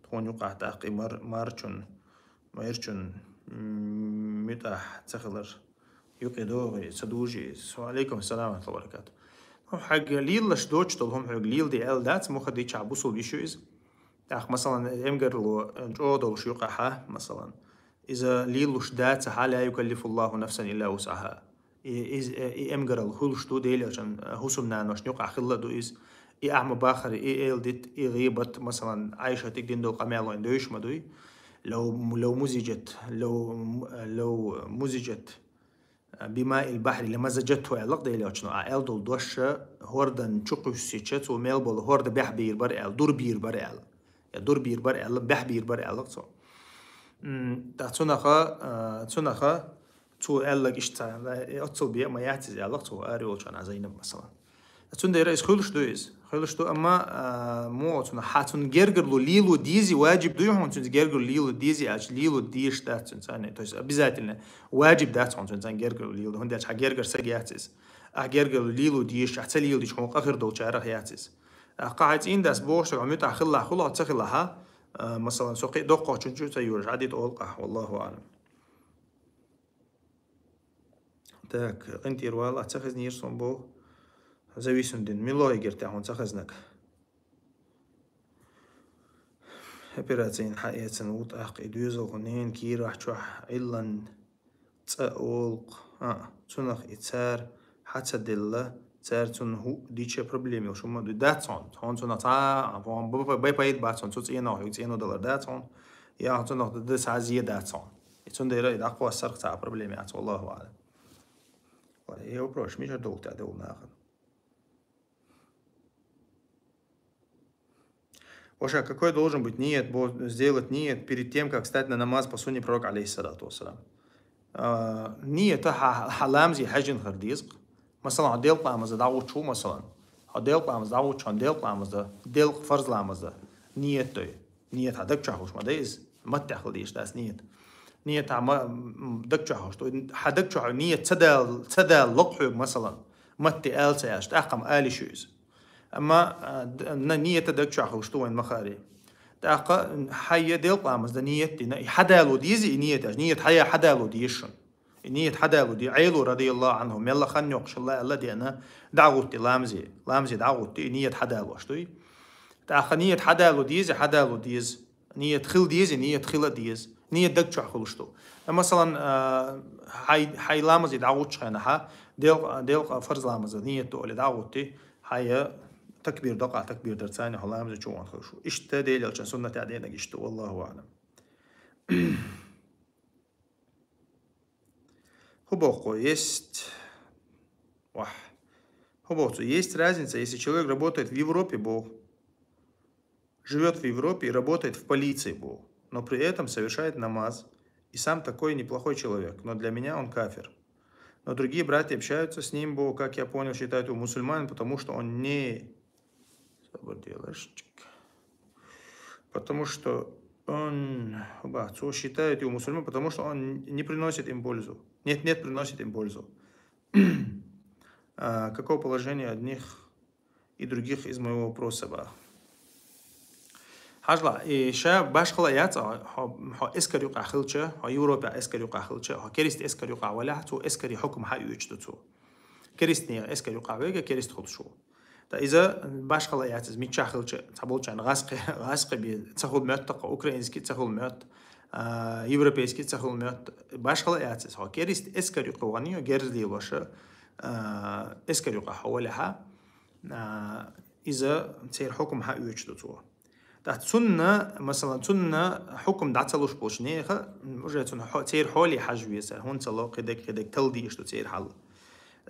тхуна юкъахь тӀаккха и мар-, марчун, майрачун, м, муьтӀахь ца хилар юкъе догӀий, ца дужий иза. Ва алейкум салам ва баракатух. Ну, хьайга лелалаш доцуш долу хӀума хьоьга леладе аьлла дац, муха дичахь бусулба йиш ю иза. ТӀаккха, масалан, эмгарло, э, чӀогӀа долуш юкъахьа, масалан, иза лелалуш дацахьа, ла юкаллифуллаху нафсан илла вусъахьа. И, из-, э, и эмгарал хуьлуш ду, Делан Элчан, э, хӀусамнаношна юкъахь хилла ду иза. И ахьа ма баххара, и эладита, и гӀийбат, масалан, Ӏайшатиг дина долу къамел вайна девзаш ма дуй. Лав, лав музижат, лав, лав музижат. Бимаил бахьри ламазажатху аьлла-кх Делан Элчано, а аьлла долу дош хӀордан чу кхуьссича, цо мел болу хӀорда бехь бийр бара аьлла, дур бийр бара аьлла. Я дур бийр бара аьлла, бехь бийр бара аьлла-кх цо. М, ткъа цунаха, а, цунаха цо аьлларг иштта ца, э, оццул бен а ма яц иза аьлла-кх цо, ара йолчу хьан Зайнаб, масалан. Цундела иза хуьлуш ду иза. Хуьлуш ду, амма, а, муха цунна, хьан цунна гергарло лело дезий, ваджиб дуй хьуна цуьнца гергарло лело дезий аьлча, лело дезаш дац цуьнца царна. То есть обязательно ваджиб дац хьуна цуьнца царна гергарло лело. ХӀунда аьлча хьан гергара саг яц иза. Ахьа гергарло лело дезаш, ахьа ца лело дезаш хьуна къа хир долчарах яц иза. Ахьа кхин хьайн цӀийндас бохуш, хьо муьтӀахь хилла хуьлу, хьо ца хилахьа, а, масалан, со кхин а доккхачун чу ца йоьраш, хьадита олу-кх ахь, валлаху аълам. Так, къинтӀера вала ца хезнера сона боху. Зависимдин. Мила гӀертехь хьуна ца хезнарг? Операци йина хьаэцна ву тӀаккха и доьзалхо ненан кийрахь чохь Ӏиллан цӀа олу-кх. А, цунах и цара хьа ца делла, цара цунна хӀуъа дича проблема йолуш хӀума дуй дац хьуна. Хьуна цунах цхьа а, хьуна б-, б-, б-, пайда бац хьуна, цу цӀенах хьуьга цӀено далар дац хьуна, я хьуна цунах д-, д-, цхьа зе дац хьуна. И цундела и дӀакхоссарх цхьа а проблема яц, валлаху аӀлам. И вопрос, мичара догӀу тӀе а девлла нахана. Ваша, какой должен быть ният, бо-, сделать ният перед тем, как встать на намаз по сунне пророка, алейхиссалату вассалам? А, ният хьа, хьа ламазе хьаьжжина хир деза-кх. Масалан, хьо делкъа ламаза дӀагӀуттуш ву, масалан. Хьо делкъа ламаза дӀагӀуттуш, хьо делкъа ламаза, делкъа фарз ламаза ният дой. Ният хьан даг чохь хуьлуш ма дай иза. Маттехь хила дезаш дац ният. Ният хьан ма-, м, даг чохь хуьлуш ду. Хьан даг чохь ният ца дал-, ца дала локху хьоьга, масалан. Матте ала ца аьлча, тӀаккха-м ала йиш ю иза. Амма, а, д-, на ният даг чохь хуьлуш ду вайн махари. ТӀаккха хьайя делкъа ламаза ният дина, и хьадало деза и ният аьлча, ният хьая хьадало деза шуна. И ният хьадало де, Ӏело, радияллаху Ӏанху, мелла хан йоккхуш хилла аьлла а деана, дӀагӀутти ламазе. Ламазе дӀагӀутти, и ният хьадалош дуй. ТӀаккха ният хьадало деза, хьадало деза. Ният хила деза, ният хила деза. Ният даг чохь хуьлуш ду. Масалан, а, хьай, хьай ламазе дӀагӀуттуш хенахь, делкъа, делкъа фарз ламаза ният ду олий дӀагӀутти, хьайя такбир докъахь, такбир дарца хьо ламаза чу ван хуьлуш ву. Иштта Делан элчан суннатехь денаг иштта ду, валлаху аӀлам. ХӀун боху, есть. Вах. ХӀун боху, есть разница, если человек работает в Европе, бо, живёт в Европе и работает в полиции, бо, но при этом совершает намаз, и сам такой неплохой человек, но для меня он кафир. Но другие братья общаются с ним, бо, как я понял, считают его мусульманин, потому что он не Сабр делаешь. Потому что он, ба, цо считает его мусульман, потому что он не приносит им пользу. Нет, нет, приносит им пользу. А, каково положение одних и других из моего вопроса, ба? Хьажал, и ша башхала яц, хьо, хьо эскар юкъахь хилча, хьо Европехь эскар юкъахь хилча, хьо керист эскар юкъахь валахь, цо эскари хьукам хьаоьцуш ду цо. Керистнех эскар юкъахь вега керист хуьлуш ву. Ткъа иза башхала яц, иза миччахь хилча, цхьаболчарна гӀаскхи, гӀаскхи бе ца хуьлу моьтту, кху украинский ца хуьлу моьтту, а, европейский ца хуьлу моьтту. Башхала яц иза. Хьо керист эскар юкъа вахана, герз лелош, а, эскар юкъахь хьо валахь, а, иза церан хьукам хьаоьцуш ду цо. ТӀаккха цунна, масалан, цунна хьукам дӀа ца луш болчу нехан, м, уже цунна хьо-, церан хьоле хьажа веза, хӀунда ца ло, кхидерг, кхидерг талла дезаш ду церан хьал.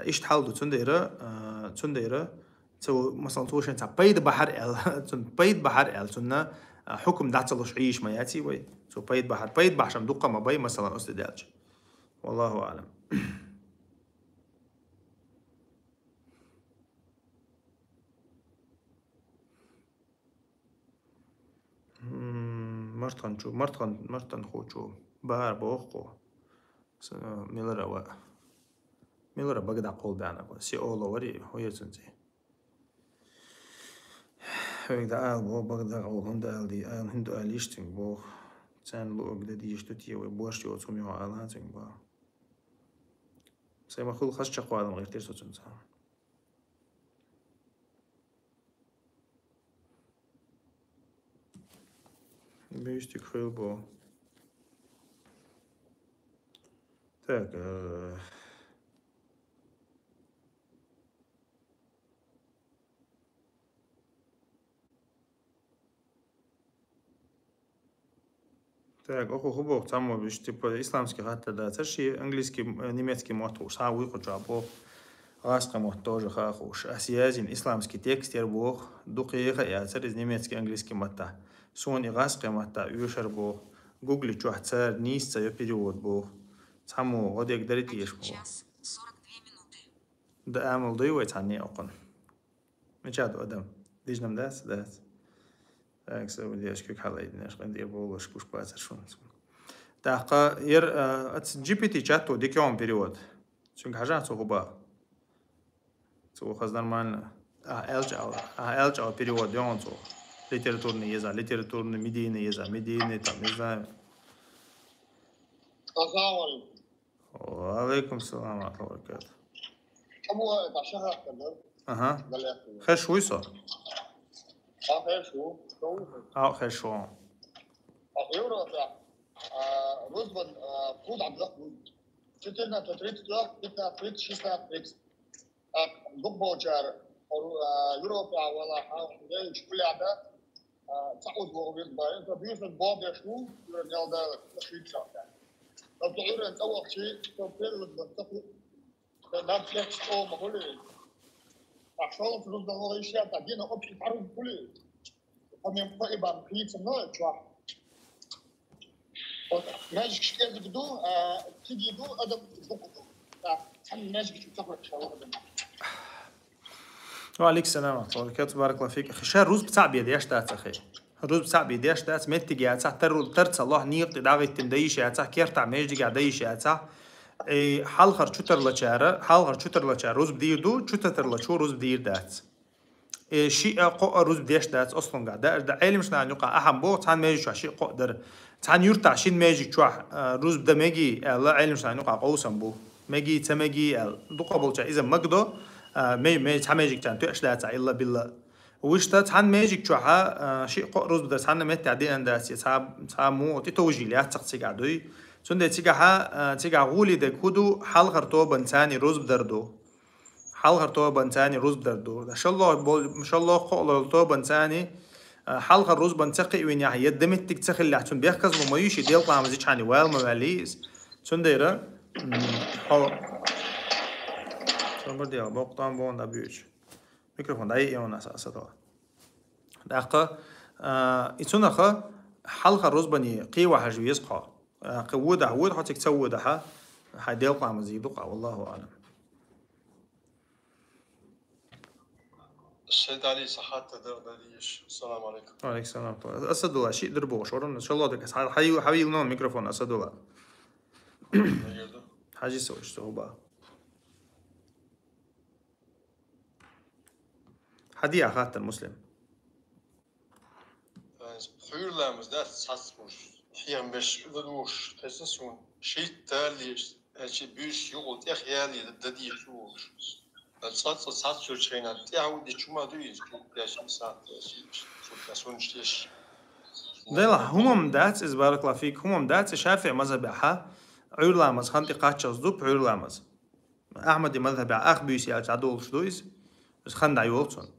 Иштта хьал ду, цундела, а, цундела, цо, масалан, цо шен цхьа пайда бахьара аьлла, цунна пайда бахьара аьлла, цунна, а, хьукам дӀа ца луш Ӏийша ма яций вай. Цо пайда бахьара, пайда бахьаш-м дуккха ма бай, масалан, оцу тӀе даьлча. Валлаху аӀлам. М, мартханчу, мартхан-, мартханхочо бахара боху кхо. С-, милара ва-, милара бага дӀакховла баьхна кхо. Сиоло вари, хӀун яра цуьнан цӀе? Вайга дӀаала боху, бага дӀакховла, хӀунда ала ди-, ала, хӀунда ала йиш цуьнга боху. Царна луург дан дийш ду те вай, борш йоцу хӀума ю хьо ала цуьнга боху. Сайн ма хуьлу хаза чекхвалам гӀиртира со цуьнца. Мистик хилла бо. Так, э, Так, оха хӀун боху, цхьаммо беш, типа, исламский хаттар дацара шен английский, э, немецкий мотт хууш, схьа вуй кху чохь боху, гӀазкхи мотт тоже хаа хууш. Ас язйина исламский текст яра боху, дукха еха а яцара иза немецкий, английский маттахь. Суна и гӀазкхи маттахь оьшура боху, гугли чохь цара нийса ца йо перевод боху. Цхьаммо гӀо дерг дарий теша боху. Да, амал дуй вай цхьанне а оккхун. Мича ду адам? Дижнам дац? Дац. Так, со, девочки, кхалайдинаш, къинтӀера бовлаш гуш бацар шуна. ТӀаккха ер, а, ац G P T чатто дика йогӀун перевод. Цуьнга хьажахьа цо хӀун боху? Цо хаза нормально. А, аьлча ала, а, аьлча ала перевод йогӀун цо. Литературный яза, литературный, медийный яза, медийный, там, не знаю. Ва алейкум салам ва рахматуллахи ва баракатух. Кому это шахар, да? Аха. Галерка. Хеш вуй со? А, хорошо. Что вы? А, хеш вуй. А, евро, да. А, Рузбан, а, куда обзор? Четырнадцать тридцать, пятнадцать тридцать, шестнадцать тридцать. А, Букболчар, а, Европа, а, вала, а, я шкуляда. А, Сауд Бобин, ба, это бизнес Бобин, шу, Юрнелда, Швейцария. Тобто Юрен Сауахчи, то первый Рузбан, то Надо сказать, что могли. А что он тут давал еще, а где на общий пару были? Помимо по ибам клицам, ну, чё? Вот, знаешь, что я буду, а, ты иду, а да, буду. Да, сам знаешь, что такое, что я буду. Ва алейкум салам ва рахматуллахи ва баракатух. Баракаллаху фик. Ахи, ша рузба цаӀ бе деш дац, ахи. Рузба цаӀ бе деш дац, меттиг яцахь, тар-, тарца лохь, нийкъа тӀе дӀагӀиттина дайиш яцахь, кертахь междиг дайиш яцахь. Э, хьалхара чу тарлачара, хьалхара чу тарлачара рузба дийр ду, чу тарлачо рузба дийр дац. Э, шиъ а, кхоъ а рузба деш дац, аслунгахь. Да, да, Ӏелимаш нахана юкъахь ахьан боху, цхьана межиг чохь шиъ, кхоъ дара. Цхьана юьртахь шина межиг чохь, а, рузба дан мегий аьлла, Ӏелимаш нахана юкъахь къовсам бу. Мегий, ца мегий аьлла. Дукха болчара иза магадо, а, ме-, ме-, цхьа межиг чохь тоьаш дацахь, илла-билла. Вуьшта цхьана межиг чохь, а, шиъ, кхоъ рузба дан цхьана меттехь деана дац, я цхьа, цхьа муха тӀетовжийла яцахь цигахь дуй. Цундела цигахь, а, цигахь гӀоле дерг хӀун ду, хьалхара тобанца рузба дар ду. Хьалхара тобанца рузба дар ду. ШоллагӀа бол-, шоллагӀа, кхоалгӀа тобанца, а, хьалхара рузбан ца кхиъвинехь, я де меттиг ца хиллехь, цунна бехказло ма ю, шен делкъа ламаз йича вала ма ваьллий иза. Цундела, м, хьо-, Цо бар дела, боккъал боху дӀабоьдуш. Микрофон дӀайиъ йона аса, аса дала. ТӀаккха, а, и цунах хьалхара рузбане кхийва хьажа веза хьо. А, кхин водахь, вода хьо, цига ца водахь, хьайн делкъа ламаз йийр ду-кх, валлаху аӀлам. Сайд-Ӏали, сан хаттар дагадоагӀий? Ассаламу Ӏалайкум. Ва Ӏалайкум салам. Асадулла, шиъ дара бохуш вара, шоллагӀа дерг, хьа-, хьа-, хьавийла нагахь микрофон, Асадулла. Хьажи со, ишта хӀуба. Хьан дийр ду хаттар, Муслим? Пхьуьйра ламаз дац цхьацца хӀумаш, хьехам беш ладугӀуш, тесна суна, шийтта леш, аьлчи буьйса юкъал тӀех яле, дан дийхьа ду олуш. Цкъа-цкъа цхьацца йолчу хенахь тӀаьхьа а дича хӀума ду иза, кху деш, сахьт деш, цу тӀе суннаш деш. Делахь, хӀумам дац иза, баракаллаху фик, хӀумам дац иза, ШафиӀ мазхабехь Ӏуьйра ламаз хан тӀе кхаччалц ду, пхьуьйра ламаз. Ахьмади мазхабехь ах буьйса яьлча дӀадолуш ду иза. Иза хан дӀайолу цунна.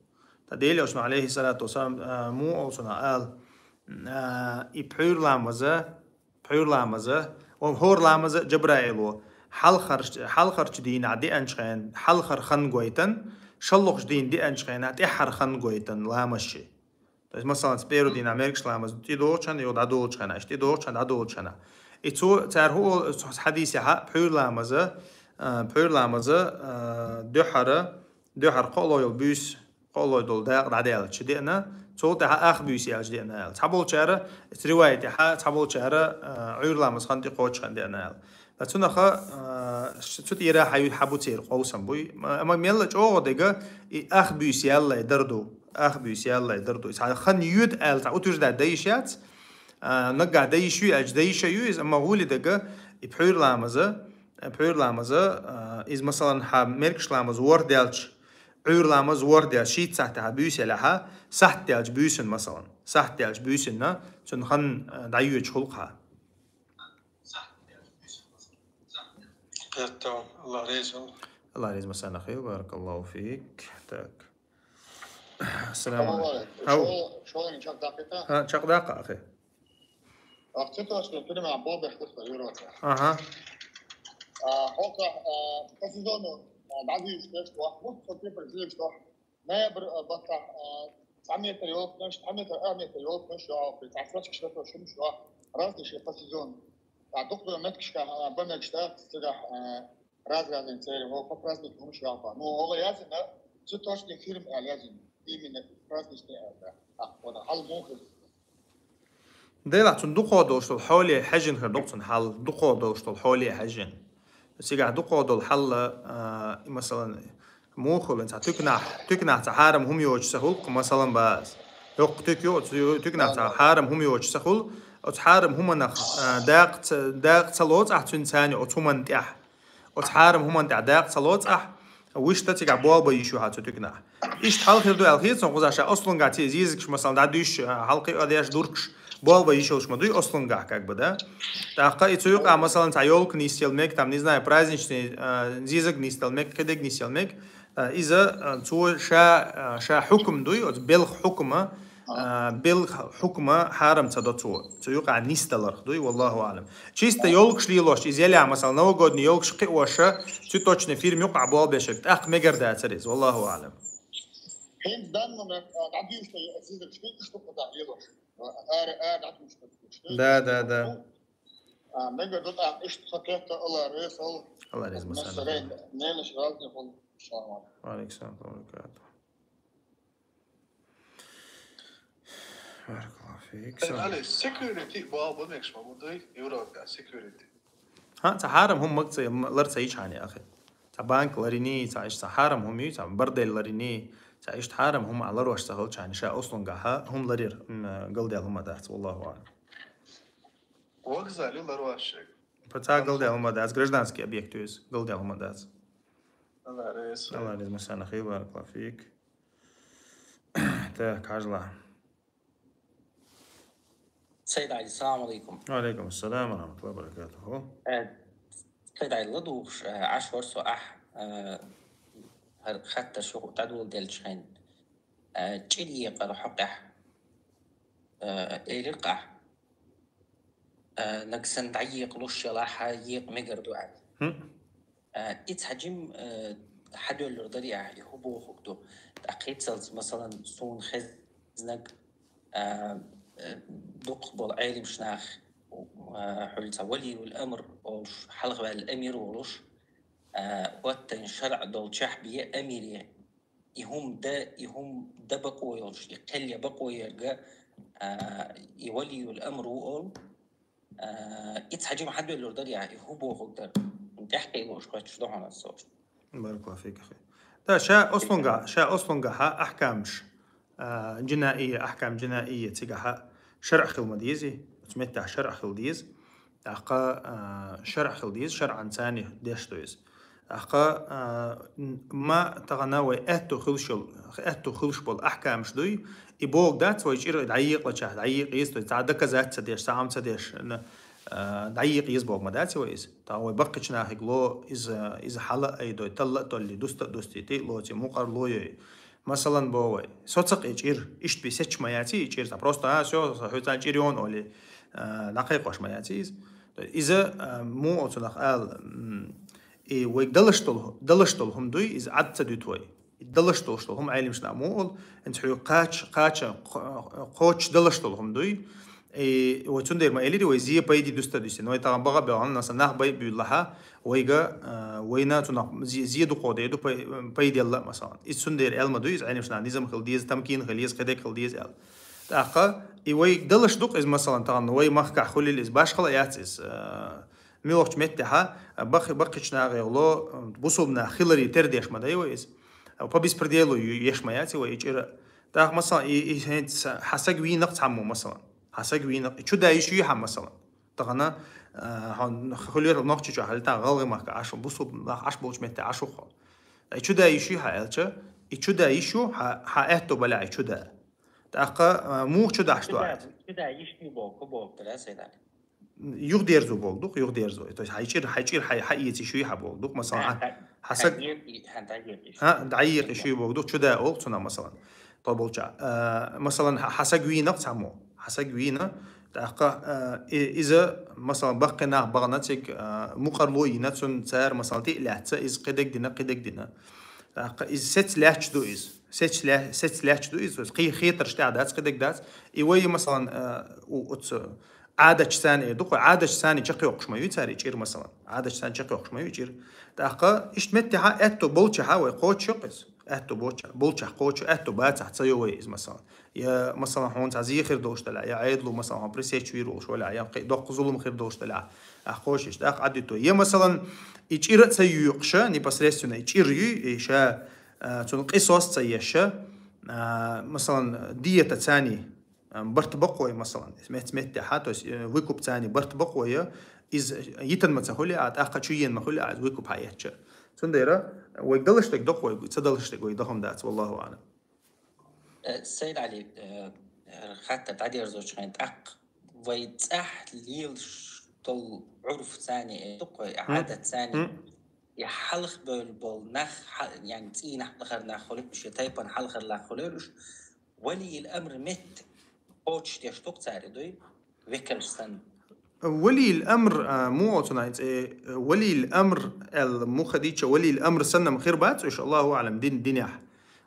Ткъа Делан Элчано, алейхиссалату вассалам, а, муха олу цунах ала, а, и пхьуьйра ламаза, пхьуьйра ламаза, ва хӀора ламаза Джабраило хьалхарч-, хьалхарчу дийнахь деанчу хенахь хьалхара хан гойтан, шолгӀачу дийнахь деанчу хенахь тӀаьххьара хан гойтан ламаз ши. То есть, масалан, цу первый дийнахь мергаш ламаз тӀедогӀучу хенахь, юха дӀадолучу хенахь, иштта тӀедогӀучу хенахь, дӀадолучу хенахь. И цо, цара хӀу олу цу хьадисехь, пхьуьйра ламаза, а, пхьуьйра ламаза, а, дуьххьара, дуьххьара кхоалгӀа йолу буьйса, кхоалгӀа долу дакъа дӀадаьлча деана, цул тӀаьхьа ах буьйса яьлча деана аьлла. Цхьаболчара, цу риваятехь, цхьаболчара, а, Ӏуьйра ламаз хан тӀе кхочуш хенахь деана аьлла. Ткъа цунах, а, ш-, цу тӀера хьан ю-, хьан бу церан къовсам буй. Ма-, амма мелла чӀогӀа дерг, и ах буьйса яллай дар ду. Ах буьйса яллай дар ду. Цхьа хан йоьду аьлла, цхьа утверждать дан йиш яц. А, наггахь дан йиш ю аьлча, дан йиш а ю иза, амма гӀоле дерг, и пхьуьйра ламаза, пхьуьйра ламаза, а, иза, масалан, хьан мергаш ламаз ворхӀ даьлча, Ӏуьйра ламаз ворхӀ даьлча, шийтта сахьтехь буьйса елахь, сахьт даьлча буьйсанна, масалан. Сахьт даьлча буьйсанна, цуьнан хан, а, дӀайоьдуш хуьлу-кх хьан. Кхетта, Аллах реза хуьлда. Аллах реза массарна хуьлда, баракаллаху фик. Так. Ассаламу Алло, алейкум. Хьо. Шо-, шо ин чакхдаккхийтта? Ха, чакхдаккха, ахи. Ах, цитошный пример, Бобер, что ли, Европа. Аха. А, хӀокху, а, по сезону, а, дӀадийшаш деш, вахт, вот, вот, типа, дийшаш, вахт. Ноябрь, а, баттахь, а, цхьа метр йолкхуш, цхьа метр, а, метр йолкхуш, йо, при цхьа срочка что-то шумаш, йо, разный ши по сезону. А, дукха меттигашка, а, бан мегаш дац, цигахь, а, раз-разный церан, хӀо, по празднику хӀумаш, йо, ну, хӀо ла яздина, цитошный фирма аьлла яздина, именно праздничный аьлла, да. А, вот, хьал муха. Делахь цунна дукхо долуш долу хьоле хьаьжжина хир ду-кх цунна хьал, дукхо долуш долу хьоле хьаьжжина. Цигахь дукхо долу хьал, а, и, масалан, муха хуьлу, цхьа туьканахь, туьканахь цхьа хьарам хӀума йоцуш ца хуьлу-кх, масалан, база. Йоккха туька ю, оцу ю-, туьканахь цхьа хьарам хӀума йоцуш ца хуьлу, оцу хьарам хӀуманах, а, дакъа ца, дакъа ца лоцу ахь цуьнан царна оцу хӀуманна тӀехь. Оцу хьарам хӀуманна тӀехь дакъа ца лоцу ахь, вуьшта цигахь болх бан йиш ю хьан цу туьканахь. Иштта хьалха хир ду аьлла хеза суна кхузахь, ша ослунгахь цӀе зезагаш, масалан, дӀадуьйш, а, хьалкхиадеш дуркаш, болх бан йиш йолуш ма дуй ослунгахь, как бы, да? ТӀаккха и цу юкъахь, масалан, цхьа ёлка нисъяла мега, там, не знаю, праздничный, а, зезаг нисъяла мега, кхидерг нисъяла мега, а, иза, а, цо ша, а, ша хьукма дуй, оцу белхан хьукма, а, белхан хьукма хьарам ца до цо. Цу юкъахь нисдаларх дуй, валлаху аълам. Чисто ёлкаш лелош, иза елахь, масалан, новогодний ёлкаш кхиош, цветочный фирма юкъахь болх беш, тӀаккха мегар дацара иза, валлаху аълам. ХӀинца данна ма, а, дӀадуьйшуш, а, зезагаш кхидерг ду кхузахь лелош. Ара, ара, дӀадуьйшуш. Да, да, да. А, мегар ду тӀаккха иштта ца кхетта, Алла реза хуьлда. Алла реза хуьлда, Масса, масса рейн. Ненаш разный хуьлда. Салам алейкум. Ва алейкум салам ва баракатух. Баракаллаху фик. Э, Али, security бал ба мекш ма бу дуй, Европа security. ХӀа, цхьа хьарам хӀума мага ца, лар ца йича хьан, я ахи. Цхьа банк ларйиний, цхьа иштта цхьа хьарам хӀума юй, цхьа бордель ларйиний, цхьа иштта хьарам хӀума лар веш ца хилча хьан, ша ослунгахь хӀума ларъяр, м, галдаьлла хӀума дац, валлаху аълам. Вокзале лар веш шег. По цхьа галдаьлла хӀума дац, гражданский объект ю иза, галдаьлла хӀума дац. Алла реза. Алла реза, Масса, нахи, баракаллаху фик. Так, хьажал. Сайд-Ӏаьла, салам алейкум. Ва алейкум ассалам ва рахматуллахи ва баракатуху. Э, Сайд-Ӏаьла, ладугӀуш, э, Ӏаш вара со ахь, э, хӀара хаттар шу дӀадоладелча хенахь, э, чӀир екъар хьокъехь, э, элира-кх ахь. Э, нагахь санна дӀаекъалуш ялахь, хьаекъа мегар ду аьлла. ХӀм. Э, и цхьа жима, э, хьадоьллур дарий ахь, и хӀун бохург ду? ТӀаккха хӀинццалц, масалан, суна хезнарг, э, э, дукхах болу Ӏеламчу нах, э, хьуьлла цхьа валиюл амр олуш, хьалхаваьлла амир волуш, э, хӀоттайн шарӀ долчохь бен амире, и хӀума дан, и хӀума дан бакъо йолуш, и кхел ян бакъо ерг, а, и валиюл амр ву олу, а, и цхьа жима хьадоьллур дарий ахь, и хӀун бохург дара? ТӀаьхье лууш хоьттуш ду хьуна ас цо. Баракаллаху фик, ахи. Да, ша ослунгахь, ша ослунгахь ахькамаш, а, джинаийя, ахькам джинаийя цигахь шарӀ хила ма дезий, оцу меттехь шарӀ хила деза. ТӀаккха, а, шарӀ хила деза, шарӀан царна деш ду иза. ТӀаккха, а, н-, ма тахана вай аьтту хуьлуш йолу, аьтту хуьлуш болу ахькамаш дуй, и бохург дац вай чӀир дӀаекъалчахь, дӀаекъа еза, то есть цхьа доказать ца деш, цхьа Ӏам ца деш, н-, а, дӀаекъа еза бохург ма дац вай иза. Тахана вай баккхийчу нахе ло иза, иза хьала а айдой, талла а толлий, дуста а дустий, тӀе а лоций, мукъар а лой. Масалан, боху вай, со ца кхиъ чӀир, иштта бен сецча ма яций и чӀир, цхьа просто, а, всё, хьоьца чӀир йоьна олий, а, дӀакхайкхош ма яций иза. Иза, а, муха оцунах ала, м, и вайга далаш долу, далаш долу хӀума дуй, иза Ӏад ца дуьту вай. И далаш долуш долу хӀума Ӏеламчу наха муха олу, хӀинца хьоьга кхача, кхача, кхо-, кхочуш далаш долу хӀума дуй. И вай цундела ма элира, вай зе пайде дуста дуьсина. Вай тахана бага а бевлла, нах бай а буьйлалахьа, вайга, а, вайна цунах зе, зе дукха де ду пай-, пайделла а, масалан. Иза цундела аьлла ма дуй, иза Ӏеламчу наха низам хила деза, тамкин хила еза, кхидерг хила деза аьлла. ТӀаккха и вай далаш ду-кх иза, масалан, тахана вай махкахь хуьлийла иза, башхала а яц иза, а, муьлхачу меттехьа, а, баккхи-, баккхийчу нахе ло, а, бусулба нах хиларе тера деш ма дай вай иза. А, по беспределу ю-, еш ма яц и вай и чӀира. ТӀаккха, масалан, и, и хӀинца хьан саг вийнакъ цхьаммо, масалан. Хьан саг вийнакъ, и чу дан йиш юй хьан, масалан. Тахана, а, хьо хуьлера Нохчийчохь хьалийтахь, гӀалгӀай махка Ӏаш, бусулба нах Ӏаш болчу метте Ӏаш ву хьо. И чу дан йиш юй хьан аьлча, и чу дан йиш ю, хьан, хьан аьтто балахь и чу дан. ТӀаккха, а, муха чу дахьаш ду ахь? Чу дан, чу дан йиш ю боху, боху дара, Сайд-Ӏаьла. Юхадерзо боху ду-кх, юхадерзо. То есть хьайн чӀир, хьайн чӀир, хьайн, хьан эца йиш юй хьан боху ду-кх, масалан, хьан, хьан, хьан саг, хьан дӀаекъа йиш юй боху ду-кх, чу дан олу цунах, масалан. Тхо болча. А, масалан, хьан, хьан саг вийнакъ цхьаммо. Хьан саг вийна, тӀаккха, а, и-, иза, масалан, баккхий нах бахана цига, а, мукъарло йина, цунна цара, масалан, тӀе а лаьцна, иза кхидерг дина, кхидерг дина. ТӀаккха иза сеца лаьтташ ду иза. Сеца лаь-, сеца лаьтташ ду иза, кхин хетарш тӀехь дац, кхидерг дац. И вай, масалан, а, у-, оцу Ӏадатчу царна эр ду-кх, Ӏадатчу царна чекхйоккхуш ма ю цара и чӀир, масалан. Ӏадатчу царна чекхйоккхуш ма ю и чӀир. ТӀаккха иштта меттехьа аьтто болчехьа вай кхочуш йо-кх иза. Аьтто болчехь, болчехь кхочуш, аьтто бацахь ца йо вай иза, масалан. Я, масалан, хьуна цхьа зе хир долуш делахь, я Ӏедало, масалан, хьуна пресечь вийр волуш валахь, я кхин доккха зулам хир долуш делахь, ахь кхочуш, тӀаккха Ӏаддуьту. Я, масалан, и чӀира а ца юькъуша, непосредственно и чӀир юй, и ша, а, цунна къисос а ца еш, а, масалан, диета царна, а, барт бакъо я, масалан, мец-, меттехьа, то есть, э, выкуп царна барт бакъо я, Из йитан ма ца хуьлу а, тӀаккха чу йен ма хуьлу а, из выкуп хьаэцча. Цундела вайга далаш дерг доккха, вайга ца далаш дерг вай дахам дац, валлаху аӀлам. Э, Сайд Ӏали, э, хаттар дӀадерзочу хенахь тӀаккха вай цӀахь лелаш долу Ӏурф царна, э, дукха, э, Ӏадат царна, и хьалха бевлла болу нах, хьа-, ян цӀийнан хьалхара нах хуьлуш, я тайпана хьалхара нах хуьлуш, валийил амр метта кхочушдеш ду-кх цара, дуй? Векалш санна. Валийил амр, а, муха оцунай цӀе, валийил амр аьлла муха дийча, валийил амр санна-м хир бац уьш, Аллаху аӀлам, дин, динехь.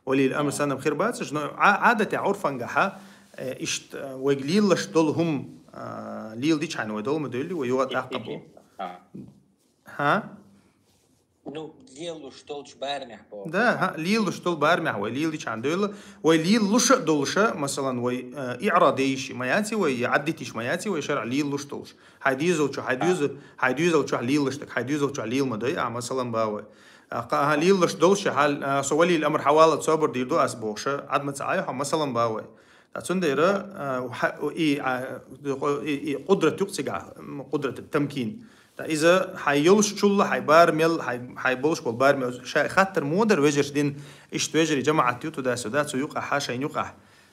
Валийил амр санна-м хир бац уьш, но Ӏа-, Ӏадатехь, Ӏурфангахьа, э, иштта, э, вайга лелаш долу хӀума, а, леладичхьана вай дола ма девлли, вай юха тӀаккха бу. ХӀа? Ну, лелуш долчу барамехь боху. Да, хӀа, лелуш долу барамехь вай леладичхьана девлла. Вай лелуш а долуша, масалан, вай, э, иӀрад йиш ма яций вай, я Ӏаддитиш ма яций вай шарӀ лелуш долуш. Хьайн доьзалчу, хьайн доьза-, хьайн доьзалчохь лелаш дерг, хьайн доьзалчохь лела ма дой, а, масалан, ба вай. А, кха-, аха, лелаш долуша, хьал, а, со валийил амр хьаваллалц собар дийр ду ас бохуша, Ӏад ма ца Ӏай хьо, масалан, ба вай. Ткъа цундела, а, хьа-, и, а, и, и къудрат юкъа цигахь, м, къудрат тамкин. Ткъа иза хьайн йолуш чулла, хьайн барамел, хьайн, хьайн болуш болу барамел, ша хаттар муха дара вежарш дин, иштта вежарий жамаӀат ю туда-сюда, цу юкъахь, шайн юкъахь,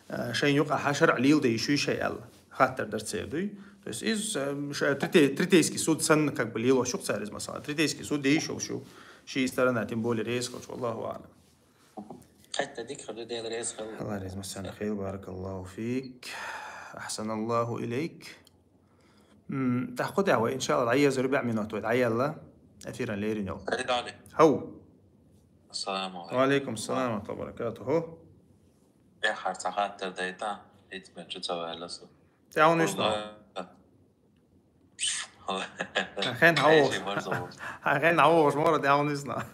а, шайн юкъахь шарӀ леладе йиш юй шайн аьлла. Хаттар дара церан, дуй? То есть иза, а, ша третей-, третейский суд санна, как бы, лелош ю-кх цара иза, масала. Третейский суд де йиш йолуш ю, ши сторона, тем более, реза хилча, валлаху аӀлам. Хатта дика хир ду, Дела реза хила. Алла реза массарна хила, баракаллаху фик. Ахсаналлаху илейк. М, тӀаккха кху тӀехь вай, иншалла, дӀаеза рубаӀ минот вай дӀаелла. Эфиран лерина йолу. Ай, Дали. Хьо. Ассаламу алейкум. Ва алейкум ассалам ва рахматуллахи ва баракатуху. Эххар ца хаттар дайта, итмен чу ца ваьлла со. ТӀаьхьа вуьсна. Хьайн хьан вогӀуш? Хьайн хьан вогӀуш, мора, тӀаьхьа вуьсна.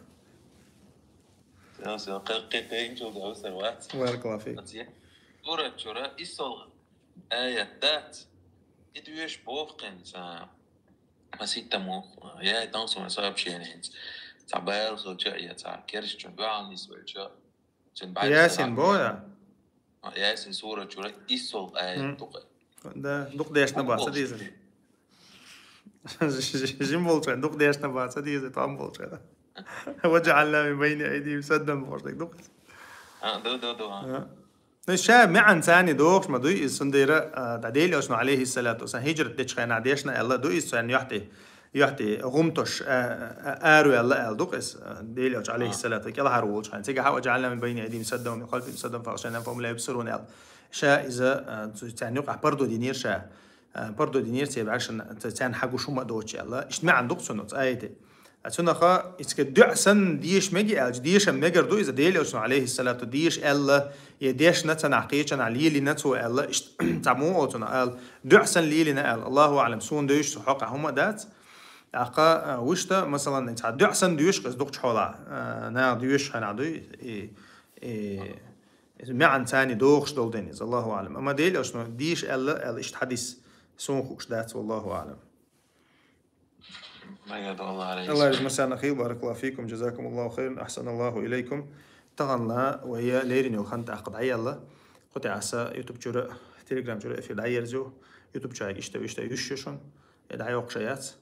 Баракаллаху фик. Сурат чура иссолгӀа аят дац. И доьшуш боху кхин цхьа. Маситтаму, я и там самое сообщение. Цхьа бала хилча, я цхьа керстачун дуьхьал нисвелча. Ясин бо, я? Ясин сурат чура иссолгӀа аят ду-кх. Да, дукха дешна бац, дийза. Жим болчу, дукха дешна бац, дийза, там болчу. وجعلنا من بين أيديهم سدا бохуш дерг ду-кх. А, ду, ду, ду, а. Ну, ша маьӀна царна дохуш ма дуй иза, цундела, а, да Дела Элчано, алейхиссалату вассалам, хиджрат дечу хенахь дешна аьлла ду иза, царна юьхьти, юьхьти гӀум тош, а, а, а, араваьлла аьлла ду-кх иза, а, Дела Элча, алейхиссалату, кӀелхьара волчу хенахь. Цигахь وجعلنا من بين أيديهم سدا ومن خلفهم سدا فأغشيناهم فهم لا يبصرون аьлла. Ша иза, а, цу-, царна юкъахь пардо динера ша, а, пардо динера церан бӀаьршана, ца-, царна хьагуш хӀума а доцуш аьлла. Иштта маьӀна ду-кх цунна, цкъа а йита. А цунах иштта дуьа санна деша мега аьлча, дешам мегар ду иза, Дела Элчано, алейхиссалату, деша аьлла, я дешна цунах кхечанахь лелийна цо аьлла, иштта цхьа муха оцунах аьлла, дуьа санна лелийна аьлла, Аллаху аӀлам, суна девзаш цу хьокъехь хӀума а дац. ТӀаккха, а, вуьшта, масалан, цхьа дуьа санна доьшу-кх иза дукхачу хьолахь, а, наха доьшучу хенахь дуй, и, и, и маьӀна царна дохуш долу ден иза, Аллаху аӀлам. Амма Дела Элчано деша аьлла, аьлла, иштта хьадис суна хууш дац, валлаху аӀлам. Алла реза массарна хила, баракаллаху фикум, джазакумуллаху хайран, ахсаналлаху илейкум. Таханлерниг вай лерина йолу хан тӀаккха дӀаелла. Кху тӀехь аса YouTube чуьра, Telegram чуьра эфир дӀаерзайо. YouTube чуьра иштта, иштта юьсуш ю шуна. Э, дӀайоккхуш яц.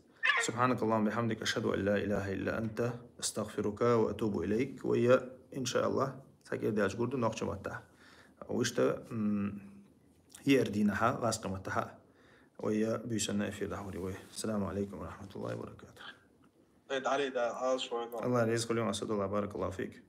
سبحانك اللهم وبحمدك، أشهد أن لا إله إلا أنت، أستغفرك وأتوب إليك. Вай, иншааллах, цхьа кӀира даьлча гур ду нохчийн маттахь. Вуьшта, м, еара дийнахьа, гӀазкхийн маттахьа. Вай буьйсанна эфир дӀахьур ю вай. السلام عليكم ورحمة الله وبركاته. Алла реза хуьлда, Асадулла, баракаллаху фик.